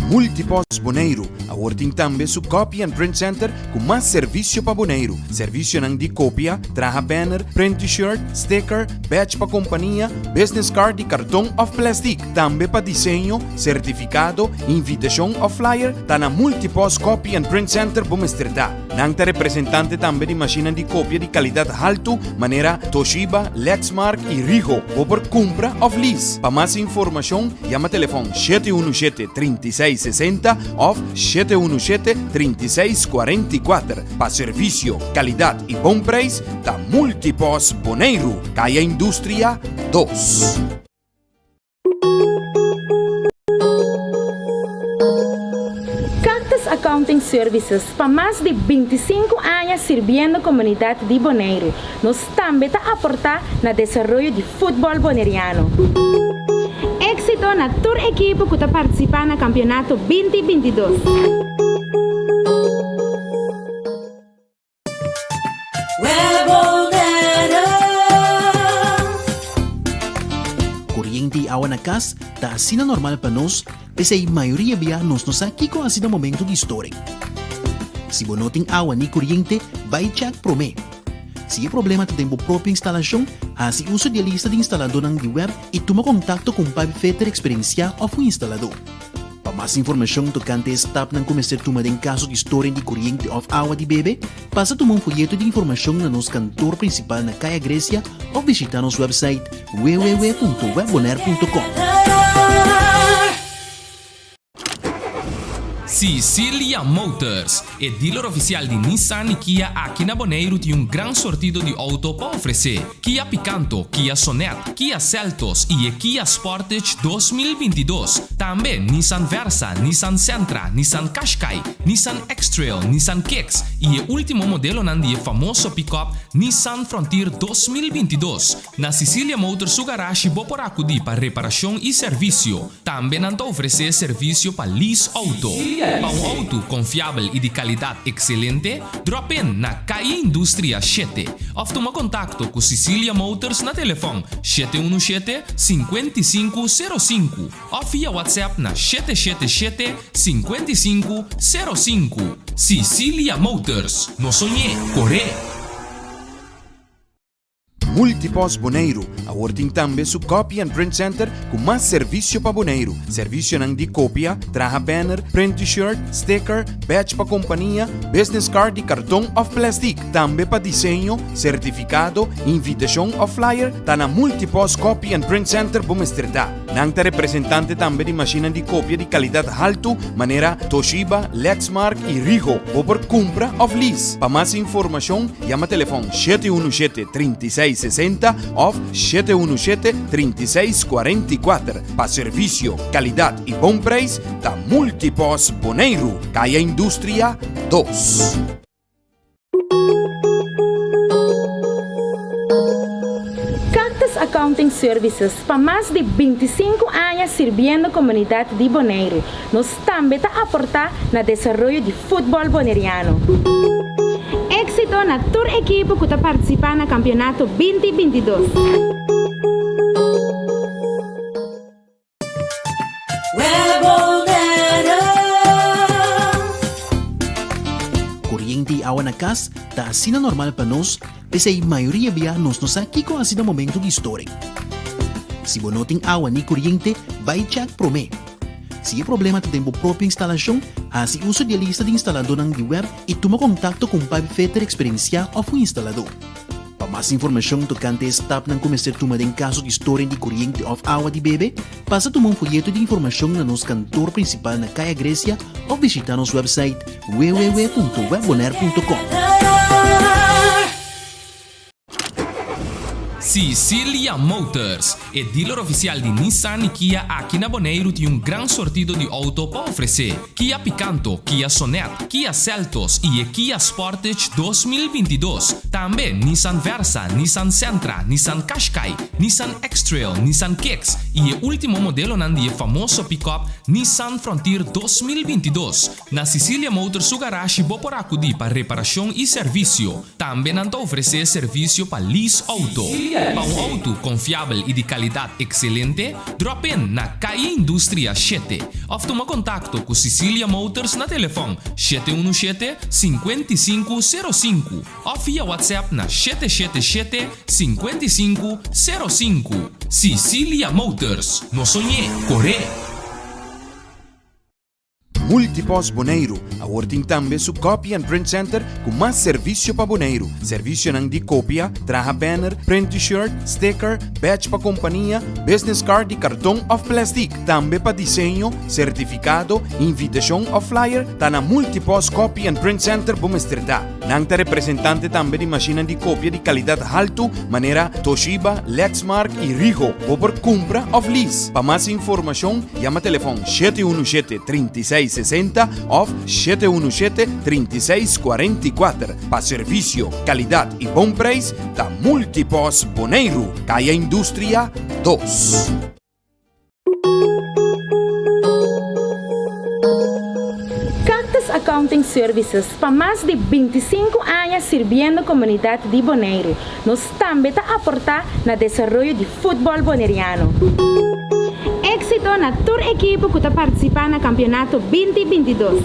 Multipost Boneiru awor tin tambe su Copy and Print Center ku mas servisio pa Boneiru. Servisionan di kopia, traha banner, print t-shirt, sticker, badge pa kompania, business card di karton òf plèstik. Tambe pa diseño, sertifikado, invitashon òf flyer ta na Multipost Copy and Print Center bo mester ta. Nan ta representante tambe di mashinnan di kopia di kalidat haltu manera Toshiba, Lexmark i Ricoh. Bo por kumpra òf lease. Pa mas informashon yama telefòn 717 36 60 òf 717 36 44. Pa servisio, kalidat i bon preis ta Multipost Boneiru, Kaya Industria 2. Cactus Accounting Services pa mas di 25 aña sirbiendo komunidat di Boneiru. Nos tambe ta aportá na desaroyo di futbòl boneriano. Éksito na tur ekipo ku ta partisipá na kampionato 20 22. Koriente i awa na kas ta asina normal pa nos, p'esei mayoria bia nos no sa kiko hasi na momento di storing. Si bo no tin awa ni koriente, bai chèk promé. Si e problema ta den bo propio instalashon, hasi uso di e lista di instaladónan di web i tuma kontakto ku un pipefeter eksperensiá òf un instaladó. Pa mas informashon tokante e stapnan ku mester tuma den kaso di storing di koriente òf awa di bebe, pasa tuma un foyeto di informashon na nos kantor prinsipal na Kaya Grecia òf bishitá nos wèpsait www.webbonaire.com. Sicilia Motors, e dealer ofisial di Nissan i Kia aki na Boneiru tin un gran sortido di outo pa ofresé. Kia Picanto, Kia Sonet, Kia Seltos i e Kia Sportage 2022. Tambe Nissan Versa, Nissan Sentra, Nissan Qashqai, Nissan X-Trail, Nissan Kicks i e último modelonan di e famoso pickup Nissan Frontier 2022. Na Sicilia Motors su garashi bo por akudí pa reparashon i servisio. Tambe nan ta ofresé servisio pa lease outo. Pa un outo konfiabel i di kalidat ekselente, drop in na Calle Industria shete òf tuma kontakto ku Sicilia Motors na telefòn 717 55 05 òf via WhatsApp na 777 55 05. Sicilia Motors, no soñ'é, kor'é! Multipost Boneiru awor tin tambe su Copy and Print Center ku mas servisio pa Boneiru. Servisionan di kopia, traha banner, print t-shirt, sticker, badge pa kompania, business card di karton òf plèstik. Tambe pa diseño, sertifikado, invitashon òf flyer ta na Multipost Copy and Print Center bo mester ta. Nan ta representante tambe di mashinnan di kopia di kalidat haltu manera Toshiba, Lexmark i Ricoh. Bo por kumpra òf lease. Pa mas informashon yama telefòn 717 36 60 òf 717 36 44. Pa servisio, kalidat i bon preis ta Multipost Boneiru, Kaya Industria 2. Cactus Accounting Services pa mas di 25 aña sirbiendo komunidat di Boneiru. Nos tambe ta aportá na desaroyo di futbòl boneriano. Éksito na tur ekipo ku ta partisipá na kampionato 20 22. Koriente i awa na kas ta asina normal pa nos, p'esei mayoria bia nos no sa kiko hasi na momento di storing. Si bo no tin awa ni koriente, bai chèk promé. Si e problema ta den bo propio instalashon, hasi uso di e lista di instaladónan di web i tuma kontakto ku un pipefeter eksperensiá òf un instaladó. Pa mas informashon tokante e stapnan ku mester tuma den kaso di storing di koriente òf awa di bebe, pasa tuma un foyeto di informashon na nos kantor prinsipal na Kaya Grecia òf bishitá nos wèpsait www.webbonaire.com. Sicilia Motors, e dealer ofisial di Nissan i Kia aki na Boneiru tin un gran sortido di outo pa ofresé. Kia Picanto, Kia Sonet, Kia Seltos i e Kia Sportage 2022. Tambe Nissan Versa, Nissan Sentra, Nissan Qashqai, Nissan X-Trail, Nissan Kicks i e último modelonan di e famoso pickup Nissan Frontier 2022. Na Sicilia Motors su garashi bo por akudí pa reparashon i servisio. Tambe nan ta ofresé servisio pa lease outo. Pa un outo konfiabel i di kalidat ekselente, drop in na Kaya Industria shete òf tuma kontakto ku Cicilia Motors na telefòn 717 5505 òf via WhatsApp na 777 5505. Cicilia Motors, no soñ'é, kor'é! Multipost Boneiru awor tin tambe su Copy and Print Center ku mas servisio pa Boneiru. Servisionan di kopia, traha banner, print t-shirt, sticker, badge pa kompania, business card di karton òf plèstik. Tambe pa diseño, sertifikado, invitashon òf flyer ta na Multipost Copy and Print Center bo mester ta. Nan ta representante tambe di mashinnan di kopia di kalidat haltu manera Toshiba, Lexmark i Ricoh. Bo por kumpra òf lease. Pa mas informashon yama telefòn 717 36 60 òf 717 36 44. Pa servisio, kalidat i bon preis ta Multipost Boneiru, Kaya Industria 2. Cactus Accounting Services pa mas di 25 aña sirbiendo komunidat di Boneiru. Nos tambe ta aportá na desaroyo di futbòl boneriano. Éksito na tur ekipo ku ta partisipá na kampionato 2022.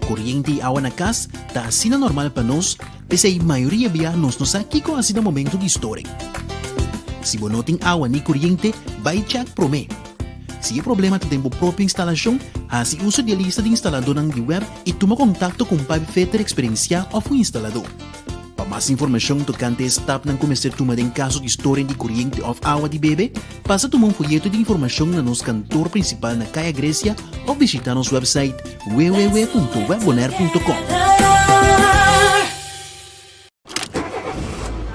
Koriente i awa na kas ta asina normal pa nos, p'esei mayoria bia nos no sa kiko hasi na momento di storing. Si bo no tin awa ni koriente, bai chèk promé. Si e problema ta den bo propio instalashon, hasi uso di e lista di instaladónan di web i tuma kontakto ku un pipefitter eksperensiá òf un instaladó. Pa mas informashon tokante e stapnan ku mester tuma den kaso di storing di koriente òf awa di bebe, pasa tuma un foyeto di informashon na nos kantor prinsipal na Kaya Grecia òf bishitá nos wèpsait www.webbonaire.com.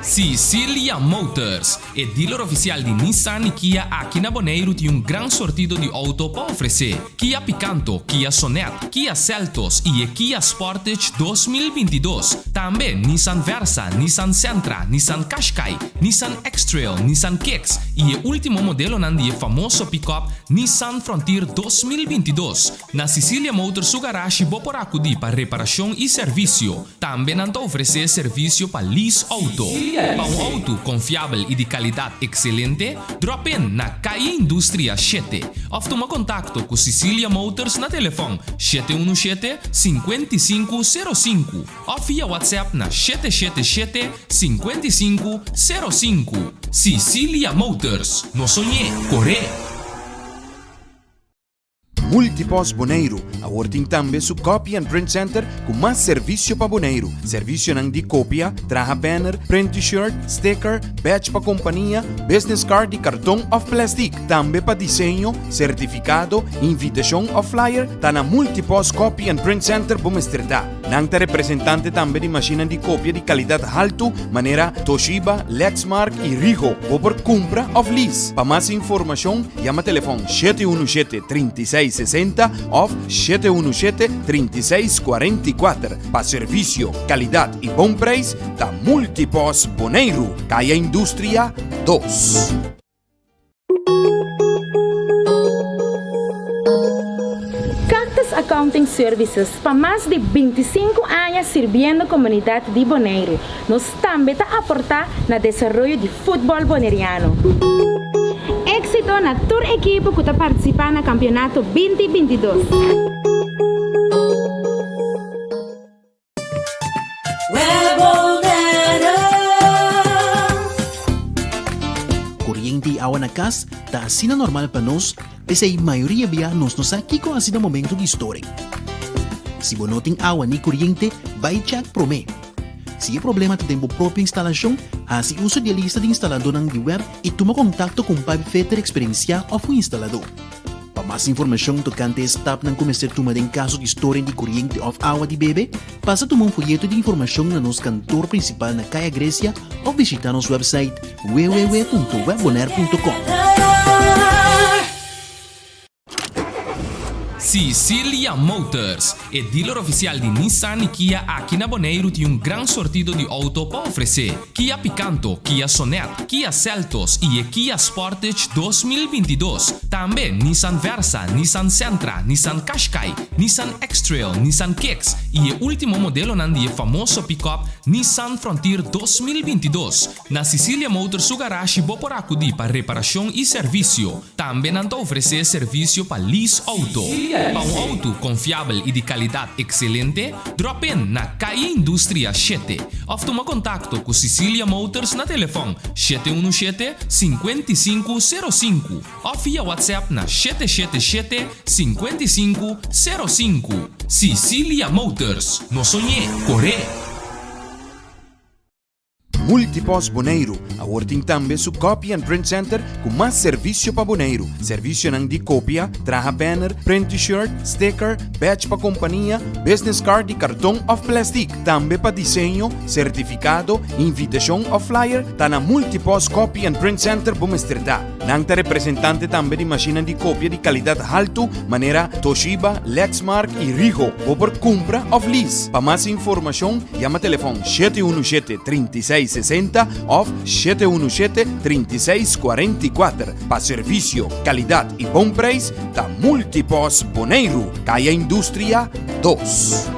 Cicilia Motors, e dealer ofisial di Nissan i Kia aki na Boneiru tin un gran sortido di outo pa ofresé. Kia Picanto, Kia Sonet, Kia Seltos i e Kia Sportage 2022. Tambe Nissan Versa, Nissan Sentra, Nissan Qashqai, Nissan X-Trail, Nissan Kicks i e último modelonan di e famoso pick-up Nissan Frontier 2022. Na Cicilia Motors su garashi bo por akudí pa reparashon i servisio. Tambe nan ta ofresé servisio pa lease outo. Pa un outo konfiabel i di kalidat ekselente, drop in na Kaya Industria 7 òf tuma kontakto ku Cicilia Motors na telefòn 717 55 05 òf via WhatsApp na 777 55 05. Cicilia Motors, no soñ'é, kor'é! Multipost Boneiru awor tin tambe su Copy and Print Center ku mas servisio pa Boneiru. Servisionan di kopia, traha banner, print t-shirt, sticker, badge pa kompania, business card di karton òf plèstik. Tambe pa diseño, sertifikado, invitashon òf flyer ta na Multipost Copy and Print Center bo mester ta. Nan ta representante tambe di mashinnan di kopia di kalidat haltu manera Toshiba, Lexmark i Ricoh. Bo por kumpra òf lease. Pa mas informashon yama telefòn 717 36 60 òf 717 36 44. Pa servisio, kalidat i bon preis ta Multipost Boneiru, Kaya Industria 2. Cactus Accounting Services pa mas di 25 aña sirbiendo komunidat di Boneiru. Nos tambe ta aportá na desaroyo di futbòl boneriano. Éksito na tur ekipo ku ta partisipá na kampionato 2022. Koriente i awa na kas ta asina normal pa nos, p'esei mayoria bia nos no sa kiko hasi na momento di storing. Si bo no tin awa ni koriente, bai chèk promé. Si e problema ta den bo propio instalashon, hasi uso di e lista di instaladónan di web i tuma kontakto ku un pipefitter eksperensiá òf un instaladó. Pa mas informashon tokante e stapnan ku mester tuma den kaso di storing di koriente òf awa di bebe, pasa tuma un foyeto di informashon na nos kantor prinsipal na Kaya Grecia òf bishitá nos wèpsait www.webbonaire.com. Cicilia Motors, e dealer ofisial di Nissan i Kia aki na Boneiru tin un gran sortido di outo pa ofresé. Kia Picanto, Kia Sonet, Kia Seltos i e Kia Sportage 2022. Tambe Nissan Versa, Nissan Sentra, Nissan Qashqai, Nissan X-Trail, Nissan Kicks i e último modelonan di e famoso pick-up Nissan Frontier 2022. Na Cicilia Motors su garashi bo por akudí pa reparashon i servisio. Tambe nan ta ofresé servisio pa lease outo. Pa un outo konfiabel i di kalidat ekselente, drop in na Calle Industria shete òf tuma kontakto ku Cicilia Motors na telefòn 717 55 05 òf via WhatsApp na 777 55 05. Cicilia Motors, no soñ'é, kor'é! Multipost Boneiru awor tin tambe su Copy and Print Center ku mas servisio pa Boneiru. Servisionan di kopia, traha banner, print T-shirt, sticker, badge pa kompania, business card di karton òf plèstik. Tambe pa diseño, sertifikado, invitashon òf flyer, ta na Multipost Copy and Print Center bo mester ta. Nan ta representante tambe di mashinnan di kopia di kalidat haltu manera Toshiba, Lexmark i Ricoh. Bo por kumpra òf lease. Pa mas informashon yama telefòn 717 36 60 òf 717 36 44. Pa servisio, kalidat i bon preis ta Multipost Boneiru, Kaya Industria 2.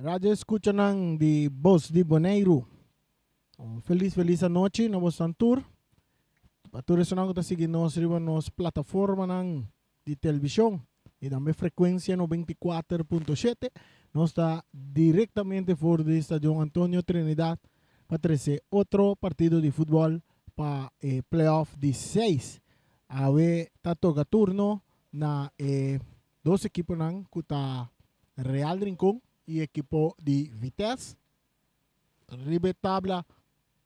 Radio escuchanan di Bos di Boneiru. Un feliz feliz anochi na bosnan tur. Pa tur esunnan ku ta sigui nos riba nos plataformanan di televishon i tambe frekuensia 94.7. Nos ta direktamente for di Stadion Antonio Trinidad pa trese otro partido di futbòl pa e playoff di seis. Awe ta toka turno na e dos ekiponan ku ta Real Rincon i ekipo di Vitesse. Riba e tabla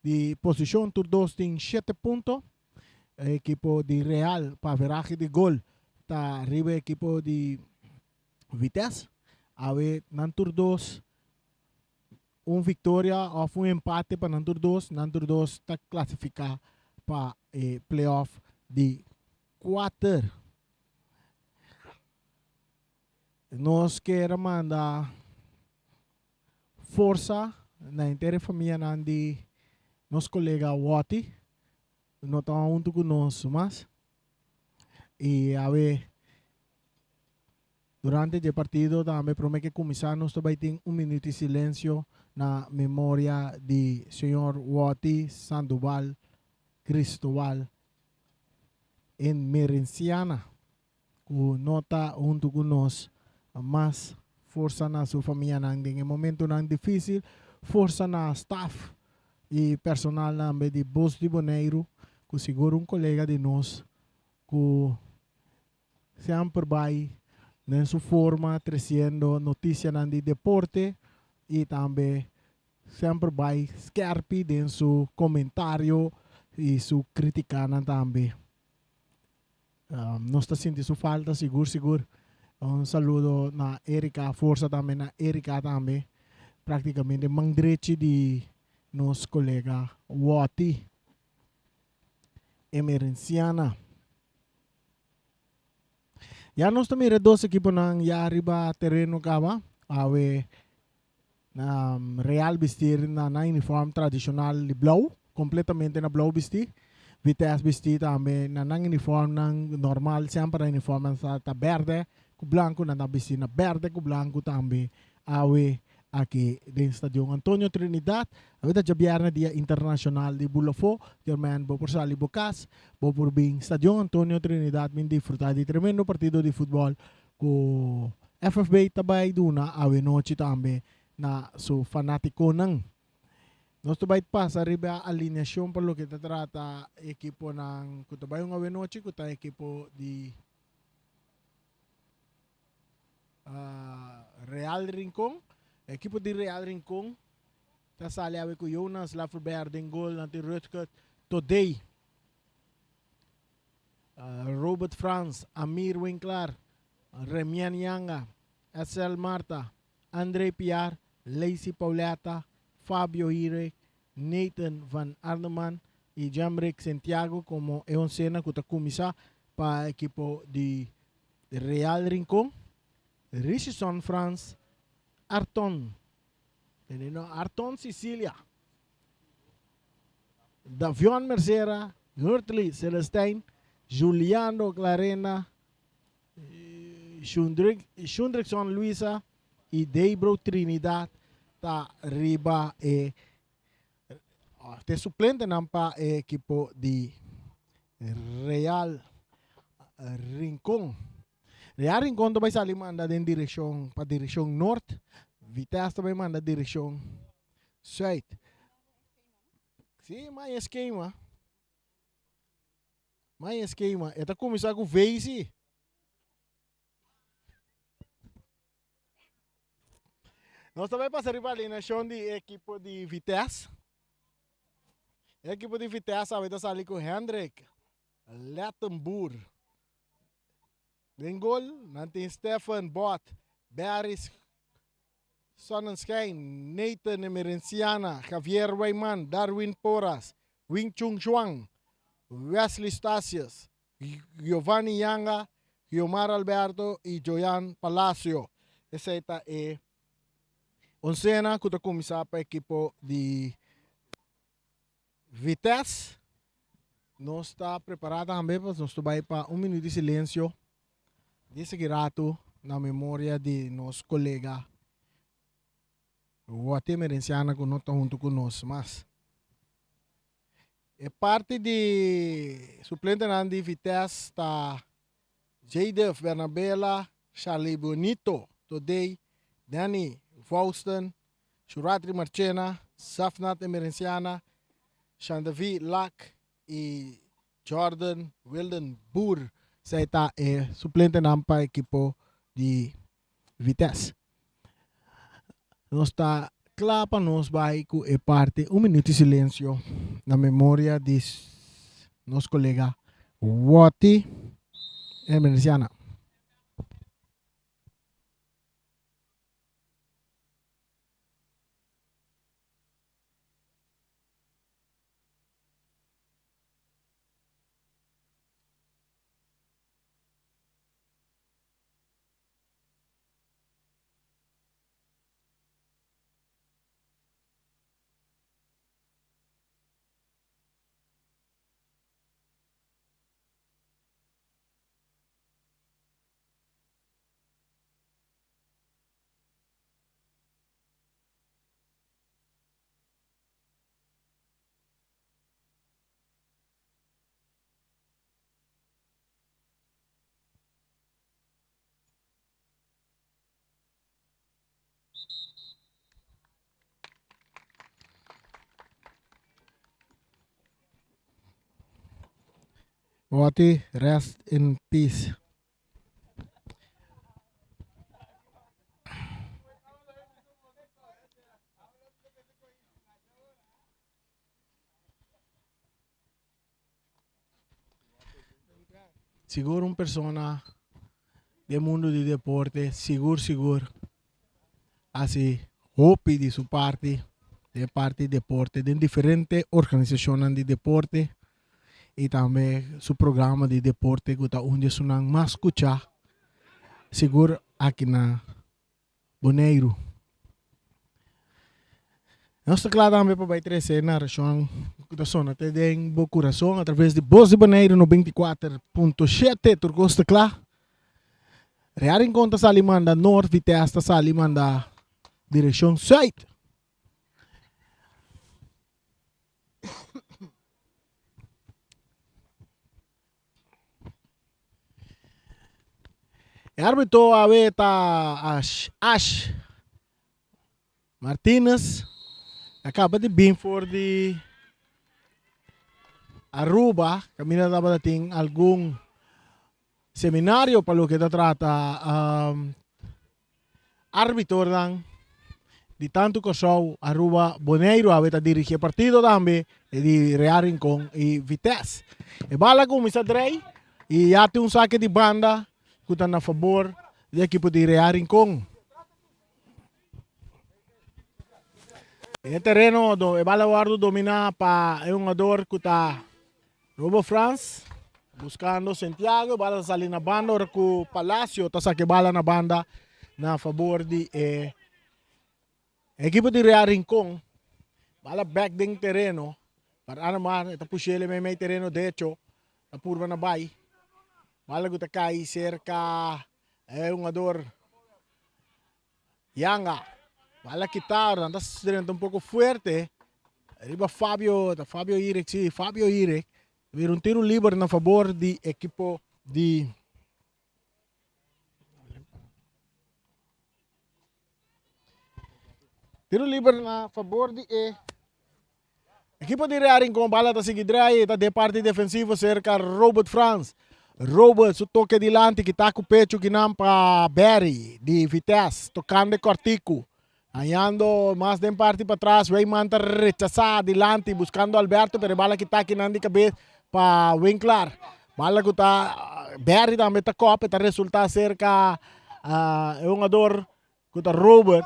di posishon tur dos tin shete punto. E ekipo di Real pa averahe di gol ta riba e ekipo di Vitesse. Awe nan tur dos un viktoria òf un empate pa nan tur dos, nan tur dos ta klasifiká pa e playoff di kuater. Nos kier a manda forsa na henter e famianan di nos kolega Watty, no ta huntu ku nos mas. I awe durante dje partido tambe prome ke kuminsá nos ta bai tin un minuut di silensio na memoria di señor Watty Sandoval Cristobal Emerenciana. Ku no ta huntu ku nos mas. Forsa na su famianan den e momentunan difísil. Forsa na staf i personalnan be di Bos di Boneiru, ku sigur un kolega di nos ku semper bai den su forma tresiendo notisianan di deporte i tambe semper bai skèrpi den su komentario i su kritikanan tambe. Nos ta sinti su falta sigur sigur. Un saludo na Erika, forsa tambe na Erika tambe. Praktikamente man drechi di nos kolega Watty Emerenciana. Ya nos ta mira e dos ekiponan ya riba tereno kaba. Awe na Real bistir na nan uniform tradicional di blauw, completamente na blauw bisti. Vitesse bisti tambe na nan uniformnan normal, semper nan uniformnan sa ta berde cu blanco, nan ta bisti na berde cu blanco tambe awe aki den Stadion Antonio Trinidad. Awe ta djabierne dia internacional di Bulofo, German bo por sali bo cas, bo por bin Stadion Antonio Trinidad bin disfruta di tremendo partido di futbol Ku FFB ta bai duna awenochi tambe na su fanatikonan. Nos ta bai pasa riba alineashon pa loke ta trata ekiponan ku ta bai un awenochi ku ta ekipo di Real Rincon. Ekipo di Real Rincon. ta sali awe ku Jonas Laverberg den gol, nan tin Rutger Todey, Robert Frans, Amir Winklaar, Remien Yanga, Edsel Marta, André Piar, Lacey Pauletta, Fabio Hire, Nathan van Arneman i Jamrick Santiago komo e oncena ku ta kuminsá pa ekipo di Real Rincon. Richardson Frans, Arton, no, Arton Cecilia, Davion Mercera, Hurtley Celestijn, Juliano Clarena, Shundrickson Luisa i Debro Trinidad ta riba e te suplentenan pa e ekipo di Real Rincon. Real Rincon ta bai sali manda den direkshon pa direkshon nort, Vitesse ta bai manda direkshon sùit. Sí, mai eskema. Mai eskema. E ta kuminsá ku V sí. Nos ta bai pasa riba alineashon di e ekipo di Vitesse. E ekipo di Vitesse awe ta sali ku Hendrik Lettenboer. Den gol nan tin Stephen Bot, Barry Sonnenschein, Nathan Emerenciana, Javier Wijman, Darwin Porras, Wing Chung Chuang, Wesley Stasius, Giovanni Yanga, Giomar Alberto y Joyan Palacio. Esey ta e oncena cu ta cuminsa pa ekipo di Vitesse. Nos ta prepara tambe pa nos ta bay pa un minuut di silencio di esaki rato na memoria di nos colega Watty Emerenciana cu no ta hunto cu nos mas. E parti di suplentenan di Vitesse ta Jadef Bernabela, Charly Bonito, Todey, Danny Vausten, Shuratri Marchena, Safnat Emerenciana, Shandavi Lak i Jordan Wildenboer. Esei ta e suplentenan pa ekipo di Vitesse. Nos ta kla pa nos bai ku e parti un minuut di silensio na memoria di nos kolega Watty Emerenciana. Watty rest in peace. Sigur un persona den mundo di deporte sigur sigur hasi hopi di su parti den parti deporte den diferente organisacionnan di deporte y tambe su programa di deporte cu ta un di esunnan mas scucha sigur aki na Boneiru. Nos ta kla tambe pa bai trese e narashon ku ta sona te den bo kurason a traves di Bos di Boneiru 94.7. Tur kos ta kla. Real Rincon ta sali manda nort, Vitesse ta sali manda direkshon sùit. E arbitro awe ta Ash Ash Martinez. A kaba di bin for di Aruba. Kaminda tabata tin algun seminario pa loke ta trata um, arbitornan. di tantu Kòrsou, Aruba, Boneiru awe ta dirigi e partido tambe di Real Rincon i Vitesse. E bala a kuminsá drei i ya tin un sake di banda ku ta na fabor di ekipo di Real Rincon. E tereno e bala a wòrdu dominá pa e hungador ku ta Robo Frans buskando Santiago, e bala ta sali na banda ora ku Palacio ta saka e bala na banda na fabor di e ekipo di Real Rincon. Bala bek den tereno, par Anamar e ta push'el meimei tereno derecho, ta purba na bai. Bala ku ta kai serka e hungador Yanga, bala kita, nan ta drenta un poko fuerte riba Fabio, ta Fabio Irek, si, Fabio Irek. Bira un tiro liber na fabor di ekipo di Tiro liber na fabor di e ekipo di Real Rincon. Bala ta sigui draai, ta de parti defensivo cerca Robert Frans. Robert su toque dilanti kita ku pecho kinan pa Barry di Vitesse, tocando Cortico. Hañando mas den parti patras, Weyman ta rechasá dilanti buscando Alberto, pero e bala kita kinan di cabes pa Winklar. Bala ku ta Barry tambe ta kop, e ta resulta cerca e hungador Ku ta Robert.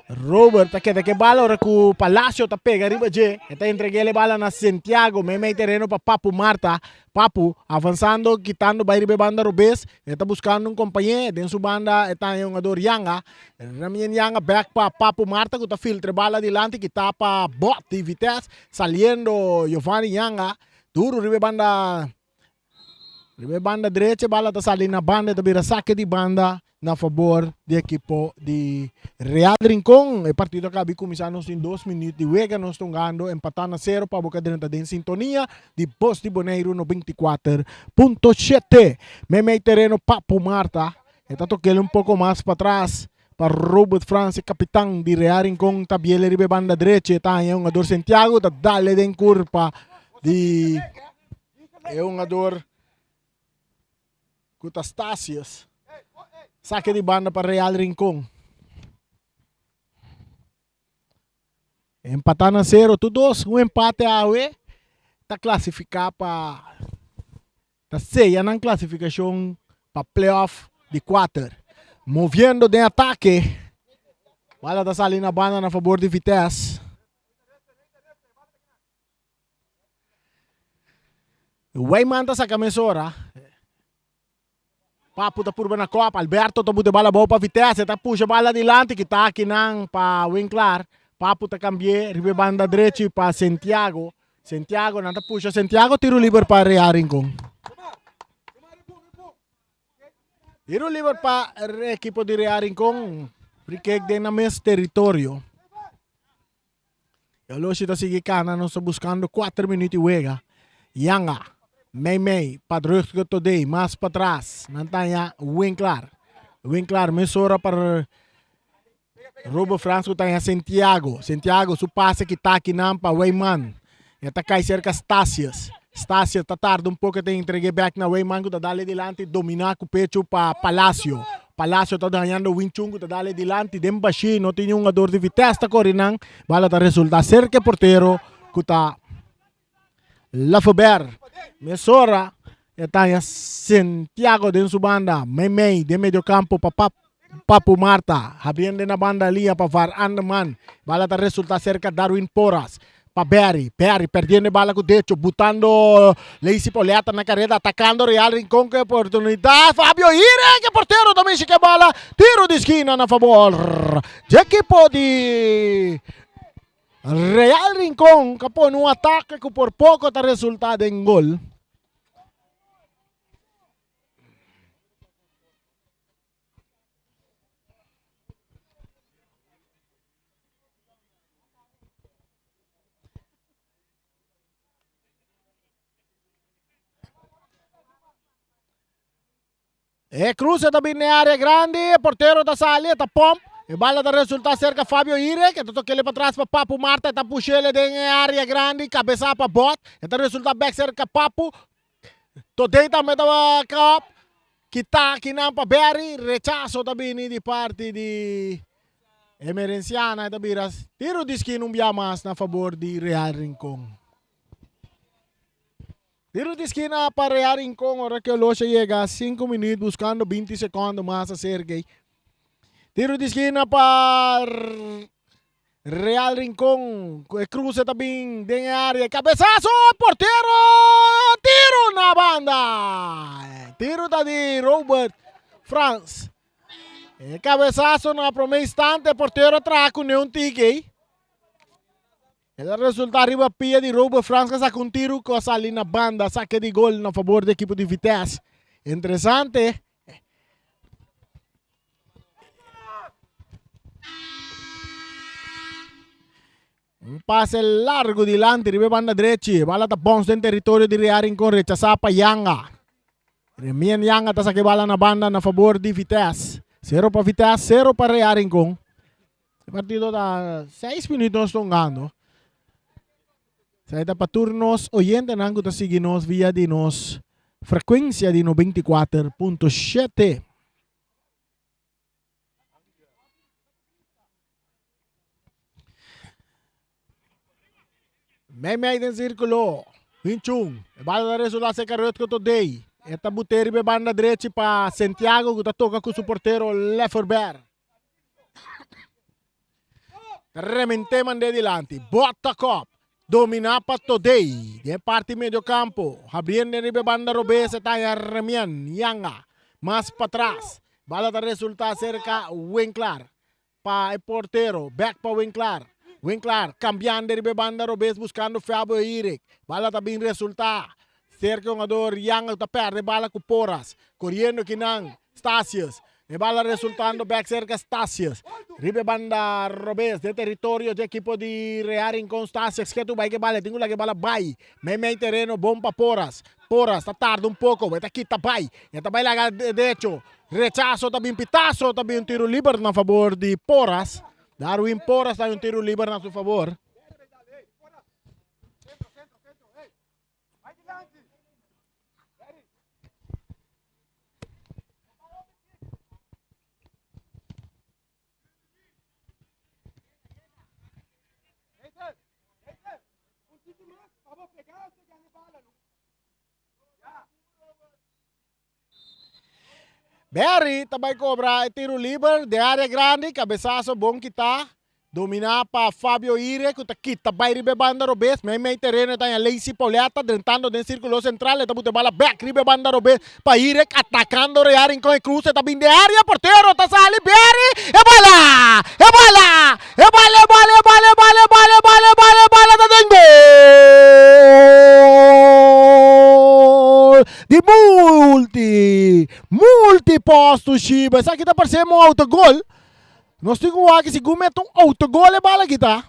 Robert ta keda ke bala ora ku Palacio ta pega riba dje. E ta entreg'é e bala na Santiago, meimei tereno pa Papu Marta. Papu avansando, kitando bai riba e banda robes. E ta buskando un kompañé. Den su banda e ta haña hungador Yanga. Ramien Yanga bèk pa Papu Marta ku ta filtra e bala dilanti kita pa Bot di Vitesse. Saliendo Giovanni Yanga duru riba e banda. Riba e banda drecha e bala ta sali na banda e ta bira sake di banda na fabor di ekipo di Real Rincon. E partido a kabi kuminsá nos tin dos minüt di wega nos ta hungando empatá na sero pa bo ka drenta den sintonia di Bos di Boneiru 94.7. Meimei tereno Papu Marta e ta tokel un poko mas patras pa Robert Frans e kapitan di Real Rincon ta biele riba e banda drecha e ta haña hungador Santiago ta dale den kurpa di E hungador ku ta Stasius. Sake di banda pa Real Rincon. Empatá na sero tur dos. Un empate awe ta klasifiká pa ta seya nan klasifikashon pa playoff di kuater. Moviendo den atake. Bala ta sali na banda na fabor di Vitesse. Weyman ta saca mesora. Papu ta purba na kop. Alberto ta buta bala abou pa Vitesse. Ta pusha bala dilanti. Kita akinan pa Winklar. Papu ta cambi'é riba e banda drechi pa Santiago. Santiago, nan ta pusha Santiago. Tiro liber pa Real Rincon. Tiro liber pa ekipo di Real Rincon. Free kick den nan mes teritorio. Yaloshi ta sigui kana, nos ta buskando kuater minuut di wega. Yanga, mei mei, pa Drugge Todé, mas patras, nan ta haña Winklar. Winklar mesora pa Robo Frans ku ta haña Santiago. Santiago su pase kita akinan pa Weyman. E ta kai serka Stasius. Stasius ta tarda un poko e ta entreg'é bèk na Weyman ku ta dal e dilanti dominá ku pechu pa Palacio. Palacio ta dañando Wing Chun ku ta dal e dilanti den bashí. No tin hungador di Vitesse ta kore nan. Bala ta resultá serka e portero ku ta Lafeber. Mesora e ta haña Santiago den su banda. Meimei den mediokampo pa Papu Marta. Habriendo na banda liña pa Var Anderman. Bala ta resultá serka Darwin Porras. Pa Barry. Barry perdiendo e bala ku decho. Butando Lacey Pauletta na kareda. Atakando Real Rincon ku e oportunidat. Fabio Irek e portero ta mishi ku e bala. Tiro di skina na fabor dje ekipo di Real Rincon ku a pone un atake ku por poko ta resultá den gol. E cruce ta bin den area grandi, e portero ta sali, e ta pomp. E bala ta resulta cerca Fabio Irek, e ta tokele patras pa Papu Marta, e ta pushele den e area grandi, cabeza pa Bot, e ta resulta bek cerca Papu. Todey tambe ta kop. Kita kinan pa Berry, rechazo ta bini di parti di. Emerenciana ta bira tiro di skina un bia mas na fabor di Real Rincon. Tiro di skina pa Real Rincon ora ku oloshi a yega sinku minuut buskando binti sekondo mas aserka. Tiro di skina pa Real Rincon ku e kruse ta bin den e área. Kabesaso! Portero! Tiro na banda! Tiro ta di Robert Frans. E cabezazo na prome instante, portero a traha cu un tiki. El a resulta riba pia di Robert Frans que saca un tiro cu a sali na banda, saque di gol na favor di equipo di Vitesse. Interesante. Un pase largo dilanti riba e banda drechi. Bala ta bounce den territorio di Real Rincon, rechasá pa Yanga. Remien Yanga ta saka e bala na banda na fabor di Vitesse. Sero pa Vitesse, sero pa Real Rincon. E partido ta seis minuut nos ta hungando. Esaki ta pa tur nos oyentenan ku ta sigui nos via di nos frekuensia di 94.7. Meimei den sírkulo. Hinchun. E bala ta resultá serka Rutger Todey. E ta but'é riba e banda drechi pa Santiago ku ta toka ku su portero Lefferber. Ta rement'é mand'é dilanti. Bòta kòp. Dominá pa Todey. Den e parti medio kampo. Habriendo riba e banda robes e ta haña Remian Yanga. Mas patras. Bala ta resultá serka Winklar. Pa e portero. Bek pa Winklar. Winklar kambiando riba e banda robes buskando Fabio Erik. Bala ta bin resultá serka e hungador Yanga ku ta pèrdè bala ku Porras. Koriendo kinan Stasius. E bala resultando bek serka Stasius. Riba e banda robes den teritorio dje ekipo di Real Rincon Stasius ketu bai ku e bala. E tin ku laga e bala bai. Meimei tereno bon pa Porras. Porras ta tarda un poko. E ta kita bai. E ta bai laga derecho. Rechaso ta bin pitaso ta bin un tiro liber na fabor di Porras. Darwin Porras ta un tiro liber na su fabor. Berry ta bai cobra e tiro liber den area grandi, cabesazo bon kita, domina pa Fabio Ire cu ta kita bai riba e banda robes, mei mei tereno e ta haña Lacey Pauletta drentando den circulo central, e ta buta e bala bek riba e banda robes pa Ire atacando Real Rincon e cruce ta bin den area, portero ta sali Berry, e bala! E bala! E bala, e bala, e bala, e bala, e bala, e bala, e bala, e bala ta den gol! Di multi, multi posto Shiba. Esaki ta parse un autogol. Nos tin ku wak si Gumi ta un autogol e bala aki ta.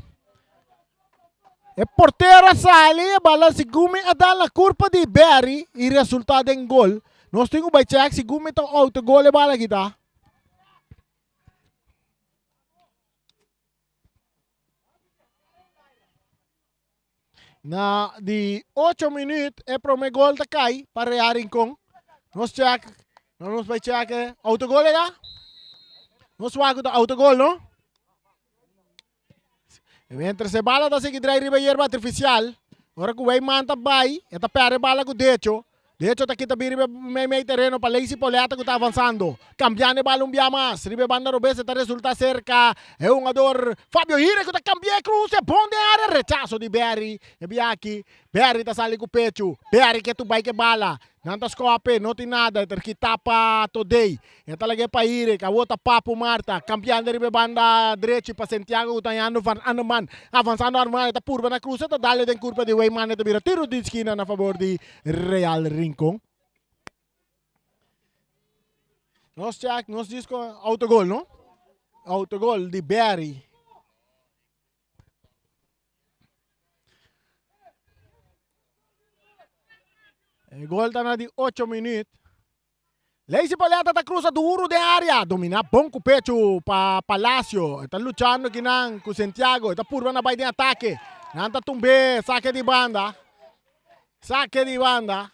E portero a sali e bala si Gumi a dal na kurpa di Barry i resulta den gol. Nos tin ku bai check si Gumi ta un autogol e bala aki ta. Na di 8 minuut e prome gol ta kai pa Real Rincon. Nos check, no nos bai check e autogol era? Nos wak ta autogol, no? Mientras e bala ta sigui drai riba yerba artificial, ora ku Weyman ta bai, e ta perde bala ku Decho. Decho ta kita bin riba mei mei tereno pa Lacey Pauletta ku ta avansando. Kambiando e bala un bia mas. Riba e banda robes e ta resulta serka e hungador Fabio Hire ku ta kambia e kruse bon den area. Rechaso di Berry. E bia aki Berry ta sali ku pechu. Berry ke tu bai ke bala. Nan ta skope, no tin nada. E ta kita pa Todey. E ta lag'é pa Erik, awor ta Papu Marta, kambiando riba e banda drechi pa Santiago ku ta hañando Van Anneman. Avansando Armand, e ta purba na krusa, ta dale den kurpa di Weyman, e ta bira tiro di skina na fabor di Real Rincon. Nos check, nos disco autogol, no? Autogol di Barry. E gol ta na di 8 minuut. Lacey Paleta ta cruza duro den area, domina bon cu pecho pa Palacio. E ta luchando kinan cu Santiago, e ta purba na bay den atake. Nan ta tumbe, saque di banda. Saque di banda.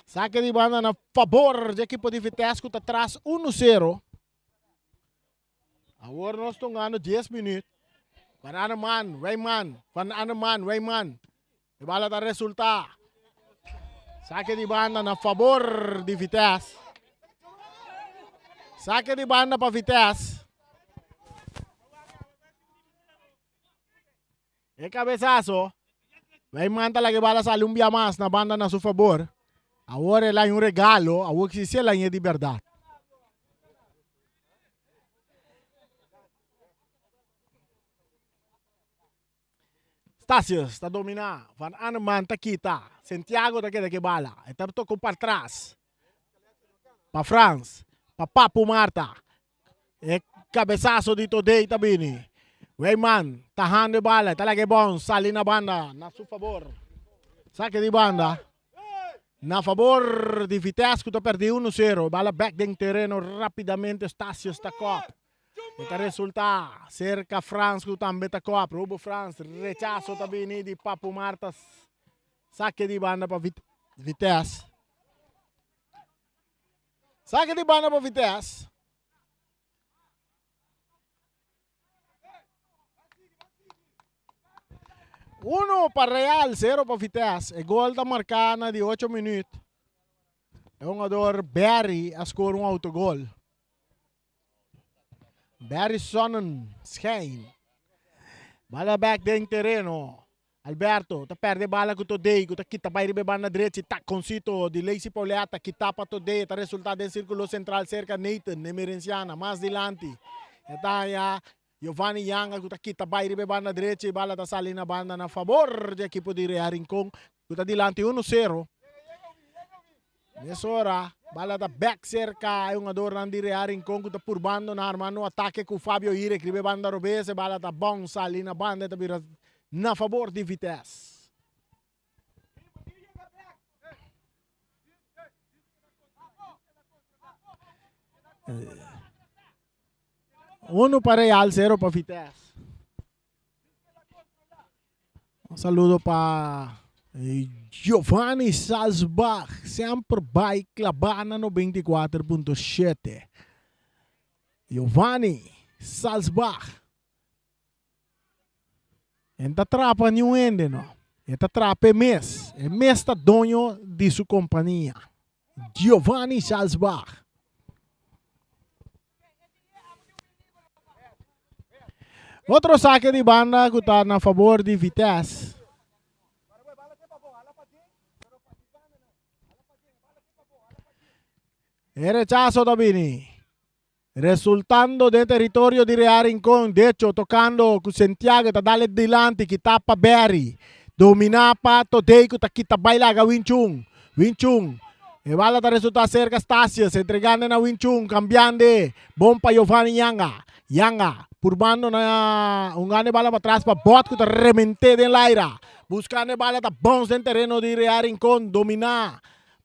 Saque di banda na favor di equipo di Vitesse cu ta tras 1-0. Awor nos ta hungando dies minuut. Van Anneman, Wijman, Van Anneman, Wijman. E bala ta resulta. Sake di banda na fabor di Vitesse. Sake di banda pa Vitesse. E cabezazo. Wijman ta laga e bala sali un bia mas na banda na su fabor. Awor el hay un regalo, awor si si el hay di berdad. Stasius ta domina, Van Anneman ta kita, Santiago ta keda ke bala, e ta toka un patras pa Frans, pa Papu Marta, e cabezazo di Todey ta bini, Wijman ta hando e bala, e ta laga e bons sali na banda na su fabor, sake di banda na fabor di Vitesse ku ta perdi uno sero, e bala bek den tereno rapidamente Stasius ta kop. E ta resulta cerca Frans cu tambe ta cop. Robo Frans, rechazo ta bini di Papu Marta. Saque di banda pa Vitesse. Saque di banda pa Vitesse. Uno pa Real, zero pa Vitesse. E gol ta marca na di ocho minuut. E hungador Barry a score un autogol. Barry Sonnenschein. Bala back den tereno. Alberto ta perde bala ku Todey ku ta kita bai riba e banda drechi. Takoncito di Lacey Pauletta kita pa Todey. Ta resulta den sirkulo sentral serka Nathan Emerenciana. Mas dilanti e ta haña Giovanni Yanga ku ta kita bai riba e banda drechi. Bala ta sali na banda na fabor di ekipo di Real Rincon ku ta dilanti uno sero. Mesora bala ta bek serka e hungadornan di Real Rincon ku ta purbando na armando un atake ku Fabio Irek riba e banda robes. E bala ta bon sali na banda e ta bira na fabor di Vitesse. Uno pa Real, sero pa Vitesse. Un saludo pa Giovanni Salzbach, semper bai klabá na 94.7. Giovanni Salzbach. En ta trapa niun hende no. E ta trapa e mes. E mes ta doño di su kompania. Giovanni Salzbach. Otro sake di banda ku ta na fabor di Vitesse. E rechaso ta bini. Resultando den teritorio di Real Rincon. Decho tokando ku Santiago ta dale dilanti kita pa Berry. Domina pa Todey ku ta kita bai laga Winchun. Winchun. E bala ta resulta serka Stasius entregando na Winchun kambiande bon pa Giovanni Yanga. Yanga purbando na hungando e bala patras pa Bot ku ta remente den laira. Buskando e bala ta bons den tereno di Real Rincon domina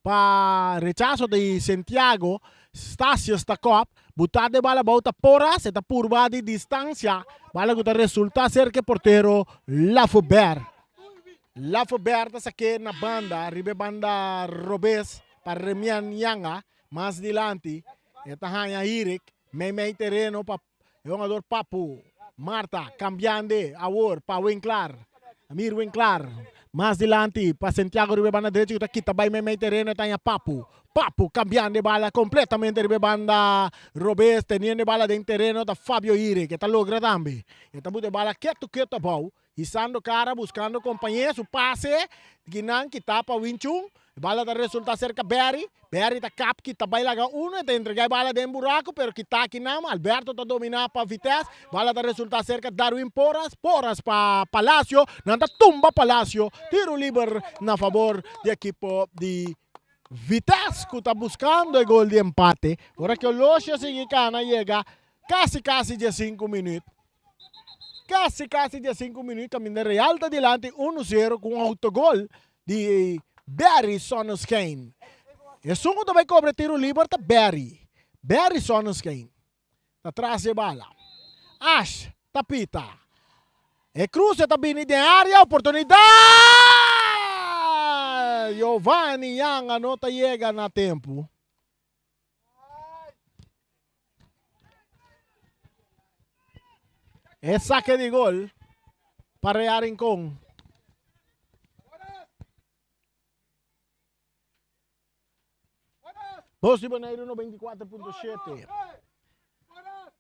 pa rechaso di Santiago. Stasius ta kop buta de bala bou ta Porras e ta purba di distansia bala ku ta resulta serka e portero Lafoubert. Lafoubert ta sak'é na banda riba e banda robes pa Remian Yanga. Mas dilanti e ta haña Hirik meimei tereno pa e hungador Papu Marta kambiande awor pa Winklar. Amir Winklar mas dilanti pa Santiago riba e banda drechi ku ta kita bai meimei tereno e ta haña Papu. Papu kambiando e bala kompletamente riba e banda robes teniendo e bala den tereno ta Fabio Hirik e ta logra tambe. E ta buta e bala ketu ketu abou. Hisando cara buscando compañe su pase kinan kita pa Win Chun. E bala ta resulta cerca Berry. Berry ta kap kita bay laga uno e ta entrega e bala den buraco pero kita kinan Alberto ta domina pa Vitesse. Bala ta resulta cerca Darwin Porras. Porras pa Palacio. Nan ta tumba Palacio. Tiro liber na favor di ekipo di Vitesse cu ta buscando e gol di empate. Ora cu Olosio a sigui cana yega casi casi diescinco minuut. Kasi kasi dia sinku minuut kaminda Real ta dilanti uno sero ku un autogol di Barry Sonnenschein. Esun ku ta bai kobra e tiro liber ta Barry. Barry Sonnenschein ta tras e bala. Ash ta pita. E kruse ta bini den área, oportunidat! Giovanni Yanga no ta yega na tempu. E sake di gol pa Real Rincon. Bos di Boneiru 94.7.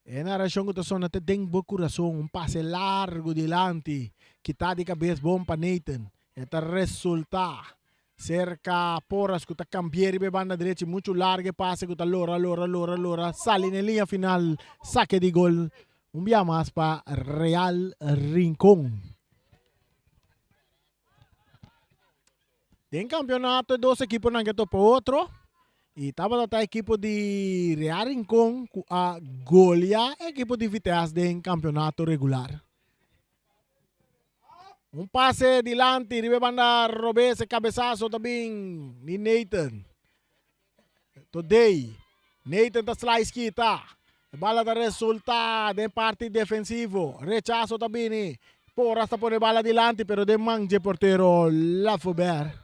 E narracion ku ta sona te den bo kurason. Un pase largu dilanti. Kita di kabes bon pa Nathan. E ta resulta serka Porras ku ta kambia riba e banda drechi. Muchu largu e pase ku ta lora, lora, lora, lora. Sali na e liña final. Sake di gol. Un bia mas pa Real Rincon. Den campeonato e dos equiponan ke topa otro y tabata ta equipo di Real Rincon cu a golea equipo di Vitesse den campeonato regular. Un pase dilanti riba e banda robes e cabezazo ta bin di Nathan. Today Nathan ta slice kita. E bala ta resulta den parti defensivo. Rechazo ta bini. Porras ta pone bala dilanti pero den man dje portero Lafobert.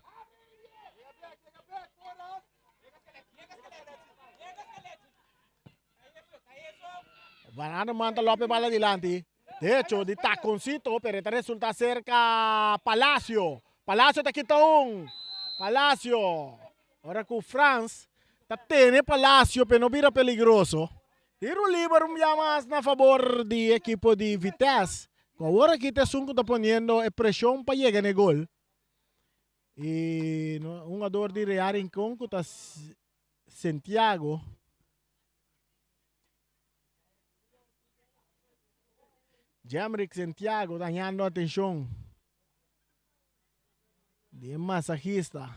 Van Arneman ta lope bala dilanti. De hecho, di taconcito, pero e ta resulta cerca Palacio. Palacio ta kita un. Palacio. Ora cu Frans ta tene Palacio pero no bira peligroso. Tiro liber un bia mas na favor di equipo di Vitesse. Cu awor aki ta esun cu ta poniendo e presion pa yega na e gol. Y un hungador di Real Rincon cu ta Santiago. Jemrick Santiago ta hañando atencion di e masahista.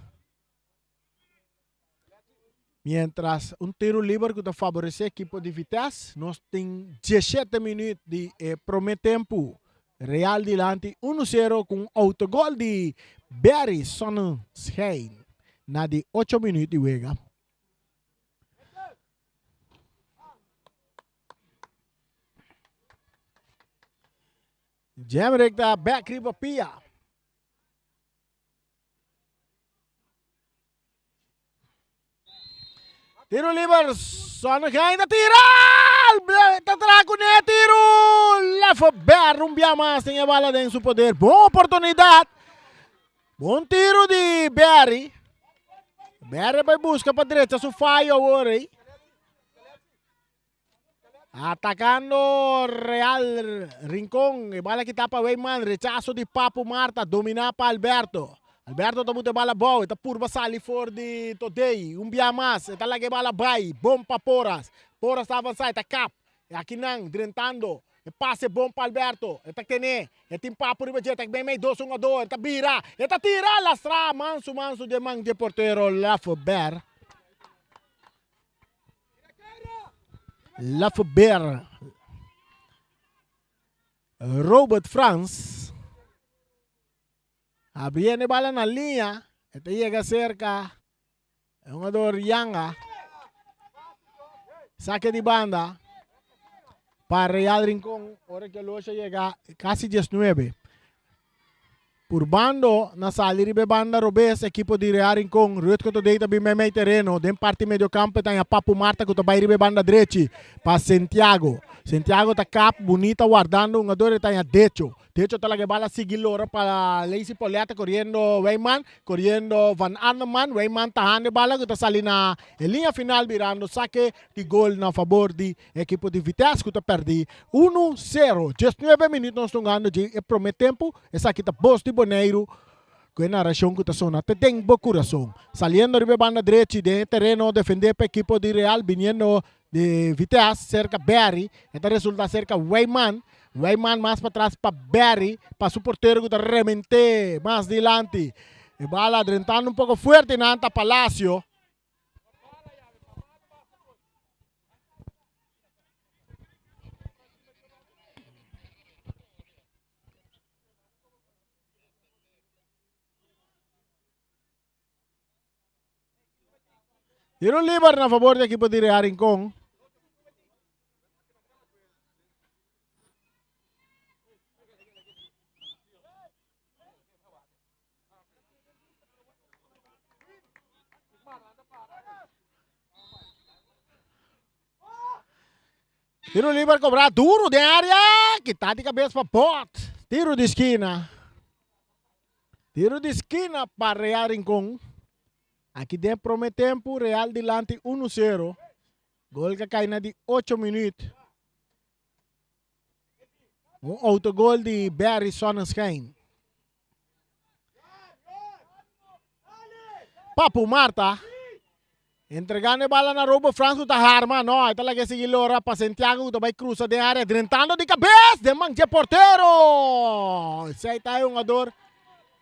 Mientras un tiro liber ku ta favorece ekipo di Vitesse, nos tin 17 minuut di e prome tempo. Real dilanti 1-0 ku un autogol di Barry Sonnenschein na di 8 minuut di wega. Jemrick ta back riba pia. Tiro liber, Sonnenschein ta tira! Ta traha kuné tiro! Lefo Ber un bia mas tin e bala den su poder. Bon oportunidat. Bon tiro di Berry. Berry bai buska pa drecha su fayo awor ei. Atacando Real Rincon. E bala kita pa Weyman. Rechazo di Papu Marta. Domina pa Alberto. Alberto ta buta e bala bou. E ta purba sali for di Todei. Un bia mas. E ta laga e bala bai. Bon pa Porras. Porras ta avansa. E ta kap. E akinan drentando. E pase bon pa Alberto. E ta tene. E tin Papu riba dje. Ta meimei dos hungador. E ta bira. E ta tira. Lastra. Mansu mansu dje man dje portero Lafeber. Lafeber. Robert Frans. Abriendo e bala na liña. E ta yega cerca. E hungador Yanga. Saque di banda. Pa Real Rincon. Ora que Locha yega casi 19. Purbando na sali riba e banda robes ekipo di Real Rincon. Rutger Todey ta bin meimei tereno. Den parti mediokampo e ta haña Papu Marta ku ta bai riba e banda drechi pa Sentiago. Sentiago ta kap bunita wardando hungador e ta haña Decho. Decho ta laga e bala sigui lora pa Lacey Pauletta koriendo Wijman, koriendo Van Arneman. Wijman ta handa e bala ku ta sali na e liña final birando sake di gol na fabor di Ekipo di Vitesse ku ta pèrdí unu sero. Diesnuebe minüt nos tungando dje e promé tempu. Esaki ta Bos di Boneiru ku e narashon ku ta sona te den bo kurason. Saliendo riba e banda drechi den e tereno defendé pa ekipo di Real biniendo di Vitesse serka Barry. E ta resultá serka Wijman. Wijman mas patras pa Barry pa su portero ku ta rement'é mas dilanti. E bala drentando un poko fuerte nan ta Palacio. Tiro liber na favor di equipo di Real Rincón. Tiro liber cobrá duro den área. Kita di cabes pa Bot. Tiro di skina. Tiro di skina pa Real Rincon. Aki den prome tempo Real dilanti 1-0. Gol ka kai na di 8 minuut. Un autogol di Barry Sonnenschein. Papu Marta entregando e bala na Robo Frans ku ta harma. No, e ta laga sigui lora pa Santiago ku ta bai cruza den área drentando di cabes den man dje portero. Esei ta e hungador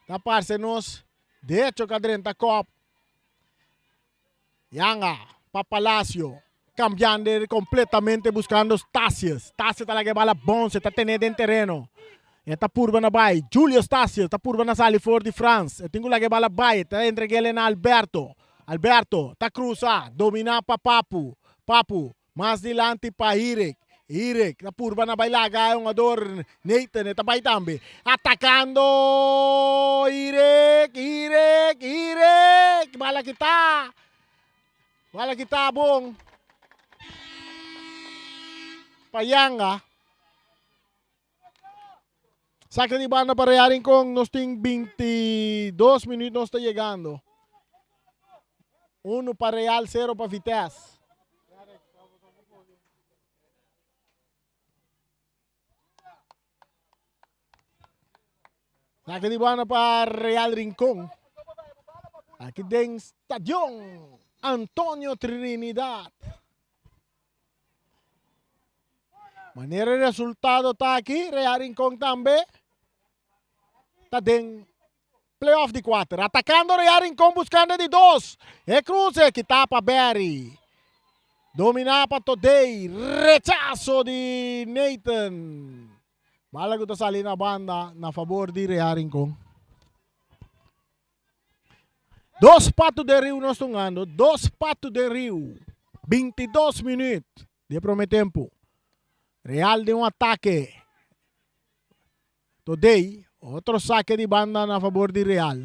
ta parce nos derecho ka drenta kop. Yanga pa Palacio cambiando completamente buscando Stasius. Stasius ta laga e bala bon, se ta tene den tereno. E ta purba na bai. Julio Stasius ta purba na sali for di Frans. E tin ku laga e bala bai. E ta entreg'el na Alberto. Alberto ta cruza, domina pa Papu. Papu Mas dilanti pa Hirek. Hirek ta purba na bai laga e hungador Nathan. E ta bai tambe. Atakando Hirek, Hirek, Hirek! Bala kita. Bala kita bon. Pa Yanga. Saque di banda pa Real Rincon. Nos tin 22 minuut nos ta yegando. Uno pa Real, cero pa Vitesse. Saque di banda pa Real Rincon. Aki den Stadion Antonio Trinidad. Manera e resultado ta aki, Real Rincon tambe ta den playoff di kuater. Atakando Real Rincon buskando di dos. E cruce kita pa Barry. Dominá pa Todey. Rechaso di Nathan. Bala ku ta sali na banda na fabor di Real Rincon. Dos patu den riu nos tungando, dos patu den riu. 22 minuut di e prome tempu. Real den un atake. Todey, otro sake di banda na fabor di Real.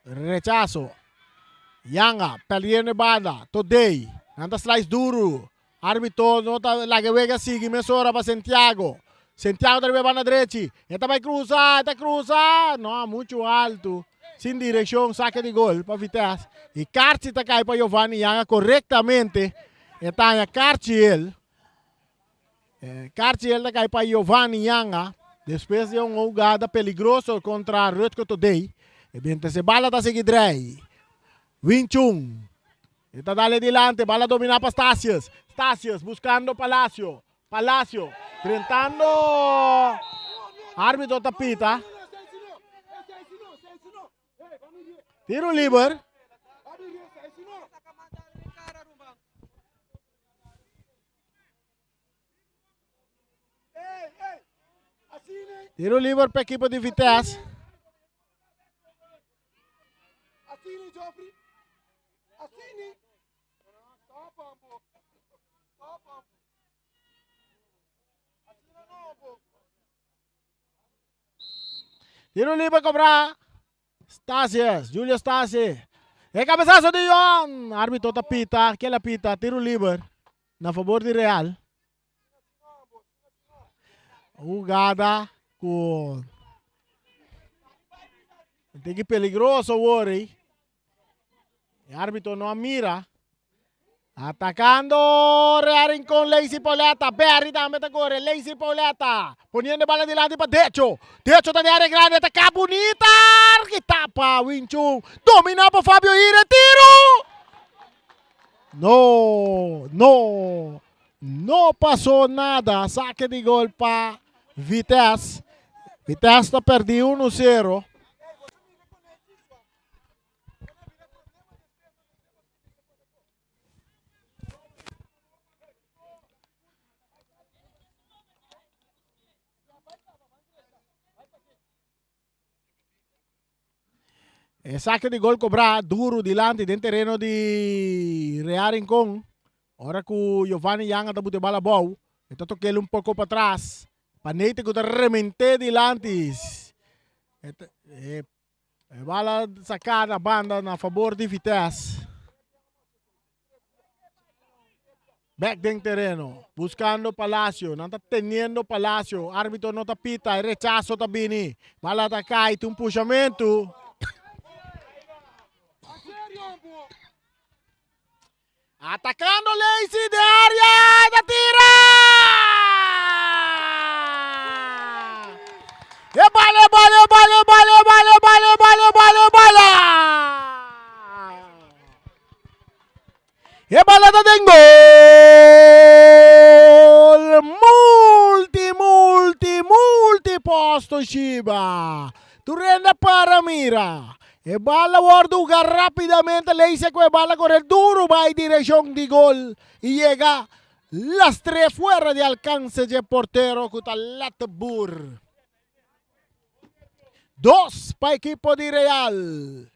Rechaso. Yanga perdiendo e banda. Todey. Nan ta slice duro. Arbitro no ta laga e wega sigui mesora pa Santiago. Santiago ta riba e banda drechi. E ta bai cruza, e ta cruza. No, mucho alto. Sin direccion, saque di gol pa Vitesse. Y Karchi ta cai pa Giovanni Yanga correctamente. E ta haña Karchi el. Karchi el ta kai pa Giovanni Yanga despues di un hugada peligroso kontra Rutger Todey. E mientras e bala ta sigui drei. Wing Chun e ta dale dilante, bala domina pa Stasius. Stasius buscando Palacio. Palacio drentando. Arbitro ta pita. Tiro liber. Tiro liber pa equipo di Vitesse. Tiro liber cobra. Stasius, Julio Stasi. E cabezazo di Johan. Arbitro ta pita, kela pita, tiro liber na favor di Real. Jugada cu Tiki peligroso awor eh. E arbitro no a mira. Atacando Real Rincon, Lacey Pauletta. Berry tambe ta corre. Lacey Pauletta. Poniendo e bala dilanti pa Decho. Decho ta den área grande. Ataca bonita. Que tapa Wing Chun. Domina pa Fabio Ire. Tiro! No, no. No pasó nada. Saque di gol pa Vitesse. Vitesse ta perdi 1-0. E saque di gol cobrá duro dilanti den tereno di Real Rincón. Ora ku Giovanni Yanga ta bute bala abou, e ta tokel un poko patras. Pa Neite ku ta remente dilanti. E bala saká na banda na fabor di Vitesse. Bek den tereno, buscando Palacio. Nan ta teniendo Palacio. Arbitro no ta pita, e rechazo ta bini. Bala ta kai, tin un pushamentu. Atacando Lacey den area, ta tira! E bala, e bala, e bala, e bala, e bala, e bala, e bala, e bala, e bala! E bala ta den gol! Multi, multi, multi posto Shiba. Tur hende para mira. E bala wòrdu uga rápidamente, Leise ku e bala kore duru bai direkshon di gol i yega lastre fuera di alkanse dje portero ku ta Lateboer. Dos pa ekipo di Real.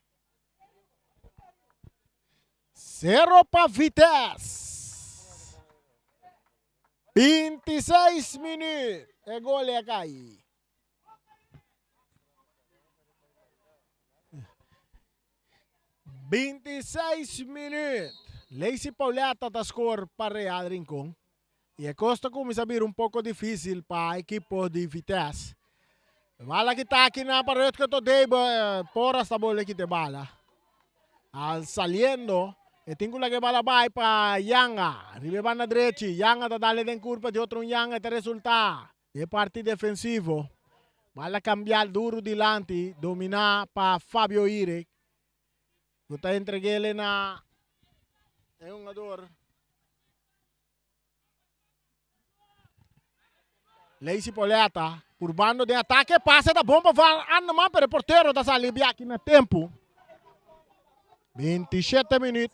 Sero pa Vitesse. 26 minüt e gol a kai. 26 minüt. Lacey Pauletta ta score pa Real Rincon. Y e cos ta cuminsa bira un poco dificil pa equipo di Vitesse. Bala ki ta aki na pa Rutger Todey, Porras ta bolbe kita e bala. Al saliendo, e tin cu laga e bala bay pa Yanga. Riba e banda drechi, Yanga ta dale den curpa di otro un Yanga e ta resulta den e parti defensivo. Bala cambia duro dilanti, domina pa Fabio Irek. Cu ta entregele na e hungador. Lacey Poletta purbando den atake, pase ta bon pa Van Anneman, pero e portero ta sali biaki na tempo. 27 minuut.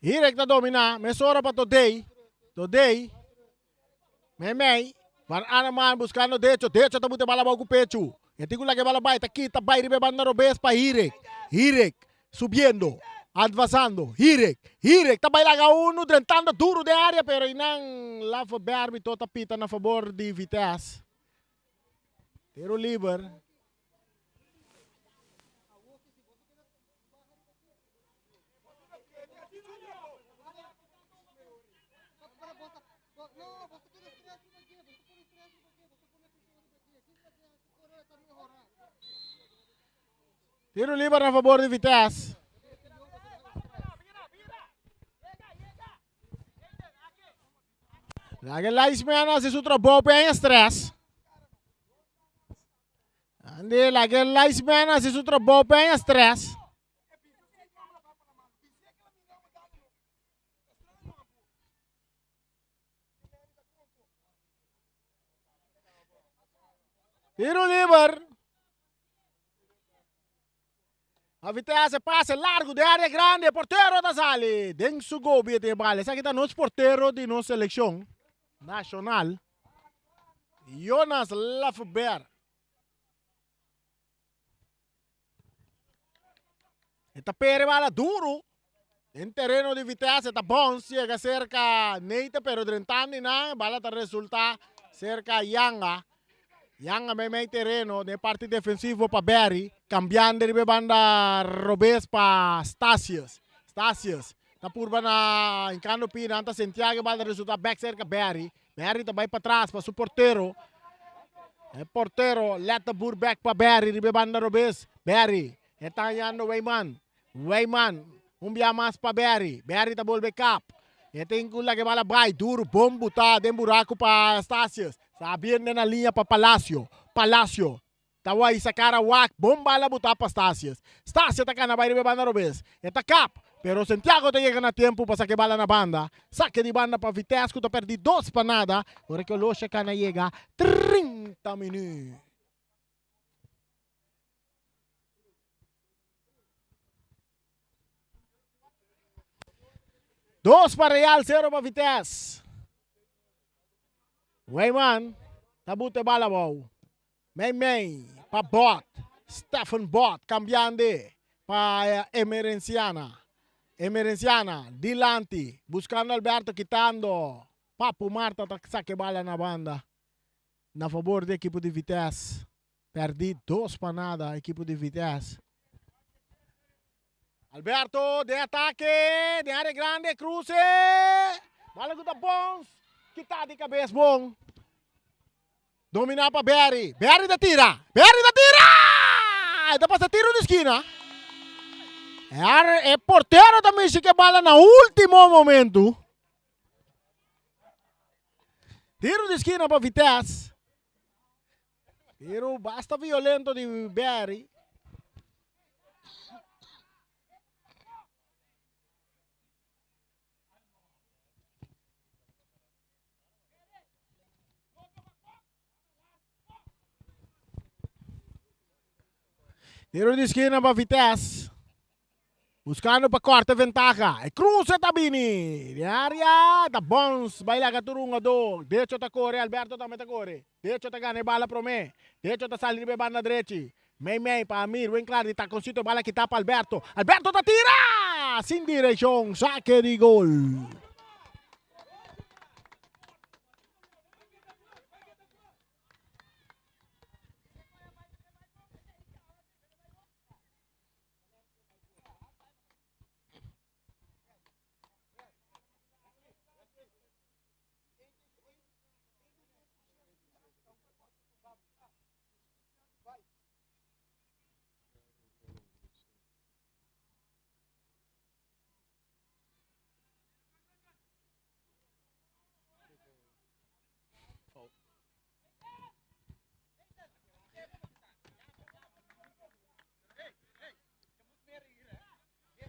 Hirek ta domina, mesora pa Todey. Todey, meimei, Van Arneman buscando Decho. Decho ta bute bala abou ku pechu. E tin ku laga e bala bai, ta kita bai riba e banda robes pa Hirek. Hirek, subiendo, advasando. Hirek, Hirek ta bai laga unu, drentando duru den area, pero einan Laffer arbitro ta pita na fabor di Vitesse. Tiro liber. Tiro liber na fabor di Vitesse. Laga linesman hasi su trabou pa e stress. Ande laga linesman hasi su trabou pa e stress. Tiro liber. A Vitesse pase largo den área grande, portero ta sali den su gobi e bala. Esaki ta nos portero di nos seleccion nacional, Jonas Lafber. E ta pere bala duro den tereno di Vitesse, ta bounce yega cerca Neite, pero drentando nan, bala ta resulta cerca Yanga. Yanga meimei tereno den parti defensivo pa Barry, cambiando riba e banda robes pa Stasius. Stasius ta purba na hincando pie, nan ta Santiago, e bal ta resulta back cerca Barry. Barry ta bay patras pa su portero. E portero let de boer back pa Barry riba e banda robes. Barry e ta hañando Weyman. Weyman un bia mas pa Barry. Barry ta bolbe kap. E tin ku laga e bala bai duru bon buta den buraku pa Stasius. Sa biende na liña pa Palacio. Palacio ta wai sa kara wak bon bala buta pa Stasius. Stasius ta kana bai riba e banda robes. E ta kap, pero Santiago ta yega na tempu pa saka e bala na banda. Sake di banda pa Vitesse ku ta perdi 2-0. Ora ku Olosha kana yega 30 minüt. Dos pa Real, sero pa Vitesse. Weyman ta bute bala abou. Mei mei pa Bot. Stephen Bot cambiando pa Emerenciana. Emerenciana dilanti buscando Alberto kitando Papu Marta ta saca e bala na banda na favor di ekipo di Vitesse. Perdi 2-0 ekipo di Vitesse. Alberto den atake den area grandi cruce bala ku ta bons kita di kabes bon. Dominá pa Barry. Barry ta tira. Barry ta tira! E ta pasa tiro di skina. E portero ta mishi ke bala na último momento. Tiro di skina pa Vitesse. Tiro basta violento di Barry. Tiro di skina pa Vitesse. Buscando pa corta ventaha. E cruce ta bini. Di area ta Bons. Bai laga tur un ado. Decho ta core. Alberto tambe ta core. Decho ta gana e bala prome. Decho ta sali riba e banda drechi. Mei mei pa Amir. Winklaar di taconcito e bala kita pa Alberto. Alberto ta tira! Sin direccion. Saque di gol.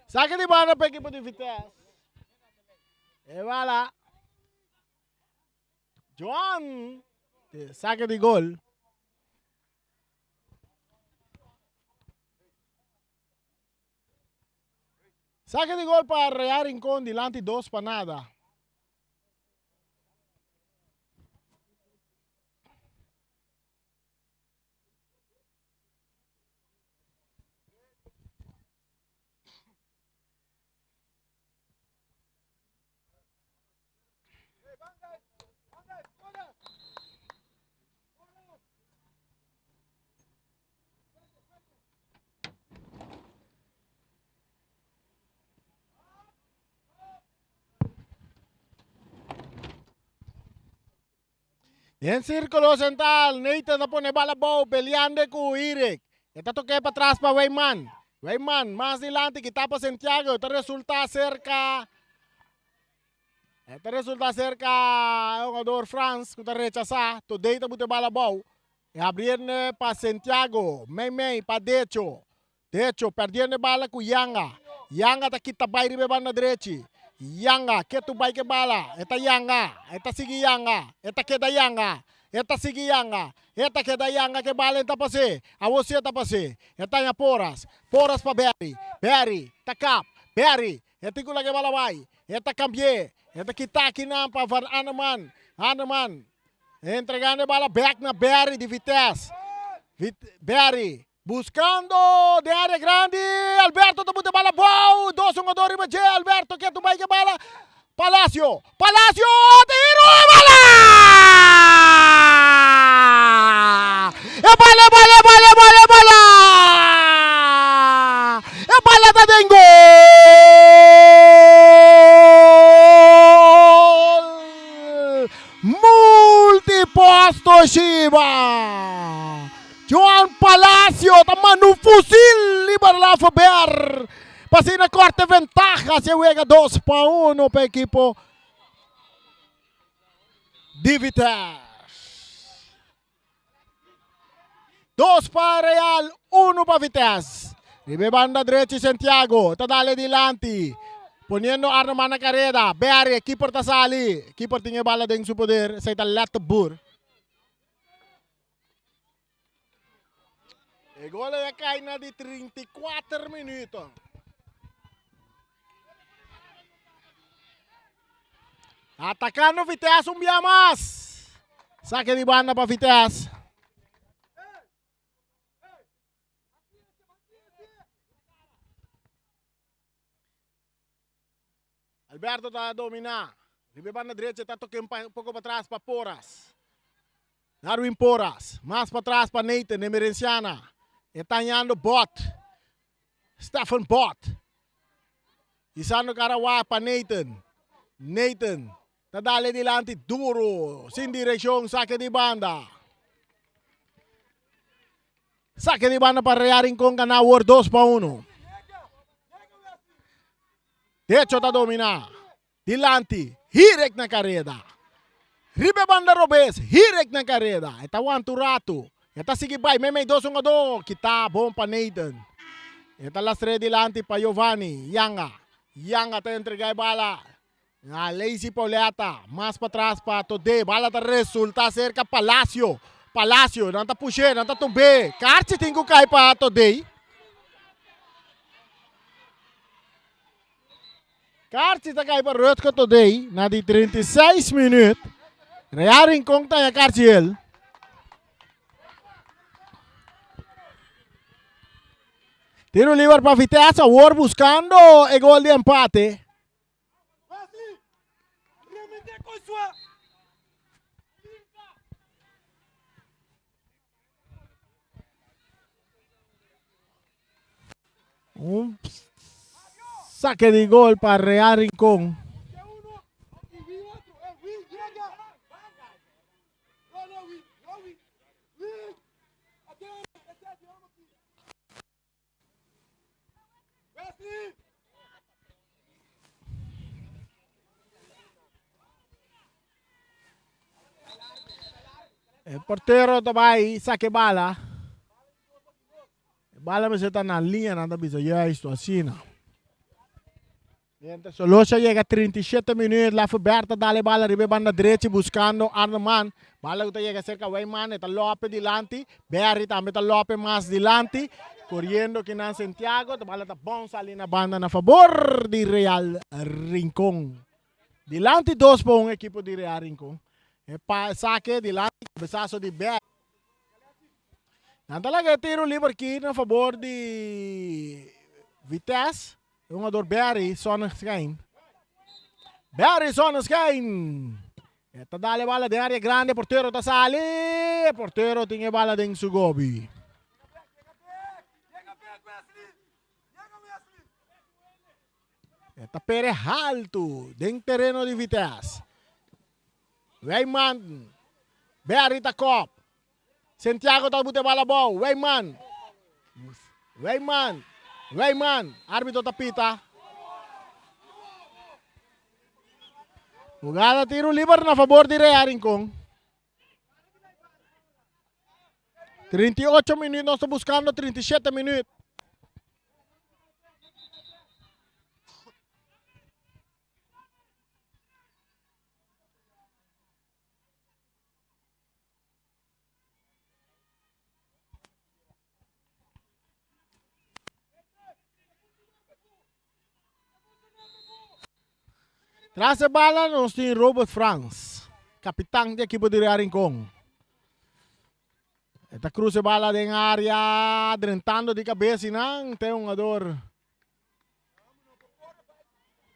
Saque di banda pa equipo di Vitesse. E bala. Joan. Saque di gol. Saque di gol pa Real Rincon dilanti 2-0. Den sírkulo sentral, Nathan ta pone bala abou, peleando ku Eric. E ta tok'é patras pa Weyman. Weyman mas dilanti kita pa Santiago, ta resulta serka E ta resulta serka e hugador Frans ku ta rechasá. Todey ta buta e bala abou. E habriendo pa Santiago. Mei mei pa Decho. Decho perdiendo e bala ku Yanga. Yanga ta kita bai riba e banda drechi. Yanga ketu bai ku e bala. E ta yanga. E ta sigui yanga. E ta keda yanga. E ta sigui yanga. E ta keda yanga ku e bala e ta pas'é. Awor si e ta pas'é. E ta haña Porras. Porras pa Berry. Berry ta kap. Berry E tin ku laga e bala bai. E ta kambi'é. E ta kita akinan pa Van Anneman. Anneman entregando e bala bèk na Berry di Vitesse. Vit Berry buskando den área grandi. Alberto ta buta e bala bou. Dos hungador riba dje. Alberto ke tumba e bala. Palacio. Palacio! Tiro e bala! E bala, e bala, e bala, e bala, e bala! E bala ta den gol! Multipost Toshiba! Joan Palacio ta manda un fusil riba Lafober. Pa asina corta e ventaha si e wega 2-1 pa ekipo di Vitesse. 2 pa Real, 1 pa Vitesse. Riba e banda drechi Santiago ta dale dilanti. Poniendo Arnoman na careda. Berry, keeper ta sali. Keeper tin e bala den su poder. Esey ta Letterboer. E gol a cai na di 34 minuut. Atacando Vitesse un bia mas. Saque di banda pa Vitesse. Alberto ta dominá. Riba e banda drechi e ta toke un poko patras pa Porras. Darwin Porras. Mas patras pa Nathan Emerenciana. E ta hañando Bot. Stephen Bot. Isando kara wak pa Nathan. Nathan ta dale dilanti duro. Sin direkshon sake di banda. Sake di banda pa Real Rincon gana awor 2-1. Decho ta dominá. Dilanti, Hirek na kareda. Riba e banda robes, Hirek na kareda. E ta wanta un ratu. E ta sigui bai meimei dos hungadó. Kita bon pa Nathan. E ta lastr'é dilanti pa Giovanni. Yanga. Yanga ta entregá e bala na Lacey Pauletta. Mas patras pa Todé. Bala ta resultá serka Palacio. Palacio, nan ta push'é, nan ta tumb'é. Karchi tin ku kai pa Todé. Karchi ta kai pa Rutger Todey na di 36 minuut. Real Rincon ta haña karchi el. Tiro liber pa Vitesse awor buscando e gol di empate. Un saque di gol pa Real Rincon. E portero ta bai saque bala. E bala mester ta na liña nan ta bisa juisto asina. Mientras Solosa yega 37 minuut, Lafferberg ta dal e bala riba e banda drechi buscando Arneman. Bala cu ta yega cerca Wijman, e ta lope dilanti. Berry tambe ta lope mas dilanti. Coriendo kinan Santiago, ta bala ta bounce sali na banda na fabor di Real Rincon. Dilanti 2-1 ekipo di Real Rincon. E pa sake dilanti cabezazo di Berry. Nan ta laga e tiro liber aki na fabor di Vitesse. E hungador Barry Sonnenschein. Barry Sonnenschein. E ta dal e bala den area grande. Portero ta sali. Portero tin e bala den su gobi. E ta pere haltu den tereno di Vitesse. Wijman. Barry ta kop. Santiago ta bute bala abou. Wijman. Wijman. Wijman. Arbitro ta pita. Jugada tiro liber na favor di Real Rincon. 38 minuut, nos ta buscando 37 minuut. Tras e bala nos tin Robert Frans, kapitan di ekipo di Real Rincon. E ta cruza e bala den area, drentando di cabeza y nan te hungador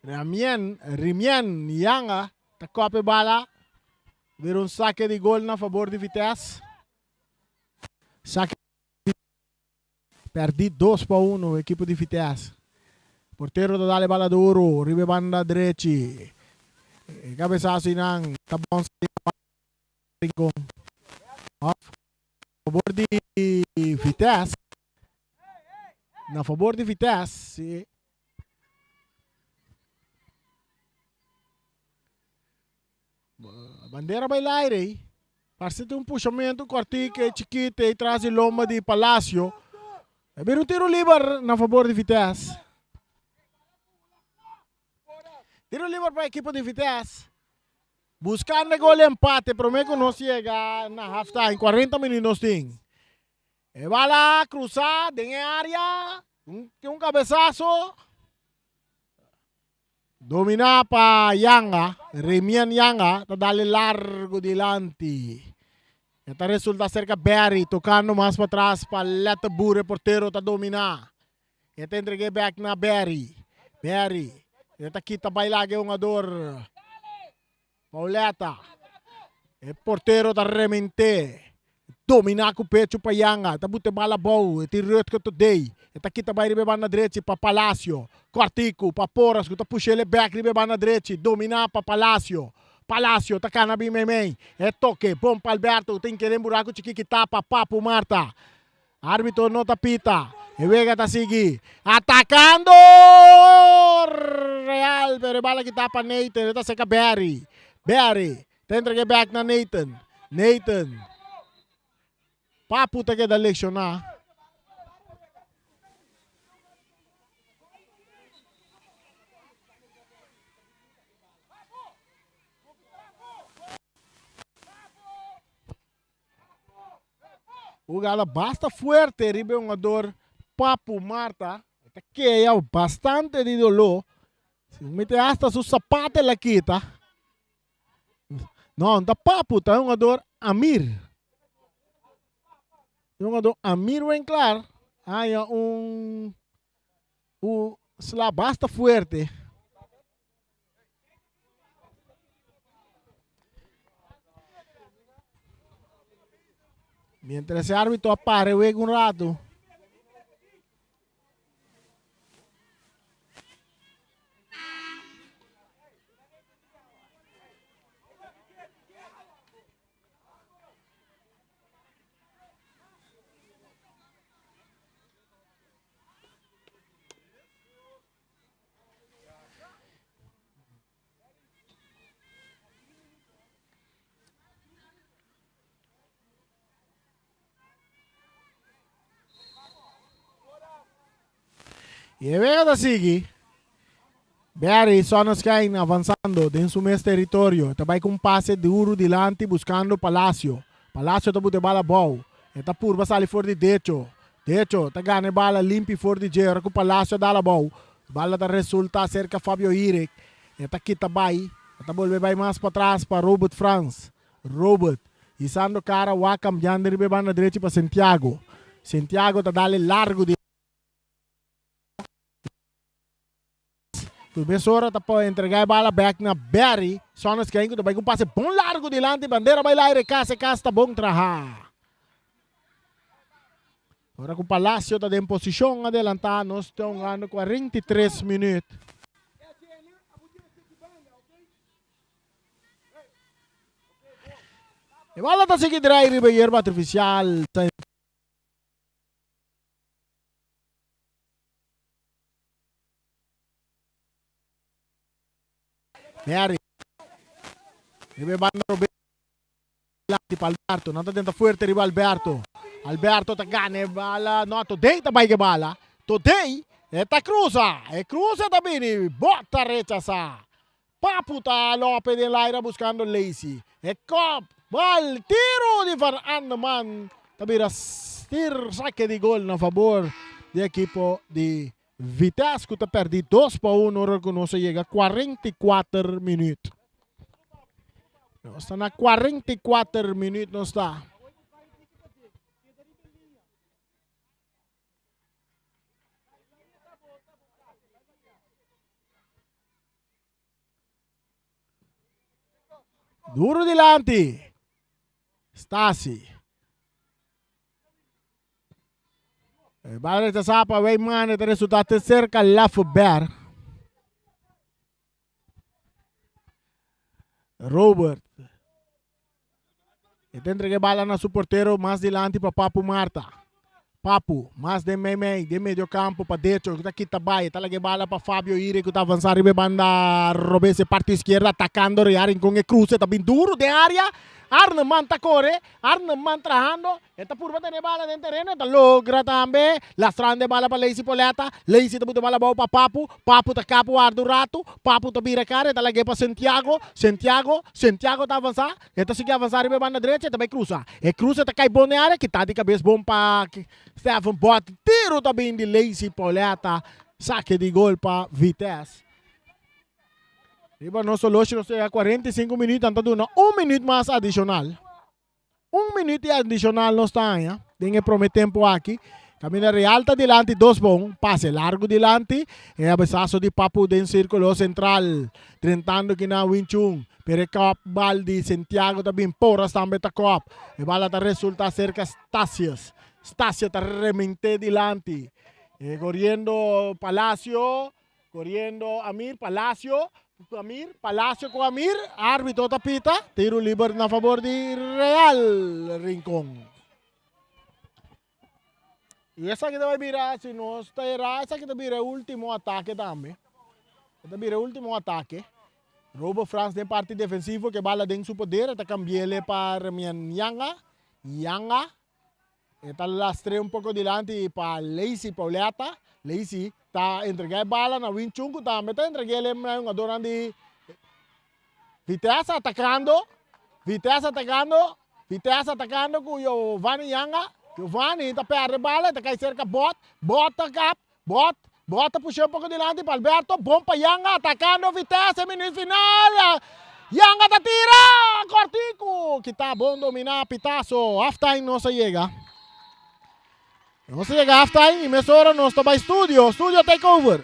Ramien, Rimien Yanga ta kop e bala. Bira un sake di gol na fabor di Vitesse. Sake perdi 2-1 ekipo di Vitesse. Portero ta dal e bala duro riba e banda drechi. E cabezazo nan ta bon Rincon. Of fabor di Vitesse. Na fabor di Vitesse, si. Bandera bai laire ei. Parse tin un pushamento kortik ei chikito ei tras di lomba di Palacio. E bira un tiro liber na fabor di Vitesse. Tiro liber pa ekipo di Vitesse. Buscando e gol empate prome cu nos yega na half time. 40 minuut nos tin. E bala cruza den e area. Un, un cabezazo. Domina pa Yanga. Remien Yanga ta dale largo dilanti. E ta resulta cerca Barry tocando mas pa atras pa Letterboer. E portero ta domina. E ta entregue back na Barry. Barry. E ta kita bai laga e hungador Pauleta. E portero ta remente. Dominá ku pechu pa Yanga. Ta buta e bala abou. E tin Rutger Todey. E ta kita bai riba e banda drechi pa Palacio. Kòrtiku pa Porras ku ta push'el e bèk riba e banda drechi. Dominá pa Palacio. Palacio ta kana bin meimei. E toke bon pa Alberto ku ta hinke den buraku chikí kitá pa Papu Marta. Arbitro no ta pita. E wega ta sigui. Atakando Real pero e bala kitá pa Nathan. E ta seka Barry. Barry ta entrega e bèk na Nathan. Nathan. Papu ta keda lekshoná. Hugada basta fuerte riba e hungador Papu Marta. E ta kea bastante di doló. Si mete hasta su sapato el a kita. No, no ta Papu, ta e hungador Amir. E hungador Amir Winklar haña un un sla basta fuerte. Mientras e árbitro a para e wega un rato. Y e wega ta sigui. Barry Sonnenschein avanzando den su mes territorio. Ta bai cu un pase duro dilanti buscando Palacio. Palacio ta buta e bala abou. E ta purba sali for di Decho. Decho ta gana e bala limpi for di dje ora cu Palacio a dal abou. Bala ta resulta cerca Fabio Irek. E ta kita bai. E ta bolbe bai mas patras pa Robert Frans. Robert, hisando cara wak cambiando riba e banda drechi pa Santiago. Santiago ta dal e largo di. Mesora ta por entrega e bala bek na Barry. Sonneskijn ku ta bai ku un pase bon largu dilanti. Bandera bai laire kas e kas ta bon traha. Ora ku Palacio ta den posishon adelantá nos ta hungando 43 minüt. E bala ta sigui drai riba yerba artifisial. Mary. Riba e banda Roberto dilanti pa Alberto. Nan ta tenta fuerte riba Alberto. Alberto ta gana e bala. No, Todey ta bai ku e bala. Todey e ta cruza. E cruza ta bini. Bota rechasa. Papu ta lope den laira buscando Lacey. E kop. Bal. Tiro di Van Andeman. Ta bira tir sake di gol na fabor di ekipo di Vitesse ku ta pèrdí dos pa un ora ku nos a yega 44 minüt. Nos ta na 44 minüt nos ta. Duro dilanti. Stasi. E bala rechasá pa Weimane ta resultá te serka Lafferberg. Robert. E ta entrega e bala na su portero mas dilanti pa Papu Marta. Papu, mas den meimei, den medio campo pa decho, ku ta kita bai, ta laga e bala pa Fabio Ire ku ta avansa riba e banda robes e parti izquierda atacando Real Rincon e cruce ta bin duro den area. Arneman ta core, Arneman trahando, e ta purba tene e bala den tereno, e ta logra tambe lastrando e bala pa Lacey Poletta, Lacey ta buta e bala abou pa Papu, Papu ta kap warda un ratu, Papu ta bira kara, e ta lag'é pa Santiago, Santiago, Santiago ta avansa, e ta sigui avansa riba e banda drecha, e ta bai krusa, e krusa ta kai bon den area, kita di kabes bon pa Stephen Bot, tiro ta bin di Lacey Poletta, sake di gol pa Vitesse. Riba nos oloshi nos ta yega 45 minuut, nan ta duna un minuut mas adishonal. Un minuut di adishonal nos ta haña den e prome tempu aki. Kaminda Real ta dilanti dos bon, pase largu dilanti, e abesaso di Papu den sirkulo sentral, drentando kina Wing Chun, pero e kòp bal di Santiago ta bin Porras tambe ta kòp, e bala ta resulta serka Stasius, Stasia ta remente dilanti, e koriendo Palacio, koriendo Amir, Palacio, Amir, Palacio ku Amir, arbitro ta pita, tiro liber na fabor di Real Rincon. Y esaki ta bai bira, si nos ta era, esaki ta bira e ultimo atake tambe. E ta bira e ultimo atake. Robo Frans den parti defensivo ke bala den su poder, e ta cambiele pa Remien Yanga. Yanga e ta lastre un poco dilanti pa Lacey Pauletta. Lacey ta entrega e bala na Win Chun ku tambe ta entregele na e hungadornan di Vitesse atacando, Vitesse atacando, Vitesse atacando cu Giovanni Yanga. Giovanni ta perde bala, e ta cay cerca Bot. Bot ta kap, Bot, Bot ta pusha un poco dilanti pa Alberto. Bon pa Yanga, atacando Vitesse, minuut final. Yanga ta tira! Cortico! Kita bon domina, pitazo. Half time nos a yega. Nos a yega half time y mesora nos ta bay studio. Studio take over.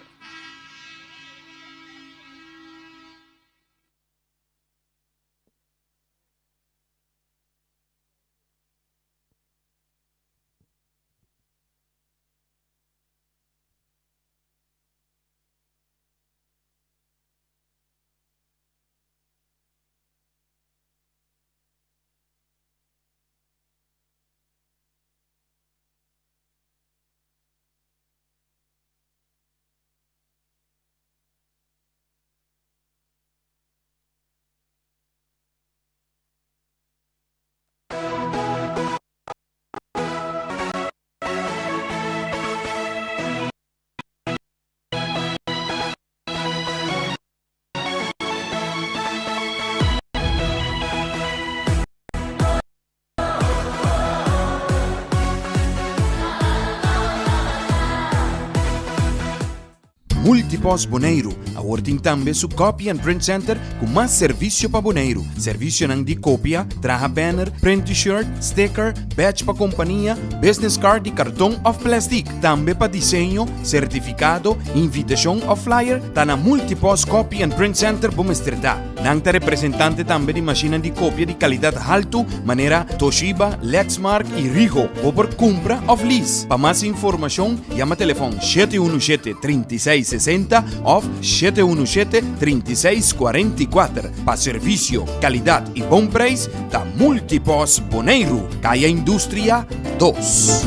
Multipost Boneiru awor tin tambe su Copy and Print Center ku mas servisio pa Boneiru. Servisionan di kopia, traha banner, print t-shirt, sticker, badge pa kompania, business card di karton òf plèstik. Tambe pa diseño, sertifikado, invitashon òf flyer ta na Multipost Copy and Print Center bo mester ta. Nan ta representante tambe di mashinnan di kopia di kalidat haltu manera Toshiba, Lexmark i Ricoh. Bo por kumpra òf lease. Pa mas informashon yama telefòn 717 36 60 òf 717 36 44. Pa servisio, kalidat i bon preis ta Multipos Boneiru, Kaya Industria dos.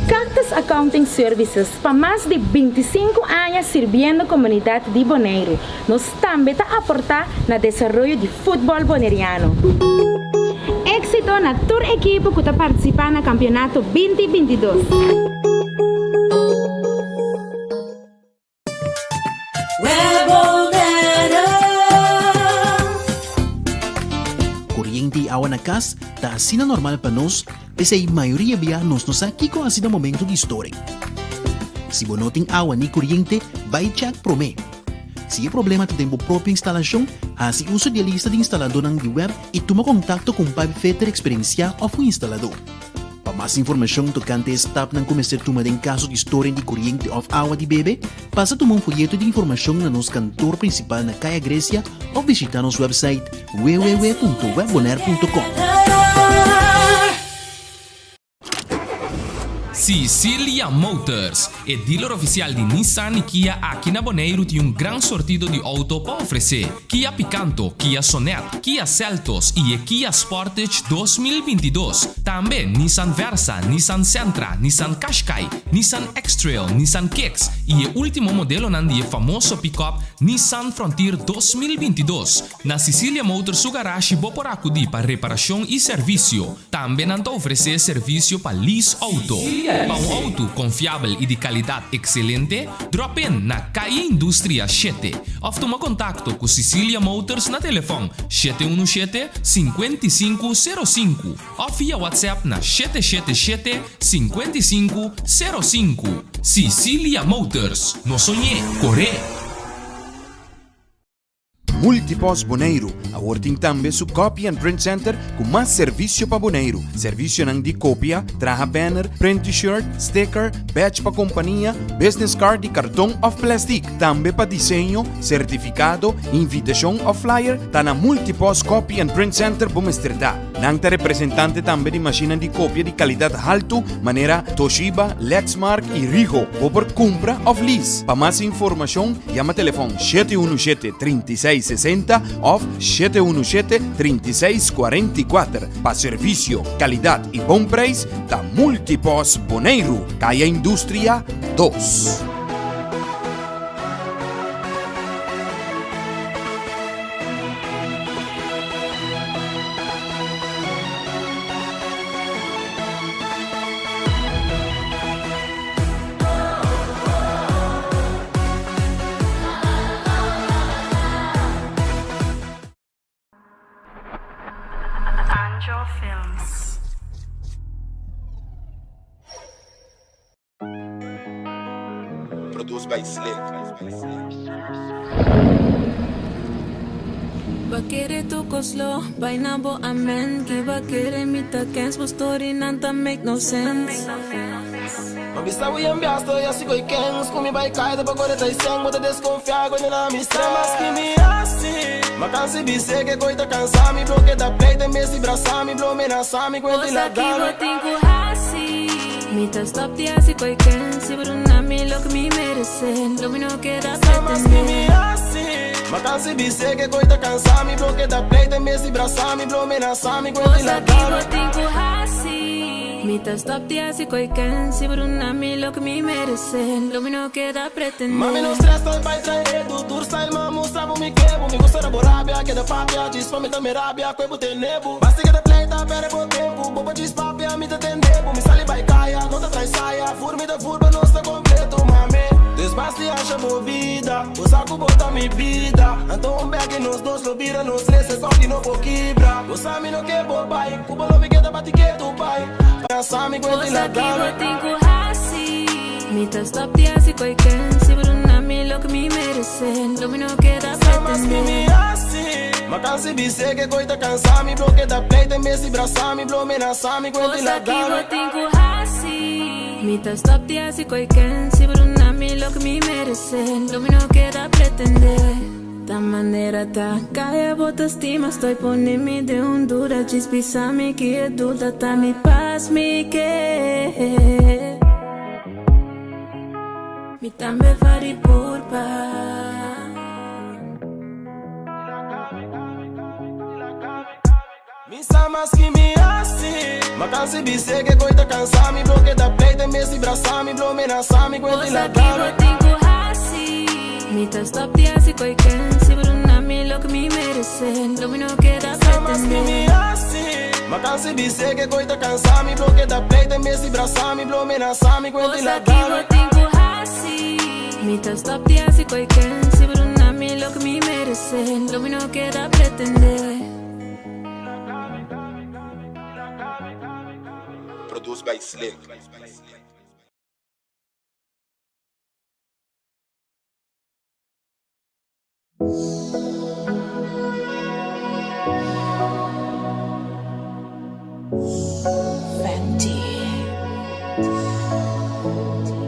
Cactus Accounting Services pa mas di 25 aña sirbiendo komunidat di Boneiru. Nos tambe ta aportá na desaroyo di futbòl boneriano. Éksito na tur ekipo ku ta partisipá na kampionato 20 22. Koriente i awa na kas ta asina normal pa nos, p'esei mayoria bia nos no sa kiko hasi na momento di storing. Si bo no tin awa ni koriente, bai chèk promé. Si e problema ta den bo propio instalashon, hasi uso di e lista di instaladónan di web i tuma kontakto ku un pipefitter eksperensiá òf un instaladó. Pa mas informashon tokante e stapnan ku mester tuma den kaso di storing di koriente òf awa di bebe, pasa tuma un foyeto di informashon na nos kantor prinsipal na Kaya Grecia òf bishitá nos wèpsait www.webbonaire.com. Sicilia Motors, e dealer ofisial di Nissan i Kia aki na Boneiru tin un gran sortido di outo pa ofresé. Kia Picanto, Kia Sonet, Kia Seltos i e Kia Sportage 2022. Tambe Nissan Versa, Nissan Sentra, Nissan Qashqai, Nissan X-Trail, Nissan Kicks i e último modelonan di e famoso pick-up Nissan Frontier 2022. Na Sicilia Motors su garashi bo por akudí pa reparashon i servisio. Tambe nan ta ofresé servisio pa lease outo. Pa un outo konfiabel i di kalidat ekselente, drop in na Calle Industria shete òf tuma kontakto ku Sicilia Motors na telefòn 717 55 05 òf via WhatsApp na 777 55 05. Sicilia Motors, no soñ'é, kor'é! Multipost Boneiru awor tin tambe su Copy and Print Center ku mas servisio pa Boneiru. Servisionan di kopia, traha banner, print t-shirt, sticker, badge pa kompania, business card di karton òf plèstik. Tambe pa diseño, sertifikado, invitashon òf flyer ta na Multipost Copy and Print Center bo mester ta. Nan ta representante tambe di mashinnan di kopia di kalidat haltu manera Toshiba, Lexmark i Rigo. Bo por kumpra òf lease. Pa mas informashon yama telefòn 717 36 60 òf 717 36 44. Pa servisio, kalidat i bon preis ta Multipost Boneiru, Kaya Industria 2. Angel Films. Produced by Slick. Ba kere tu koslo, bai na bo amen Ki ba kere mi ta kens, bo story nan ta make no sense. Ma bisa wi en biasto ya si koi kens Ku mi bai kai ta pa kore tai seng Bo ta deskonfia koi na mi stress Mas ki mi hasi Ma kansi bis'é ke koi ta kansa mi Blo keda play te mes di brasa mi Blo menasa mi kuenta i Cosa ki laga bo mi tin ku hasi Mi ta stop di hasi koi kens Si bo duna mi loke mi meresé Lo mi no keda Sa mas ki mi pretendé hasi Ma kansi bis'é ke koi ta kansa mi Blo keda play te mes di brasa mi Blo menasa mi kuenta i Cosa ki laga bo mi tin ku hasi Mi ta stop di hasi koi ken Si bo duna mi loke mi meresé Lo mi no keda pretendé. Mami no stress ta bai trae redu Tur style ma mustra bo mi kebu Mi gusta ora bo rabia keda papia Djis pa mi ta mi rabia kue bo tene bo Basti keda pleita perde bo tempu Bo por djis papia mi ta tende bo Mi sali bai kaya no ta trae saya Fur mi ta fur pa nos ta kompleto mami Dus basti hasha bo bida Bo sa ku bo ta mi bida Anto un bek i nos dos lo bira nos tres E koki no por kibra Bo sa mi no ke bo bai Ku bo lo mi keda bati ketu bai Pensa mi kuenta i Cosa ki laga bo mi. tin ku hasi Mi ta stop di hasi koi ken Si bo duna mi loke mi meresé Lo mi no keda Sa mas ki mi pretendé. hasi Ma kansi bis'é ke koi ta kansa mi Blo keda pleita en bes di brasa mi Blo menasa mi kuenta i Cosa ki laga bo mi. tin ku hasi Mi ta stop di hasi koi ken Si bo duna mi loke mi meresé Lo mi no keda pretendé. Ta manera ta kaya bo ta stima Estoy pone mi den un duda Djis bisa mi ki e duda ta mi pas mi ke Mi tambe fari purpa. Mi sa mas ki mi hasi Ma kansi bis'é ke koi ta kansa mi Blo keda pleita en bes di brasa mi Blo menasa mi kuenta i Cosa ki laga bo mi. tin ku hasi Mi ta stop di hasi koi ken Si bo duna mi loke mi meresé Lo mi no keda Sa mas ki mi pretendé. hasi Ma kansi bis'é ke koi ta kansa mi Blo keda pleita en bes di brasa mi Blo menasa mi kuenta i Cosa ki laga bo mi. tin ku hasi Mi ta stop di hasi koi ken Si bo duna mi loke mi meresé Lo mi no keda pretendé. Produced by Slick.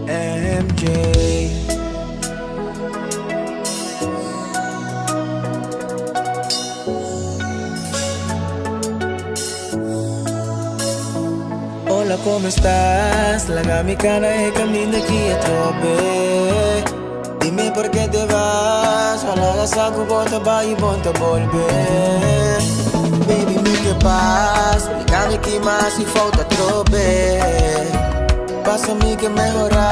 MJ. Hola, ¿cómo estás? Laga mi kana e kaminda aki atrobe. Dime por qué te vas. Ojalá sa ku bo ta bai i bo ta bolbe. Baby, mi ke pas. Splika mi ki mas i falta atrobe. Paso mi ke mehorá,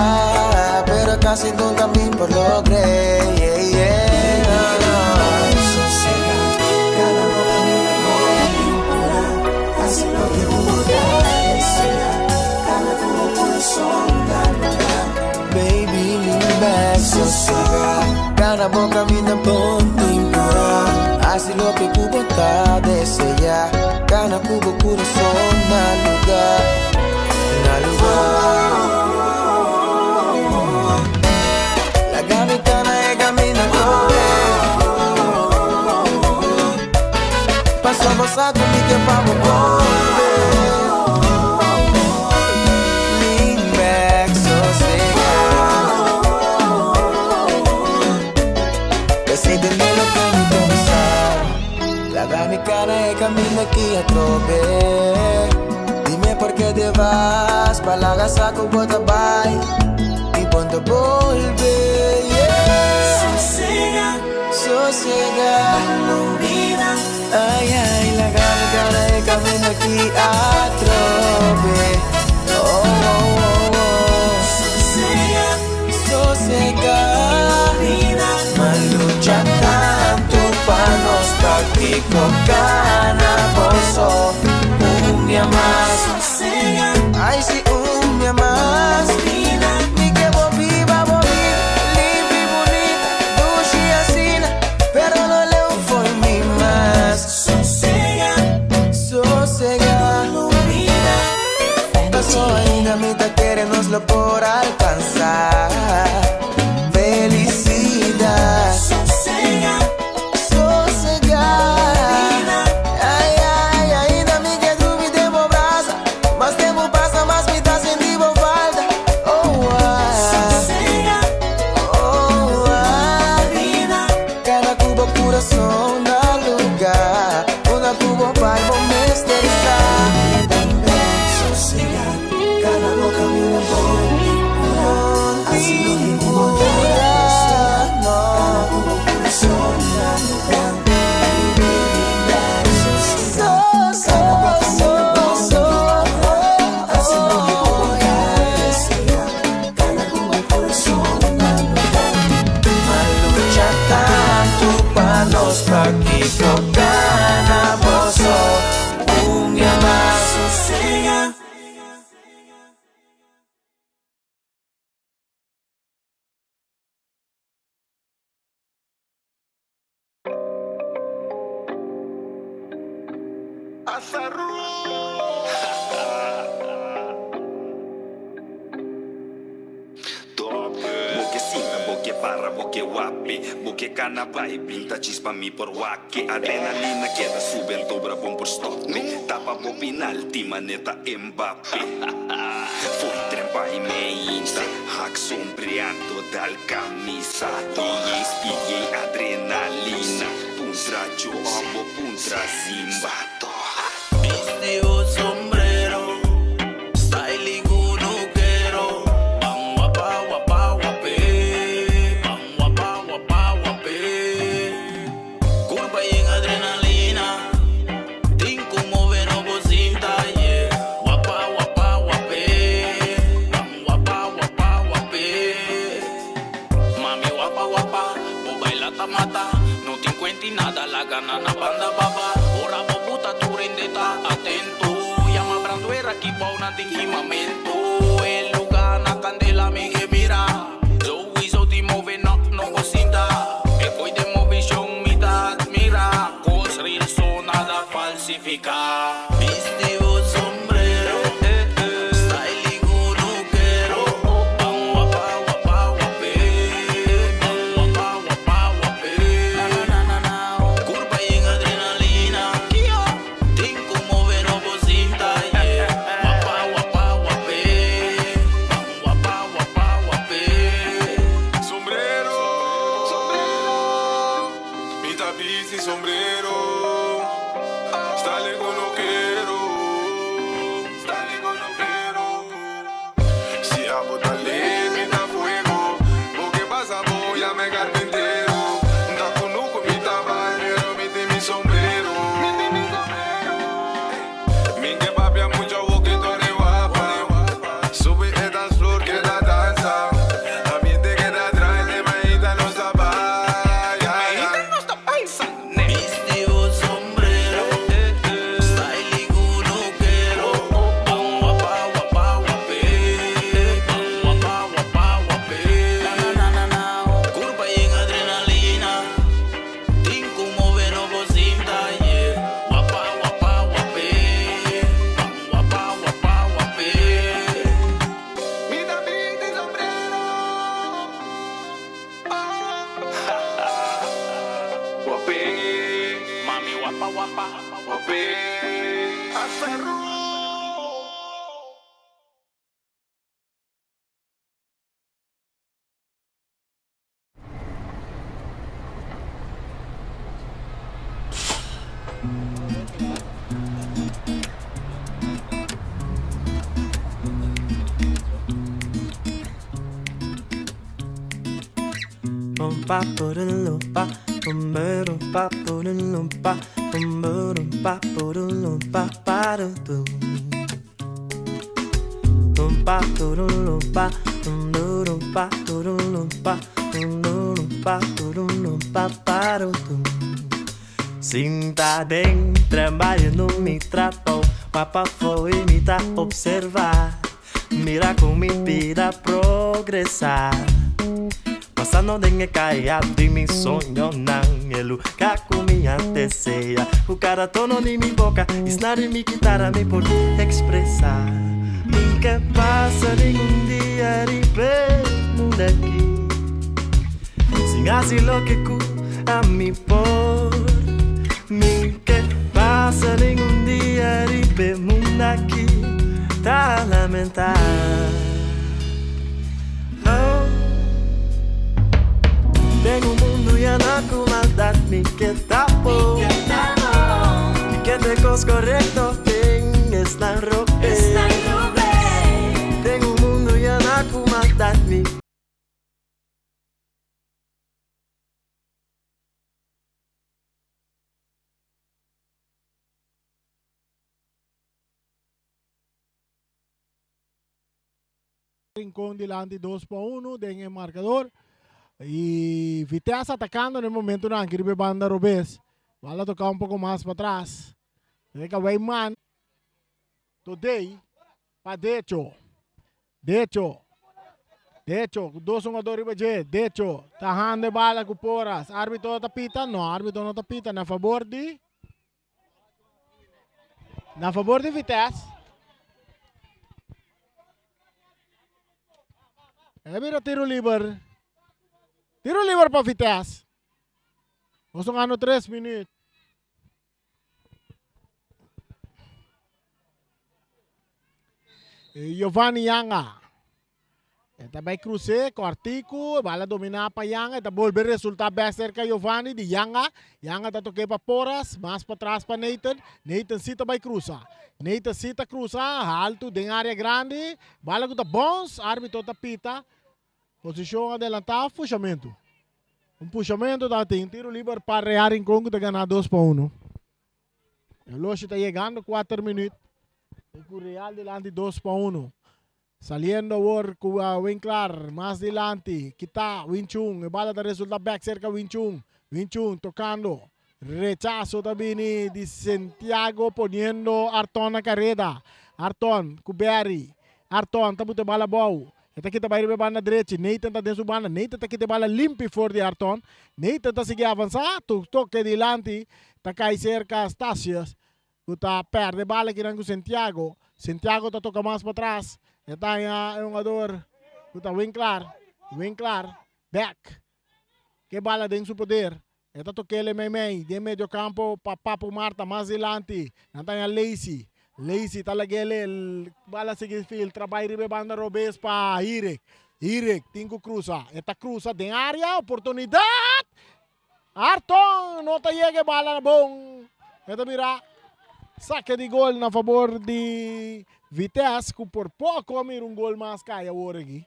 pero kasi nunka mi por logr'é. Yeah, yeah. Sosegá, kana bo kaminda bon purá. Hasi loke bo ta deseá. Kana ku bo kurason na lugá. Baby, lean back, sosegá. Kana bo kaminda bon purá. Hasi loke bo ta deseá. Kana ku bo kurason na lugá. Na lugá. Laga mi kana e kaminda atrobe. Paso bo sa ku mi ke pa bo bolbe. Lean back, sosega. Esei ta loke mi ta bisa. Laga mi kana e kaminda aki atrobe. Dime por qué te vas, pa laga sa ku bo ta bai i bo no ta bolbe. Yeah. Sosega, sosega, Ay, ay, laga mi kana e kaminda aki atrobe. Oh, oh, oh, oh. Sosega, sosega. M'a lucha tantu pa nos pakiko kana boso un dia mas. Ay, si un dia mas. Mi ke bo biba, bo biba, limpi, bunita, dushi asina, pero no leu fo'i mi mas. Sosega, sosega. Paso ainda mi ta kere nos lo por alkansá. Felisidat. Sosega, sosega. Ai, ai, ainda mi ke drumi den bo brasa. Mas tempu pasa, mas mi ta sinti bo falta. Oh, ah. Sosega. Oh, ah. Kana ku bo kurason na lugá. Unda ku bo bai, bo mester sa. Sosega, kana bo kaminda bon. Asina no. Kana ku bo kurason na lugá. So, so, so, so, oh, yeah. Kana ku bo kurason na lugá. M'a lucha tantu pa nos pakiko kana boso un dia mas. Sosega. Bo ke sinta, bo ke para, bo ke wape. Bo ke kana bai, pinta chispa mi por wak. Adrenalina keda sube anto bra bon por stop me. Tapa bo penalti maneta Mbappe. Fo'i trempa i meinta, hak sombreando dal camisa. DJ speed yei adrenalina. Puntra Joe bo puntra Zimba. Bisti un sombrero, style kunukero. Ban wapa wapa wap'é, ban wapa wapa wap'é. Kurpa yen adrenalina, tin ku move no bo sinta, yeah. Wapa wapa wap'é, ban wapa wapa wap'é. Mami wapa wapa, bo baila ta mata. No tin kuenta nada, laga nan na banda baba. Ora bo buta tur hende ta atento. Yama brandweer aki bou nan tin kimamentu. E lugá na kandela mi ke mira. Sowieso tin move no no bo sinta. E koi den movishon mi ta admira. Kos real so nada falsifiká. Bisti bo sombrero, style kunukero. Ban wapa wapa wap'é, ban wapa wapa wap'é. Kurpa yen adrenalina, tin ku move no bo sinta, yeah. Wapa wapa wap'é, ban wapa wapa wap'é. Sombrero, sombrero, mi ta bisti sombrero, style kunukero, style kunukero. Si abo ta mi ta fuego, bo ke pasa bo yama karpintero. Ta kunuku mi ta pero mi tin mi sombrero. Mi ke papia mucho bokito di wapa. Subi e dance floor keda dansa. Ambiente keda drai, te mainta nos ta bai. Bisti un sombrero, style kunukero. Ban wapa wapa wap'é, ban wapa wapa wap'é. Kurpa yen adrenalina, tin ku move no bo sinta, yeah. Wapa wapa wap'é, ban wapa wapa wap'é. Mi ta bisti sombrero. Wap'é. Mami wapa wapa. wape. Asaru! Sinta den tren bayendo mi trabou Pa pafó i mi ta observá Mira kon mi bida progresá Pasando den e kaya di mi soñonan E lugá ku mi a desea Ku kada tono di mi boka i sna di mi kitara mi por ekspresá Mi ke pasa ningun dia riba e mundu aki Sin hasi loke ku ami por Mi ke pasa ningun dia riba e mundu aki Ta lamentá Oh Den un mundu yena ku maldat mi ke ta bon Mi ke te kos korekto den esnan robes Den un mundu yena ku maldat mi. Rincon dilanti 2 pa 1 den e marcador. Y Vitesse atacando en el momento nan riba banda robes. Bala toca un poco mas pa atras. Reka Wijman. Today pa Decho. Decho. Decho, ku dos hungador riba dje. Decho ta handa e bala ku Porras. Arbitro ta pita? No, arbitro no ta pita. Na fabor di Na fabor di Vitesse. E bira tiro liber. Tiro liber pa Vitesse. Nos ta gana tres minuut. Giovanni Yanga. E ta bai krus'é kòrtiku, e bala dominá pa Yanga, e ta bolbe resultá bèk serka Giovanni di Yanga. Yanga ta tok'é pa Porras, mas patras pa Nathan. Nathan sí ta bai krusa. Nathan sí ta krusa haltu den área grandi. Bala ku ta bòns, árbitro ta pita. Posishon adelantá, fushamentu. Un pushamentu ta tin tiro liber pa Real Rincon ku ta gana dos pa uno. Relosje ta yegando kuater minuut. I ku Real dilanti dos pa uno. Saliendo awor ku Winklar mas dilanti. Kita Winchun. E bala ta resulta bek serka Winchun. Winchun tokando. Rechaso ta bini di Santiago poniendo Arton na kareda. Arton ku Berry. Arton ta buta e bala abou. E ta kita bai riba e banda drechi. Nathan ta den su banda. Nathan ta kita e bala limpi for di Arton. Nathan ta sigui avansá. Tu toke dilanti ta kai serka Stasius ku ta pèrdè e bala kinan ku Santiago. Santiago ta toka mas patras. E ta haña e hungador ku ta Winklar. Winklar bèk. Ke bala den su poder. E ta tok'el meimei den medio kampo pa Papu Marta mas dilanti. Nan ta haña Lacey. Lacey ta lag'el e bala sigui filtra bai riba e banda robes pa Hirek. Hirek tin ku krusa. E ta krusa den área. Oportunidat! Arton no ta yega e bala bon. E ta bira sake di gol na fabor di Vitesse ku por poko a mira un gol mas kai awor aki.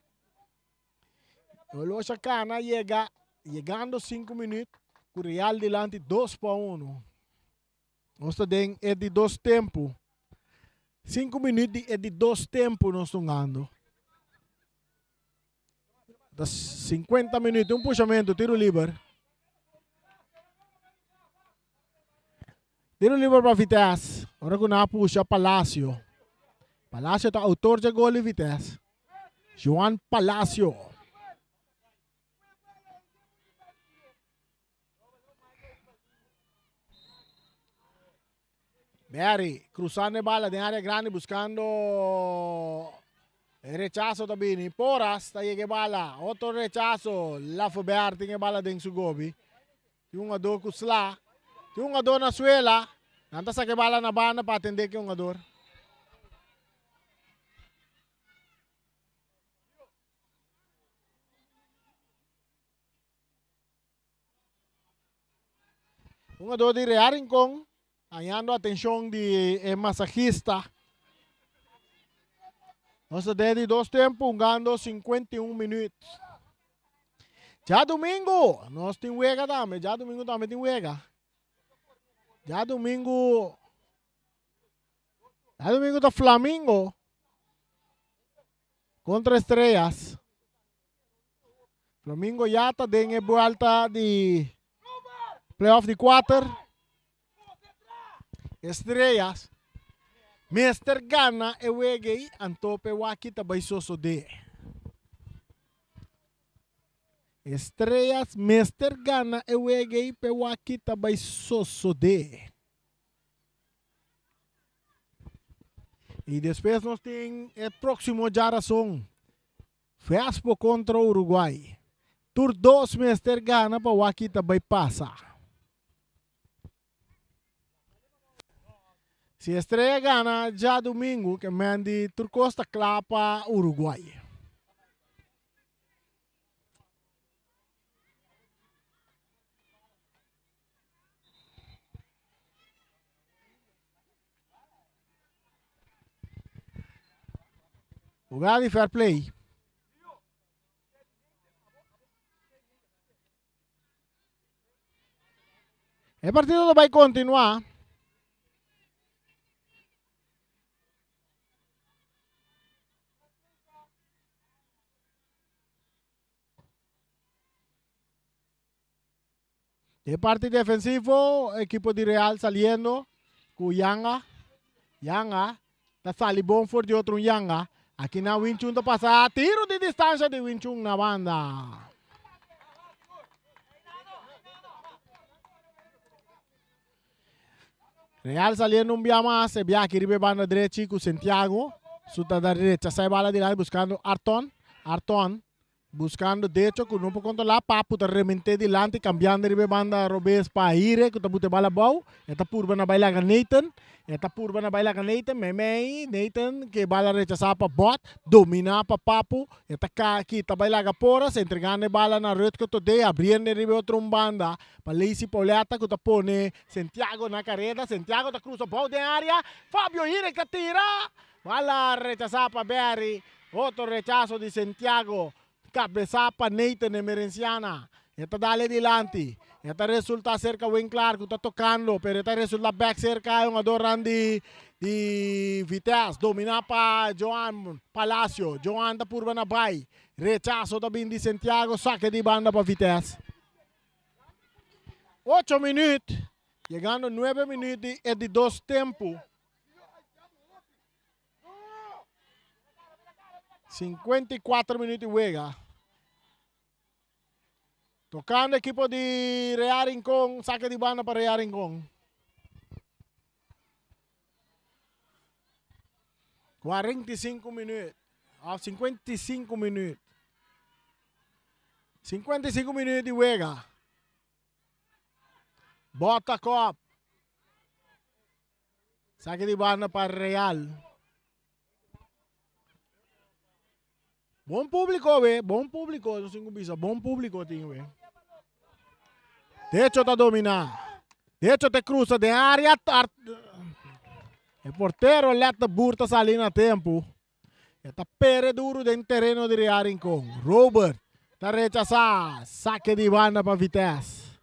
Olosha Cana yega yegando 5 minuut ku Real dilanti 2 pa 1. Nos ta den e di dos tempu. 5 minuut di e di dos tempu nos ta hungando. Ta 50 minuut, un pushamento, tiro liber. Tiro liber pa Vitesse. Ora ku nan a pusha Palacio. Palacio ta autor dje gol di Vitesse. Joan Palacio. Barry cruzando e bala den área grande buscando e rechazo ta bini. Porras ta yega e bala. Otro rechazo. Lafobert tin e bala den su gobi. Tin un jugador ku sla. Tin un jugador na suela. Nan ta saka e bala na banda pa atendé ku e hungador. Hungador di Real Rincon hañando atenshon di e masahista. Nos ta den di dos tempu hungando 51 minuut. Djadumingu nos tin wega tambe. Djadumingu tambe tin wega. Djadumingu Djadumingu ta Flamingo kontra Estrellas. Flamingo ya ta den e buelta di playoff di kuater. Estrellas mester gana e wega ei anto p'e waki ta bai sosodé. Estrellas mester gana e wega ei p'e waki ta bai sosodé. I despues nos tin e próksimo djarason. Fiaspo kontra Uruguay. Tur dos mester gana pa wak ki ta bai pasa. Si Estrella gana djadumingu ke men di tur kos ta kla pa Uruguay. Jugada di fair play. E partido ta bai continua. De parti defensivo, ekipo di Real saliendo ku Yanga. Yanga ta sali bon for di otro un Yanga. Aki na Winchun ta pasa tiro di distancia di Winchun na banda. Real saliendo un bia mas, e bia aki riba e banda drechi ku Santiago. Su ta da rechasa e bala dilanti buscando Arton. Arton Buscando Decho cu no por controla, Papu ta remente dilanti cambiando riba e banda robes pa Aire cu ta buta e bala abou. E ta purba na bay laga Nathan. E ta purba na bay laga Nathan. Meimei Nathan ke bala rechasa pa Bot. Domina pa Papu. E ta ca kita bay laga Porras entregando e bala na Rutger Todé abriendo riba e otro un banda pa Lacey Pauletta cu ta pone Santiago na careda. Santiago ta cruza bou den area. Fabio Hirik ta tira. Bala rechasa pa Barry. Otro rechaso di Santiago, kabesá pa Nathan Emerenciana. E ta dal e dilanti. E ta resulta serka Winklar ku ta tokando, pero e ta resulta bek serka e hungadornan di di Vitesse. Dominá pa Joan Palacio. Joan ta purba na bai. Rechaso ta bin di Santiago, sake di banda pa Vitesse. Ocho minüt, yegando nuebe minüt di e di dos tempu. 54 minuut di wega. Tocando equipo di Real Rincón, saque di banda pa Real Rincón. 45 minuut, of 55 minuut. 55 minuut di wega. Bota kop. Saki di banda pa Real. Bon publico we, bon publico, no sin bisa, bon publico tin we. Decho ta domina. Decho te cruza den area. E portero let de boer ta sali na tempo. E ta pere duro den tereno di Real Rincon. Robert ta rechasa. Sake di banda pa Vitesse.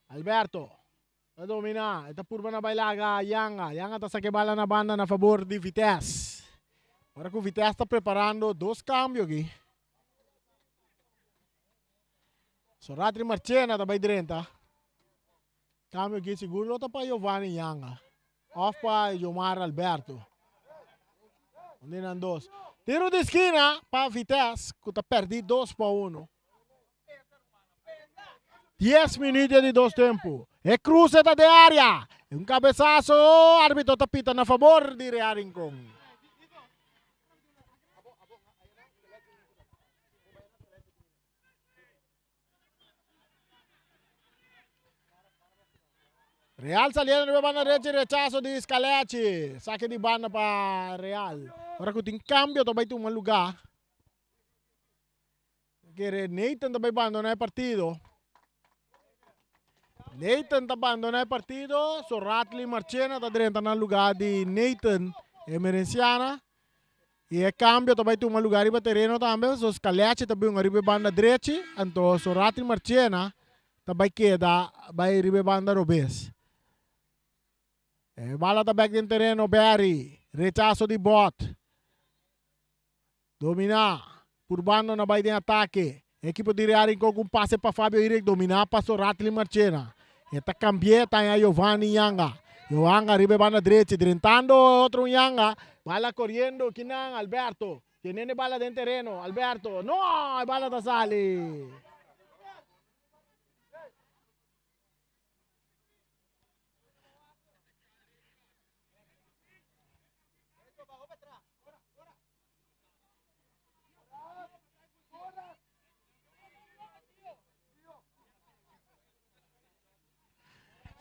Alberto ta domina, e ta purba na bai laga Yanga. Yanga ta saka e bala na banda na fabor di Vitesse. Ora ku Vitesse ta preparando dos kambio aki. Soratri Marchena ta bai drenta. Kambio aki sigur lo ta pa Giovanni Yanga of pa Jomar Alberto. Un di nan dos. Tiro di skina pa Vitesse ku ta pèrdí 2-1. 10 minuut di dos tempu. E cruce ta den area. Un cabezazo, arbitro ta pita na favor di Real Rincon. Real saliendo riba banda derechi rechaso di Scalechi. Sake di banda pa Real. Ora ku tin kambio ta bai tuma lugá. Kere Nathan ta bai bandoná e partido. Nathan ta bandoná e partido. So Ratley Marchena ta drenta na lugá di Nathan Emerenciana. I e kambio ta bai tuma lugá riba tereno tambe. So Scalechi ta bin riba e banda drechi. Anto so Ratley Marchena ta bai keda bai riba e banda robes. E bala ta bek den tereno Barry. Rechaso di Bot. Dominá. Purbando na bai den atake. E ekipo di Real Rincon ku un pase pa Fabio Irek dominá pa Soratli Marchena. E ta kambi'é ta haña Giovanni Yanga. Yoanga riba e banda drechi drentando otro un Yanga. Bala koriendo kinan Alberto. Teniendo e bala den tereno. Alberto. No! E bala ta sali.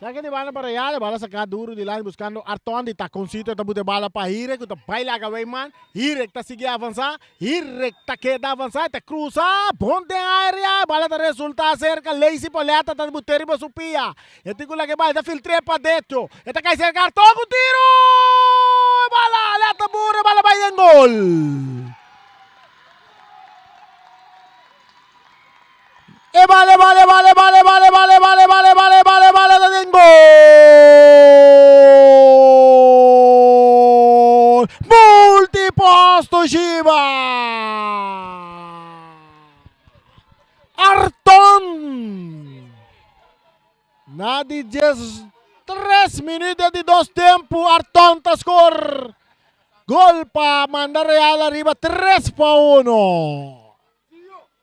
Saque di banda pa Real, e bala saca duro di lani buscando Arton di taconcito, ta bute bala pa Hirek cu ta bay laga Weyman. Hirek ta sigui avansa, Hirek ta keda avansa, ta cruza, bon den area, e bala ta resulta cerca Lacey Poletta ta bute riba su pia. E tin cu laga e bala, ta filtre pa Decho, e ta cay cerca Arton cu tiro! E bala, leta buro, e bala bay den gol! E bala, e bala, e bala, e bala, e bala, e bala, e bala, e bala, e bala, e bala, e bala ta den gol! Multiposto Shiba! Arton! Na di 13 minuut di dos tempu Arton ta skor gol pa manda Real ariba 3 pa 1.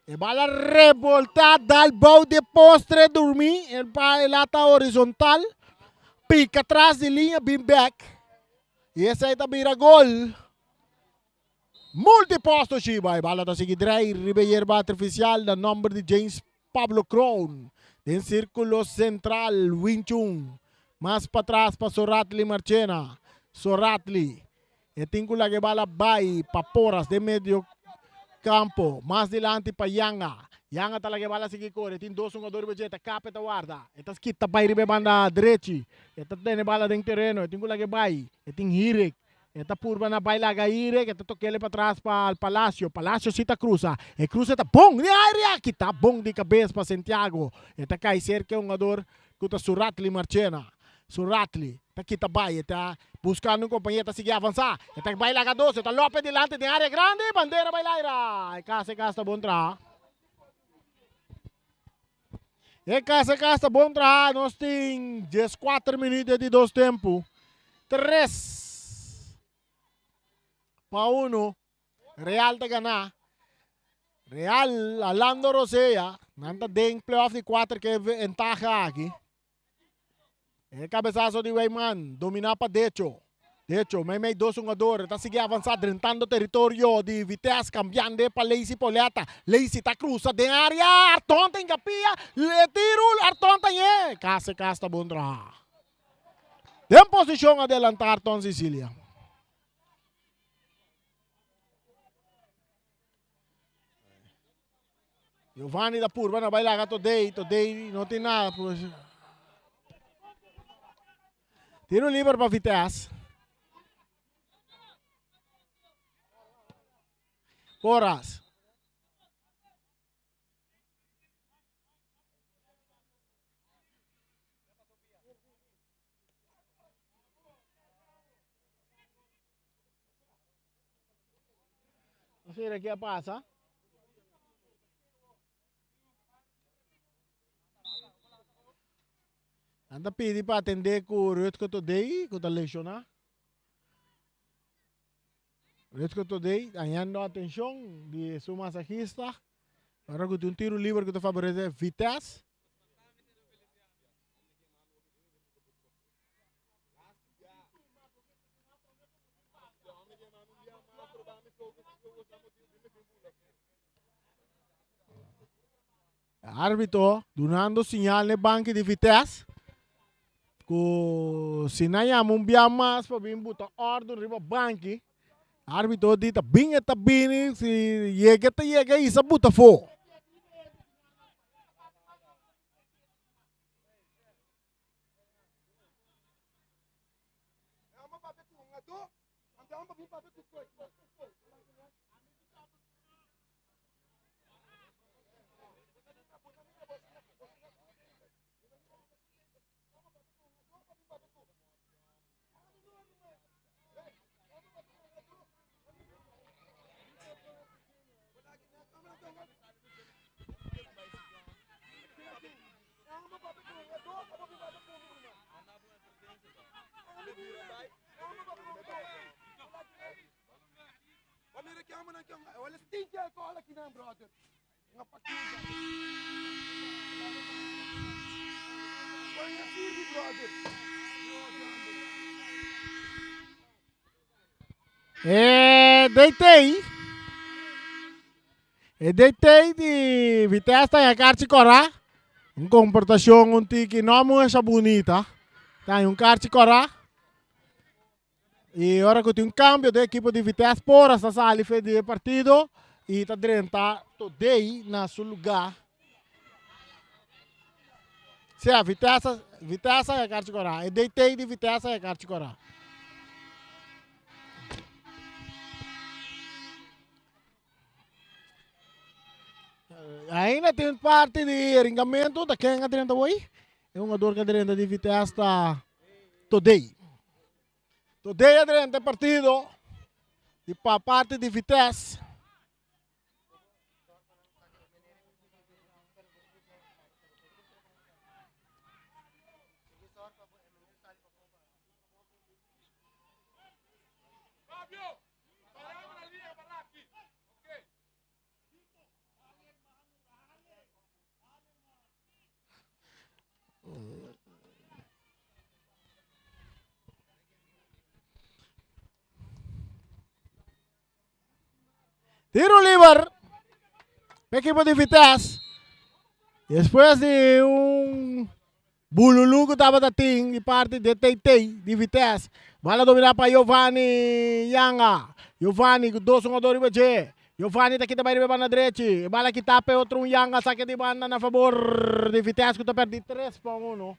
E bala revolta dal bou di postre durmi e pa e lata horizontal pica tras di liña bin bek y esey ta bira gol. Multiposto Shiba e bala ta sigui drei riba e yerba artificial na nomber di James Pablo Kroon den circulo central Wing Chun mas patras pa Soratli Marchena Soratli E tin ku laga e bala bai pa Porras den medio kampo. Mas dilanti pa Yanga. Yanga ta laga e bala sigui kore. Tin dos hungador riba dje. E ta kap, e ta warda. E ta skit ta bai riba e banda drechi. E ta tene bala den tereno. E tin ku laga e bai. E tin Hirek. E ta purba na bai laga Hirek. E ta tok'el patras pa Palacio. Palacio si ta krusa. E krusa ta bon den area. Kita bon di kabes pa Santiago. E ta kai serka e hungador ku ta Suratli Marchena. Suratli ta kita bai, e ta buskando un kompañer, ta sigui avansá, e ta bai laga dos, e ta Lopez dilanti den área grandi, bandera bai laira. E kas, e kas ta bon traha. E kas, e kas ta bon traha. Nos tin dieskuater minüt di dos tempu. Tres pa uno. Real ta gana. Real alando rosea. Nan ta den playoff di kuater ke ventaha aki. E cabezazo di Weyman, domina pa Decho. Decho, meimei dos hungador, ta sigui avansa drentando teritorio di Vitesse, cambiando pa Lacey Poletta. Lacey ta cruza den area, Arton ta ingapia, e tiro, Arton ta ñe. Casi cas ta bon traha. Den posicion adelanta Arton Cecilia. Giovanni ta purba na bai laga Todei, Todei no tin nada. Tiro liber pa Vitesse. Porras. Nos mira ke a pasa. Nan ta pidi pa atende ku Rutger Todei ku ta lesioná. Rutger Todei hañando atenshon di su masahista. Ora ku tin un tiro liber ku ta faborese Vitesse. Arbitro dunando señal n'e banki di Vitesse. Ku si nan yama un bia mas pa bin buta orden riba banki, arbitro di ta bin e ta bini, si yega e ta yega i sa buta afó. E DT E DT di Vitesse ta karchi kòrá. Un komportashon un tiki no mucha bunita. Ta un karchi kòrá. I ora ku tin un kambio den ekipo di Vitesse Porras ta sali fe di e partido i ta drenta Todei na su lugá. Sea, Vitesse, Vitesse a karchi kòrá. E DT di Vitesse a karchi kòrá. Ainda tin parti di ringamentu ta ken a drenta hoy? E hungador ku a drenta di Vitesse ta Todei. Todei a drenta e partido di pa parti di Vitesse. Tiro liber pa ekipo di Vitesse. Despues di un bululu ku tabata tin di parti di TT di Vitesse. Bala domina pa Giovanni Yanga. Giovanni ku dos hungador riba dje. Giovanni ta kita bai riba e banda drechi. E bala kita pa e otro un Yanga sake di banda na fabor di Vitesse ku ta perdi tres pa uno.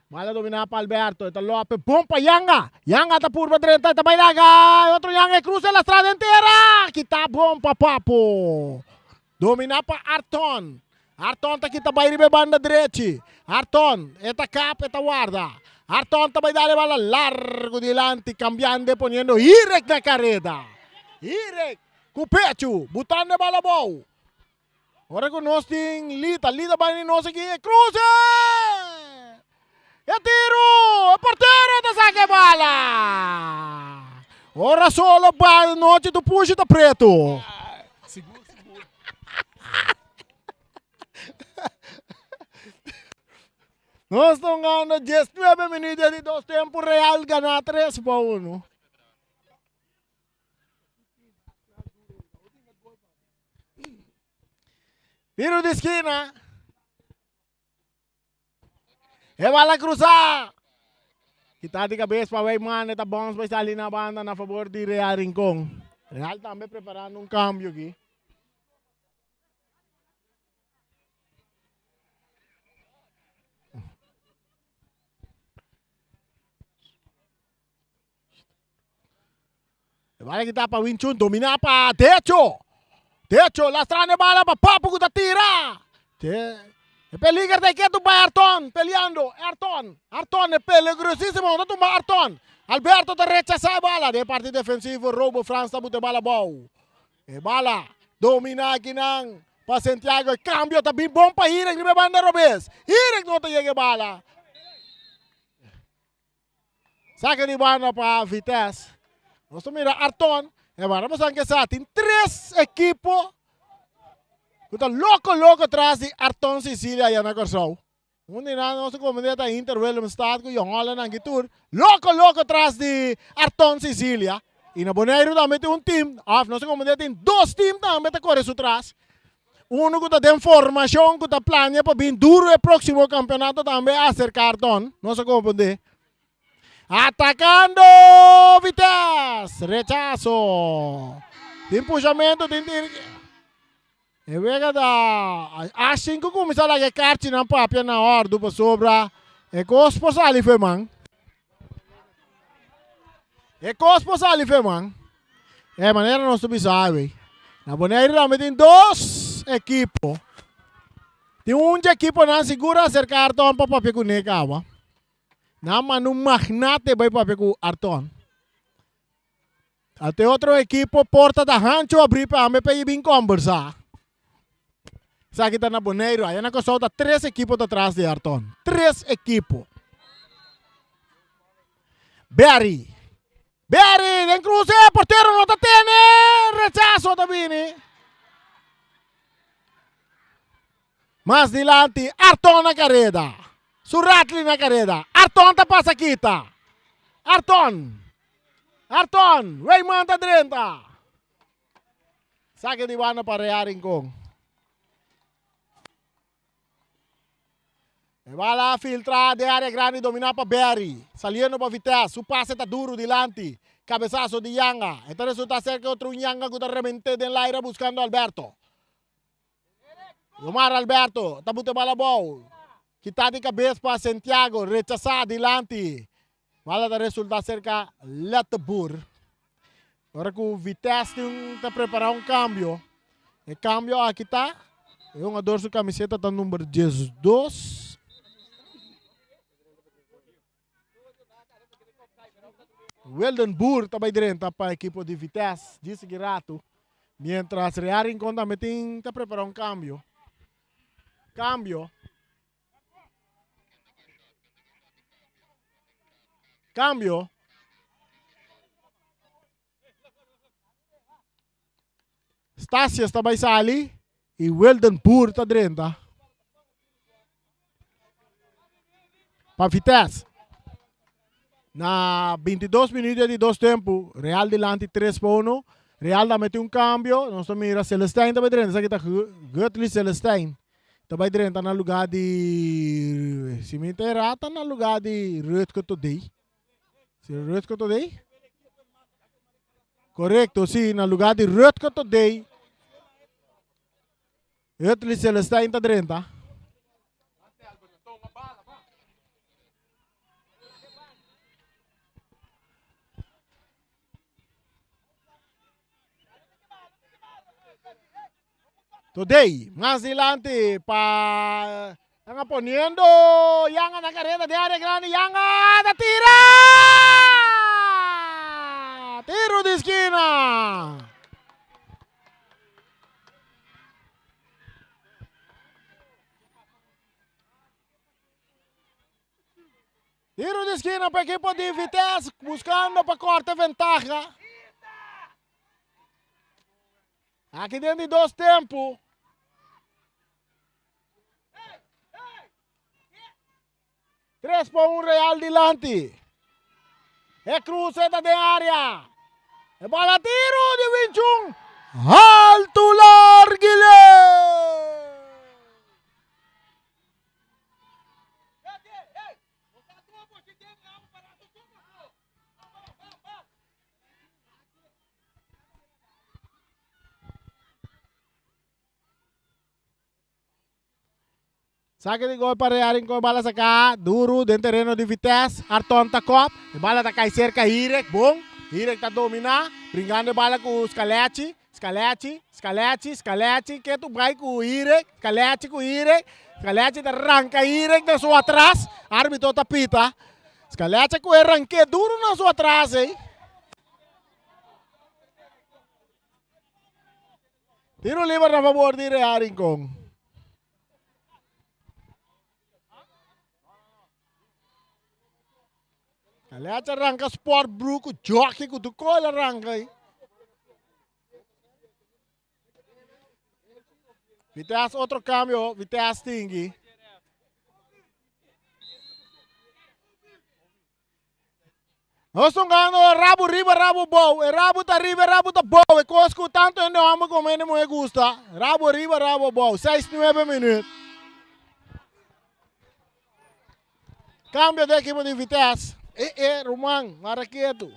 Bala domina pa Alberto. E ta lope bon pa Yanga. Yanga ta purba drenta. E ta bai laga. E otro Yanga e cruza e lastra den tera. Kita bon pa Papo. Domina pa Arton. Arton ta kita bai riba e banda drechi. Arton, e ta kap, e ta warda. Arton ta bai dal e bala largu dilanti, kambiando e poniendo Hirek na kareda. Hirek ku pechu, butando e bala abou. Ora ku nos tin Lita, Lita bai ni nos aki, e kruse! E tiru! E portero ta saka e bala! Ora solo ba nochi tu pushi ta pretu. Sigur, sigur. Nos ta hungando 19 minuut di dos tempu Real gana 3 pa 1. Tiro di skina. E bala cruza. Kita di cabeza pa Wijman. E ta bounce pa sali na banda na favor di Real Rincon. Real tambe preparando un cambio aki. E bala kita pa Wing Chun, domina pa Techo. Techo, lastrando e bala pa Papu ku ta tira. Te, e peliger ta ketu pa Ayrton, peleando. Ayrton, Ayrton e peligrosísimo, ta tumba Ayrton. Alberto ta rechasa e bala. Den parti defensivo, Robo Frans ta buta e bala bou. E bala domina akinan pa Santiago. E cambio ta bin bon pa Hirek riba e banda robes. Hirek no ta yega e bala. Saka di banda pa Vitesse. Nos ta mira Arton. E banda pasan ke sa tin tres ekipo ku ta loko loko tras di Arton Cecilia allá na Kòrsou. Un di nan nos ta komprendé ta Inter Willemstad ku Jong Holland nan ki tur loko loko tras di Arton Cecilia. I na Boneiru tambe tin un team, òf nos ta komprendé tin dos team tambe ta kore su tras. Uno ku ta den formashon ku ta plania pa bin duro e próksimo kampeonato tambe a aserká Arton. Nos a komprondé. Atakando Vitesse! Rechaso. Tin pushamentu, tin tin. E wega ta Ashton ku kuminsá laga e karchinan papia na òrdu pasobra e kos por sali fe man. E kos por sali fe man. E manera nos ta bisa awe. Na Boneiru tambe tin dos ekipo. Tin un dje ekiponan sigur a aserká Arton pa papia kuné kaba. Nan manda un magnate bai papia ku Arton. Ante otro ekipo porta ta hancho abrí pa ambe pa e bin kombersá. Esaki ta na Boneiru. Aya na Kòrsou ta tres ekipo ta tras di Arton. Tres ekipo. Berry. Berry den kruse. Portero no ta tene. Rechaso ta bini. Mas dilanti Arton na kareda. Suratli na kareda. Arton ta pasa kita. Arton. Arton. Weyman ta drenta. Sake di banda pa Real Rincon. E bala filtra den área grandi dominá pa Berry. Saliendo pa Vitesse. Su pase ta duro dilanti. Cabezazo di Yanga. E ta resulta ser ke otro un Yanga ku ta remente den laira buscando Alberto. Omar Alberto ta buta e bala abou. Kita di kabes pa Santiago. Rechasá dilanti. Bala ta resulta serka Letteboer. Ora ku Vitesse tin ta prepará un kambio. E kambio aki ta e hungador su kamiseta ta number 12. Wildenboer ta bai drenta pa ekipo di Vitesse djis aki ratu. Mientras Real Rincon tambe tin ta prepara un cambio. Cambio. Cambio. Stasius ta bai sali y Wildenboer ta drenta. Pa Vitesse. Na 22 minuut di dos tempo, Real dilanti 3 pa 1. Real ta mete un cambio. Nos ta mira Celestijn ta bai drenta. Esaki ta Gutli Celestijn. Ta bai drenta na lugar di si mi ta erra ta na lugar di Rutger Todey. Si Rutger Todey? Correcto, si na lugar di Rutger Todey. Rutli Celestijn ta drenta. Today, mas dilanti pa Yanga poniendo Yanga na carrera de área grande. Yanga ta tira! Tiro de esquina! Tiro de esquina pa equipo de Vitesse, buscando pa corta ventaja. Aki den di dos tempu. Tres pa un Real dilanti. E cruce ta den área. E bola tiro di Winchun. Alto largile! Saque di gol pa Real Rincon, bala saca duro den terreno di Vitesse. Arton ta kop, e bala ta cai cerca Hirek, bon. Hirek ta domina, bringando e bala cu Scalechi, Scalechi, Scalechi, Scalechi, ke tu bai cu Hirek, Scalechi cu Hirek, Scalechi ta ranca Hirek na su atras, arbitro ta pita. Scalechi cu e ranke duro na su atras ey. Tiro liber na favor di Real Rincon. Kalecha arranca sport broek ku jockey ku tu kola arranca ahí. Vitesse otro cambio, Vitesse tingui. Nos ta hungando rabu riba, rabu bou. E rabu ta riba, e rabu ta bou. E kos ku tantu hende hòmber komo hende muhé gusta. Rabu riba, rabu bou. Seis nuebe minüt. Kambio den ekipo di Vitesse. E e, ruman, mara ketu.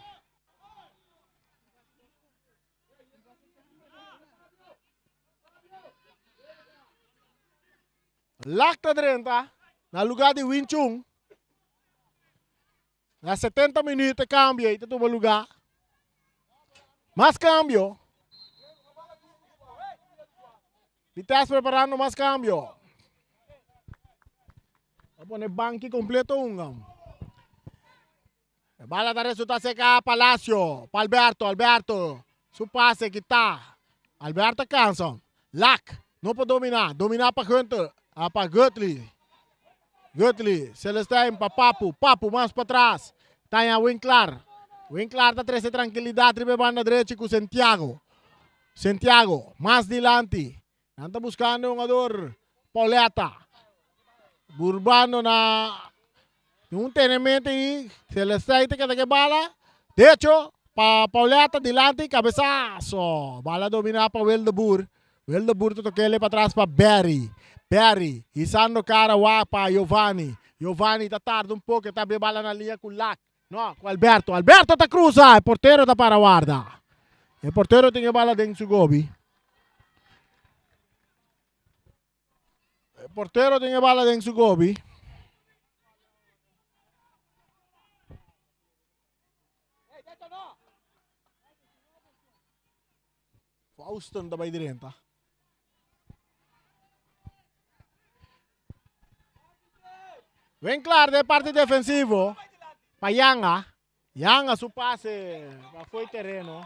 Lak ta drenta na lugá di Win Chun. Na 70 minuut e cambio ei ta tuma lugar. Mas cambio. Vitesse preparando mas cambio. A pone banki completo hunga. E bala ta resulta seca Palacio. Pa Alberto, Alberto. Su pase kita. Alberto cansa. Lak. No por domina. Domina pa Gunther. Ah, pa Gutley. Gutley. Celestijn pa Papu. Papu mas patras. Tanya Winklar. Winklar ta trece tranquilidad riba e banda drechi cu Santiago. Santiago mas dilanti. Nan ta buscando e hungador Pauletta. Burbando na un tenemento ahí. Celestijn ta keda ke bala. De hecho, pa Pauletta dilanti cabezazo. Bala domina pa Wildeboer. Wildeboer ta tokele patras pa Berry. Berry hisando cara wak pa Giovanni. Giovanni ta tarda un poco e ta abri bala na liña cu Lak. No, cu Alberto. Alberto ta cruza. E portero ta para warda. E portero tin e bala den su gobi. E portero tin e bala den su gobi. Fauston ta bai drenta. Wen klaar den parti defensivo pa Yanga. Yanga su pase pa fo'i tereno.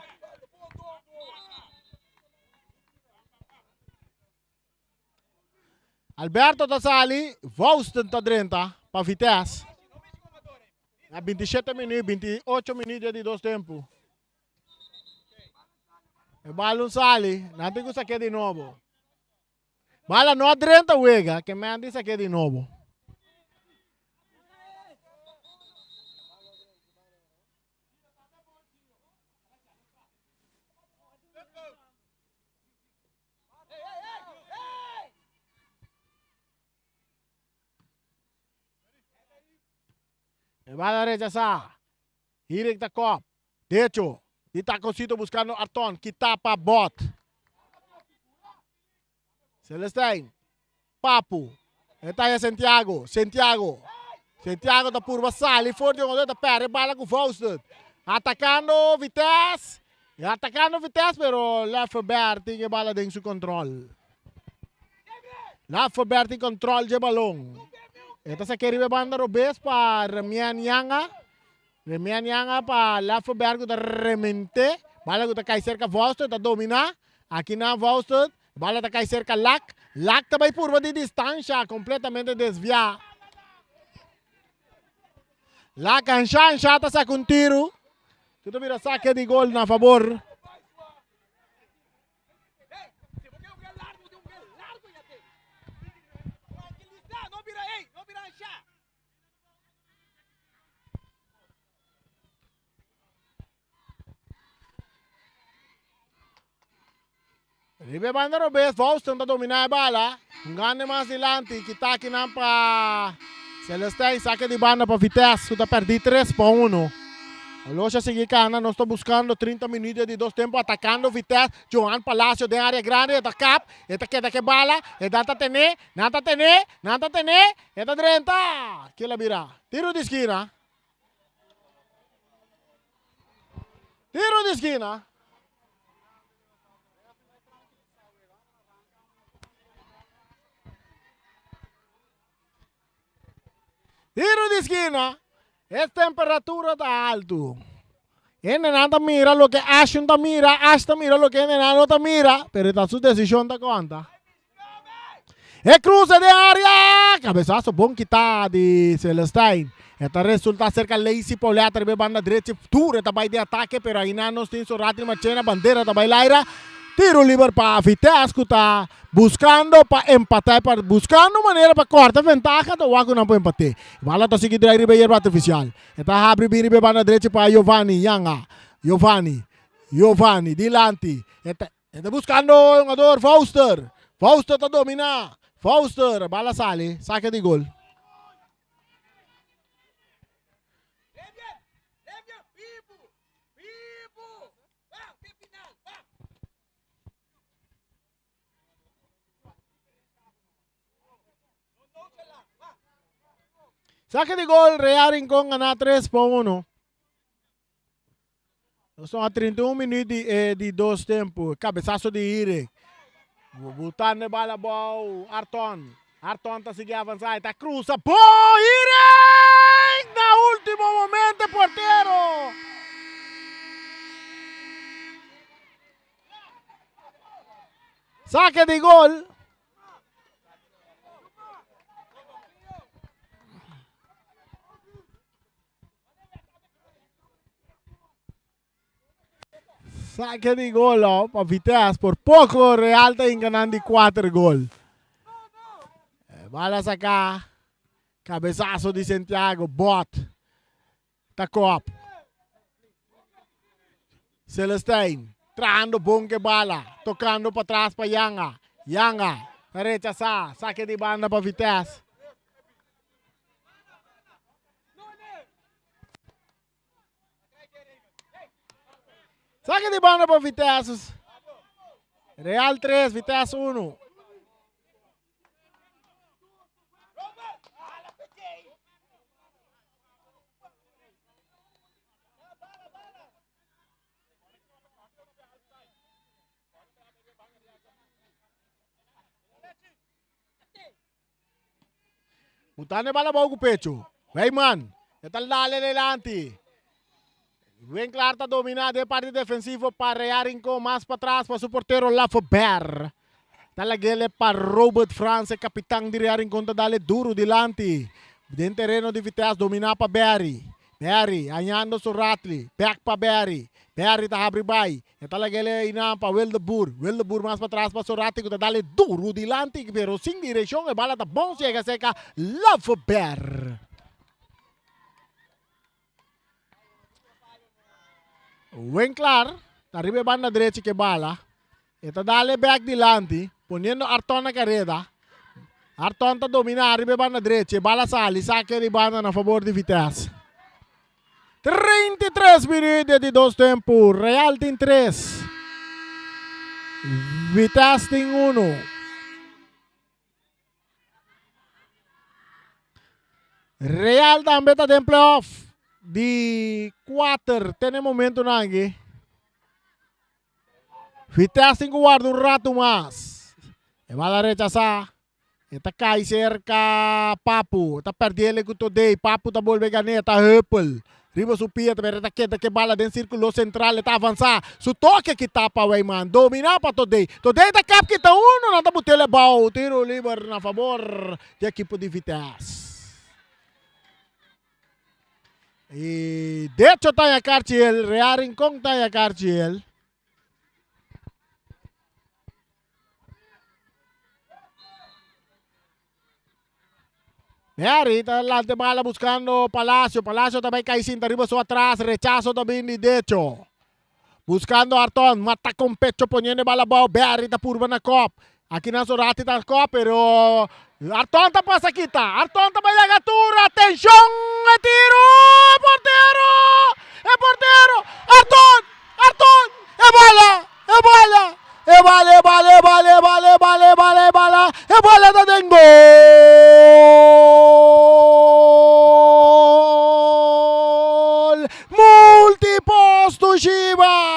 Alberto ta sali, Fauston ta drenta pa Vitesse. Na 27 minuut, 28 minuut di dos tempo. E balon sali, nan tin ku sak'é di nobo. Bala no a drenta wega, ke men di sak'é di nobo. E bala rechasá. Hirik ta kòp. Decho di Taconcito buscando Arton ki tapa bot. Celestijn. Papu. E taya Santiago. Santiago. Santiago ta purba sali for di un ta perde bala cu Faustin. Atacando Vitesse. Atacando Vitesse pero Leffenberg tin e bala den su control. Leffenberg tin control dje balon. E ta sake riba e banda robes pa Remien Yanga. Remian Yanga pa Leffenberg ku ta remente. Bala ku ta kai serka Voster ta domina. Aki nan Voster. Bala ta kai serka Lak. Lak ta bai purba di distansha kompletamente desvia. Lak ansha ansha ta saka un tiru. Ku ta bira sake di gol na fabor. Riba e banda robes, Faustin ta dominá e bala. Un grande mas dilanti, kita akinan pa Celestijn, sake di banda pa Vitesse, ku ta pèrdí tres pa uno. Oloshi a sigui kana, nos ta buskando 30 minuut di dos tempu atakando Vitesse. Johan Palacio den área grandi, e ta kap, e ta keda ku e bala, e nan ta ten'é, nan ta ten'é, nan ta ten'é. E ta drenta! Kila bira. Tiro di skina. Tiro di skina. Tiro di skina. E temperatura ta alto. Hendenan ta mira loke Ashton ta mira, Ash ta mira loke hendenan no ta mira, pero ta su desishon ta konta. E cruce den area! Cabezazo bon kita di Celestijn. E ta resulta cerca Lacey Pauletta riba e banda drechi. Tur e ta bay den atake, pero aina nos tin Sorati Marchena. Bandera ta bay laira. Tiro liber pa Vitesse ku ta buskando pa empatá e partido, buskando manera pa kòrta ventaha ta wak ku nan por empat'é. Bala ta sigui drai riba e yerba artifisial. E ta habri bin riba e banda drechi pa Giovanni Yanga. Giovanni, Giovanni dilanti. E ta e ta buskando e hungador Foster. Foster ta dominá. Foster, bala sali, sake di gol. Saque di gol, Real Rincon gana 3 pa 1. Nos a 31 minuut di, eh, di dos tempo. Cabezazo di Irek. Butando e bala bou Arton. Arton ta sigui avanza. Ta cruza. Bo Irek! Na ultimo momento portero. Saque di gol. Saque di gol oh, pa Vitesse. Por poco Real ta inganan di 4 gol. Eh, bala saca. Cabezazo di Santiago. Bot. Ta kop. Celestijn. Trahando bon ke bala. Tocando pa tras pa Yanga. Yanga. Ta rechasa. Saque di banda pa Vitesse. Saque di banda pa Vitesse. Real 3, Vitesse 1. Butando e bala abou ku pecho. Wijman, e ta dale dilanti. Winklaar ta domina den parti defensivo pa Real Rincon mas patras pa su portero Lafeber. Ta lag'ele pa Robert Frans, e kapitan di Real Rincon ta dale duru dilanti. Den tereno di Vitesse domina pa Barry. Barry hañando su Ratley. Bek pa Barry. Barry ta habri bai. E ta lag'ele einan pa Wildeboer. Wildeboer mas patras pa Soratti ku ta dale duru dilanti pero sin direkshon e bala ta bon siega serka Lafeber. Winklaar ta riba e banda drechi ke bala. E ta dale bek dilanti, poniendo Arton na kareda. Arton ta domina riba e banda drechi. E bala sali, sake di banda na fabor di Vitesse. 33 minuut di dos tempu. Real tin 3. Vitesse tin 1. Real tambe ta den playoff di 4 te na e momentonan aki. Vitesse tin ku warda un ratu mas. E bala rechasá. E ta kai serka Papu. E ta pèrdele ku Todey. Papu ta bolbe gan'é. Ta hùpel riba su pia. Pero e ta keda ku e bala den sírkulo sentral. E ta avansá. Su toke kitá pa Wijman. Dominá pa Todey. Todey ta kap kita unu. Nan ta but'el e bou. Tiro liber na fabor di ekipo di Vitesse. I Decho ta haña karchi el. Real Rincon ta haña karchi el. Harry ta lante bala buscando Palacio. Palacio ta bay cay sinta riba su atras. Rechazo ta bin di Decho. Buscando Arton. Mata con pecho poniendo bala abao. Barry ta purba na kop. Aki nan Sorati ta kop pero Arton ta pasa kita. Arton ta bay laga tur. Atencion! E tiro! Portero! E portero! Arton! Arton! E bala! E bala! E bala, e bala, e bala, e bala, e bala, e bala, e bala, e bala ta den gol! Multiposto Shiba!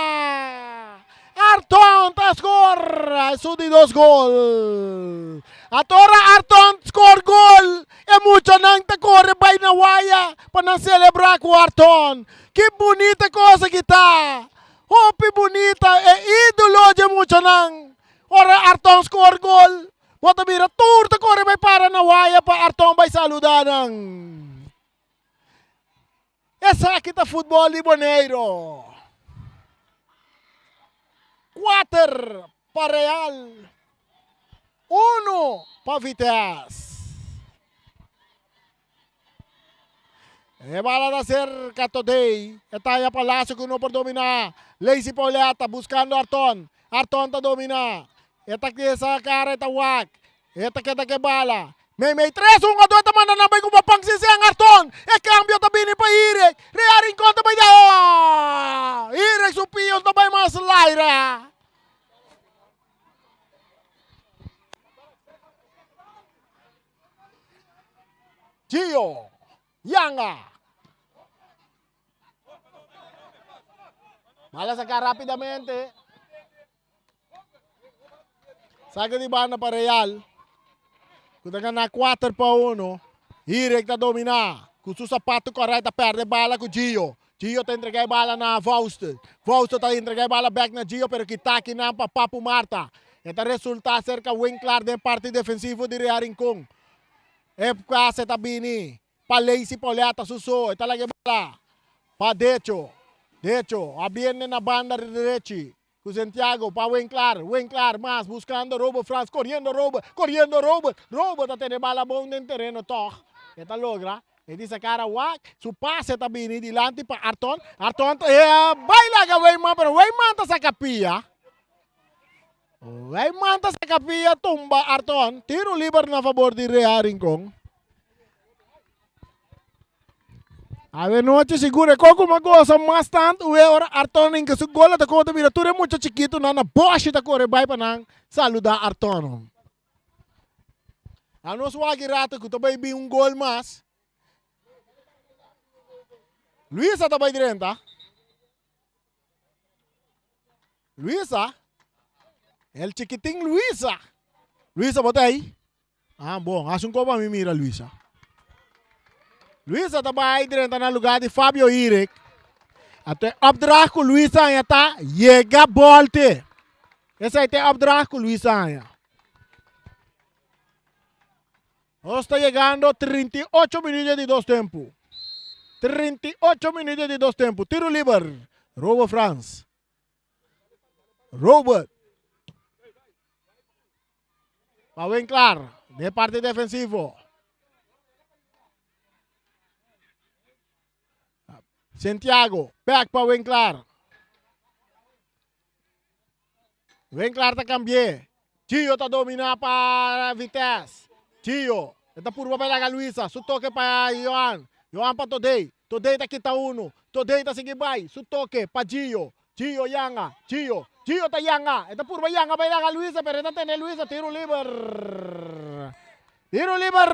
Arton ta score su di dos gol. Atora Arton score gol e muchanan ta corre bai na waya pa nan celebra cu Arton. Ki bunita cosa ki ta! Hopi bunita e idolo dje muchanan. Ora Arton score gol, bo ta mira tur ta corre bai para na waya pa Arton bai saluda nan. Esaki ta futbol di Boneiro. Kuater pa Real, unu pa Vitesse. E bala ta serka Todey. E taya Palacio ku no por dominá. Lacey Pauletta buskando Arton. Arton ta dominá. E ta kesa kara e ta wak. E ta keda ku e bala. Meimei tres hungadó ta manda nan bai ku Papan Sisian Arton. E kambio ta bini pa Irek. Rea Rincon ta bai da. Oh! Irek su pion ta bai mas laira. Gio Yanga. Bala saca rapidamente. Saque di banda pa Real. Ku ta gana 4 pa 1. Hirek ta domina. Ku su sapato correct ta perde bala ku Gio. Gio ta entrega e bala na Fausto. Fausto ta entrega e bala bek na Gio pero kita akinan pa Papu Marta. E ta resulta serka Winklar den parti defensivo di Real Rincon. E pase ta bini pa Lacey Pauletta su so. E ta laga e bala pa Decho. Decho a biende na banda derechi ku Santiago pa Winklar. Winklar mas buskando Robert Frans. Koriendo Robert, koriendo Robert. Robert ta tene bala bon den tereno tog. E ta logra. E di sa kara wak. Su pase ta bini dilanti pa Arton. Arton ta e bai laga Weyman pero Weyman ta saka pia. Weyman ta saka pia tumba Arton. Tiro liber na fabor di Rea Rincon. Awe noche sigur e koko ma goza mas tantu we ora Arton rinka su gol ta komo ta mira tur e mucha chikitu nan na boshi ta kore bai pa nan saluda Arton. A nos wak e rato ku ta bai bin un gol mas. Luisa ta bai drenta. Luisa? El chikitin Luisa. Luisa bo ta ei? Ah, bon, hasi un kopa mi mira Luisa. Luisa ta bai drenta na lugar di Fabio Irek. Ato e opdracht ku Luisa haña ta yega bolte. Esei ta e opdracht ku Luisa haña. Nos ta yegando 38 minuut di dos tempu. 38 minuut di dos tempu. Tiro liber. Robert Frans. Robert. Pa Winklar. De parte defensivo. Santiago. Back pa Winklar. Winklar ta cambié. Gio ta domina pa Vitesse. Gio. E ta purba pa laga Luisa. Su toque pa Johan. Johan pa Todey. Todey ta kita uno. Todey ta sigui bai. Su toque pa Gio. Gio yanga. Gio. Gio ta yanga. E ta purba yanga pa laga Luisa, pero e ta tene Luisa. Tiro liber. Tiro liber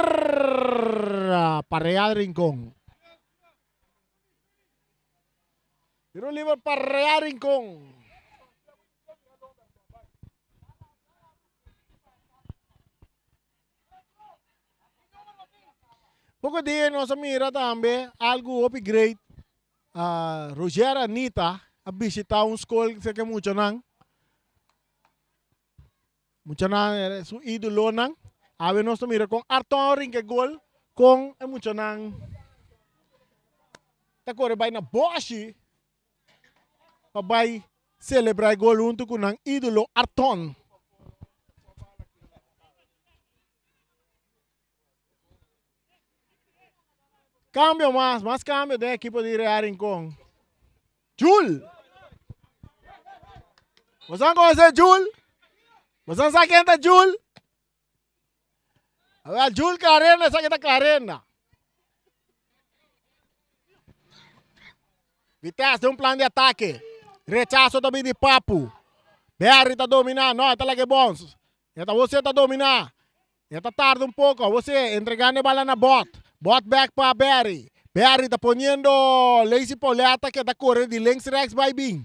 pa Real Rincon. Tiro liber pa Real Rincon. Poko dia nos a mira tambe algu hopi great. Uh, Roger Anita a bishita un skol serka muchanan. Muchanan su ídolonan. Awe nos ta mira kon Arton rinka gol kon e muchanan ta kore bai na boshi pa bai celebra e gol hunto ku nan ídolo Arton. Cambio mas, mas cambio den equipo di Real Rincon. Jul! Bosan conoce Jul? Bosan sa ken ta Jul? A ver, Jul Clarenda, sa ken ta Clarenda. Vitesse den un plan di atake. Rechazo ta bin di Papu. Berry ta domina, no, ta lage bons. E ta wosé ta dominá. E ta tarda un poko. Wosé entregando e bala na Bot. Bot back pa Berry. Berry ta poniendo Lacey Pauletta ke ta kore di links rechts bai bin.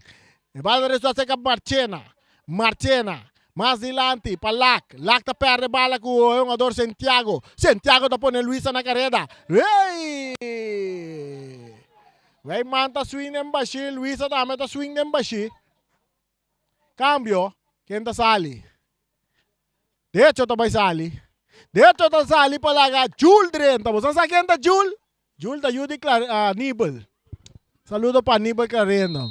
E bala ta resulta serka Marchena. Marchena mas dilanti pa Lak. Lak ta perde bala ku e hungador Santiago. Santiago ta pone Luisa na kareda. Hey! Wijman ta swing den bashi. Luisa tambe ta swing den bashi. Cambio, ken ta sali? Decho ta bai sali. Decho ta sali pa laga Jul drenta. Bo sa sa ken ta Jul? Jul ta yu di Clar Aníbal. Saludo pa Aníbal Clarenda.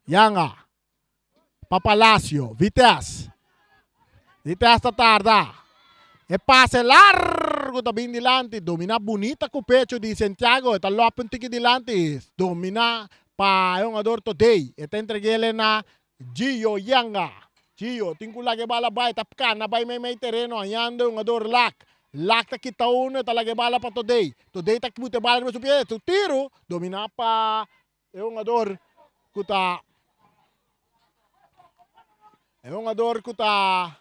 Yanga pa Palacio. Vitesse. Vitesse ta tarda. E pase largo ta bin dilanti. Domina bunita ku pecho di Santiago. E ta lop un tiki dilanti. Domina pa e hungador Todey. E ta entreg'ele na Gio Yanga. Gio tin ku laga e bala bai. Ta kana bai meimei tereno hañando e hungador Lak. Lak ta kita uno. E ta laga e bala pa Todey. Todey ta buta e bala riba su pie. Su tiro domina pa E hungador ku ta E hungador ku ta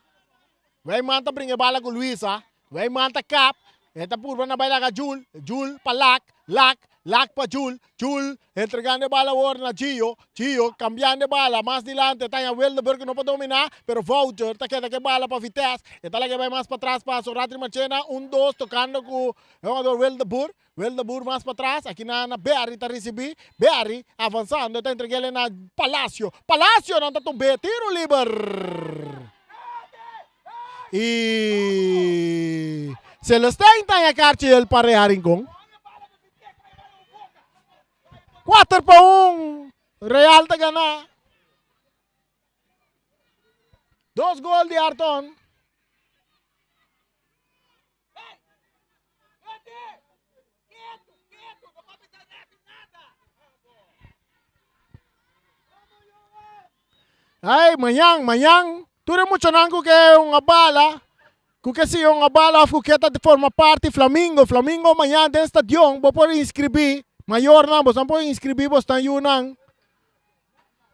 Wijman ta bringa e bala ku Luisa. Wijman ta kap. E ta purba na bai laga Jul. Jul pa Lak. Lak. Lak pa Jul. Jul entregando e bala awor na Gio. Gio kambiando e bala mas dilante. Ta haña Wildeburg ku no por dominá. Pero Wouter ta keda ku e bala pa Vitesse. E ta laga e bai mas patras pa Soratri Marchena. Un dos tokando ku e hungador Wildeboer. Wildeboer mas patras, aki na na Berry ta ricibi, Berry avansando ta entreg'el na Palacio, Palacio nan ta tumb'e tiro liber y Celestijn ta haña karchi el pa Reha Rincon. Kuater pa un, Real ta gana. Dos gol di Arton. Ay, mañan, mañan, tur e muchanan ku ke un bala, ku ke si un bala of ku ke ta forma parti Flamingo, Flamingo mañan den stadion, bo por inscribí, mayornan, bosan por inscribí bosnan yunan,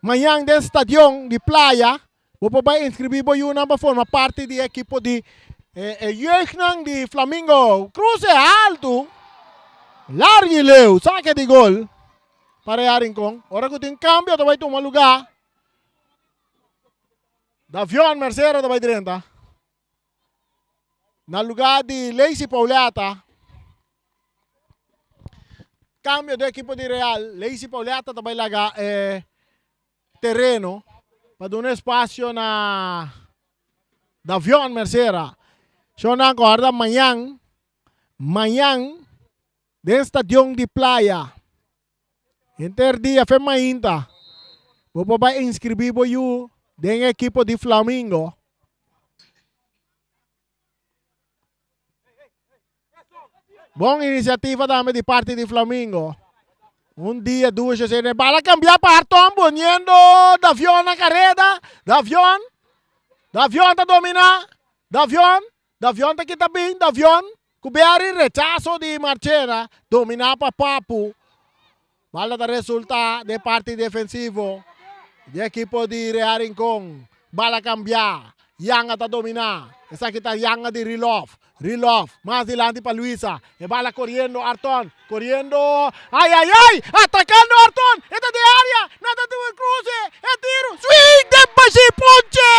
mañan den stadion di playa, Bo por bai inscribí bo yunan pa forma parti di e ekipo di e jeugdnan di Flamingo. Cruce altu, largu i leu, sake di gol pa Real Rincon. Ora ku tin kambio ta bai tuma lugá. Davion Mercera ta bai drenta na lugá di Lacey Pauletta. Kambio di ekipo di Real, Lacey Pauletta ta bai laga e tereno pa duna espacio na Davion Mercera. Shownan corda mañan, mañan den stadion di Playa. Henter dia fe mainta bo por bai inscribi bo yu den ekipo di Flamingo. Bon iniciativa tambe di parti di Flamingo. Un dia dushi asina. E bala cambia pa Arton poniendo Davion na careda. Davion. Davion ta domina. Davion. Davion ta kita bin. Davion. Ku Berry rechazo di Marchena. Domina pa Papu. Bala ta resulta den parti defensivo di ekipo di Real Rincon. Bala kambia. Yanga ta dominá. Esaki ta Yanga di Rilov. Rilov mas dilanti pa Luisa. E bala koriendo Arton. Koriendo. Ay ay ay! Atakando Arton! E ta den área! Nan ta tin un kruse! E tiro! Swing den bashí ponche!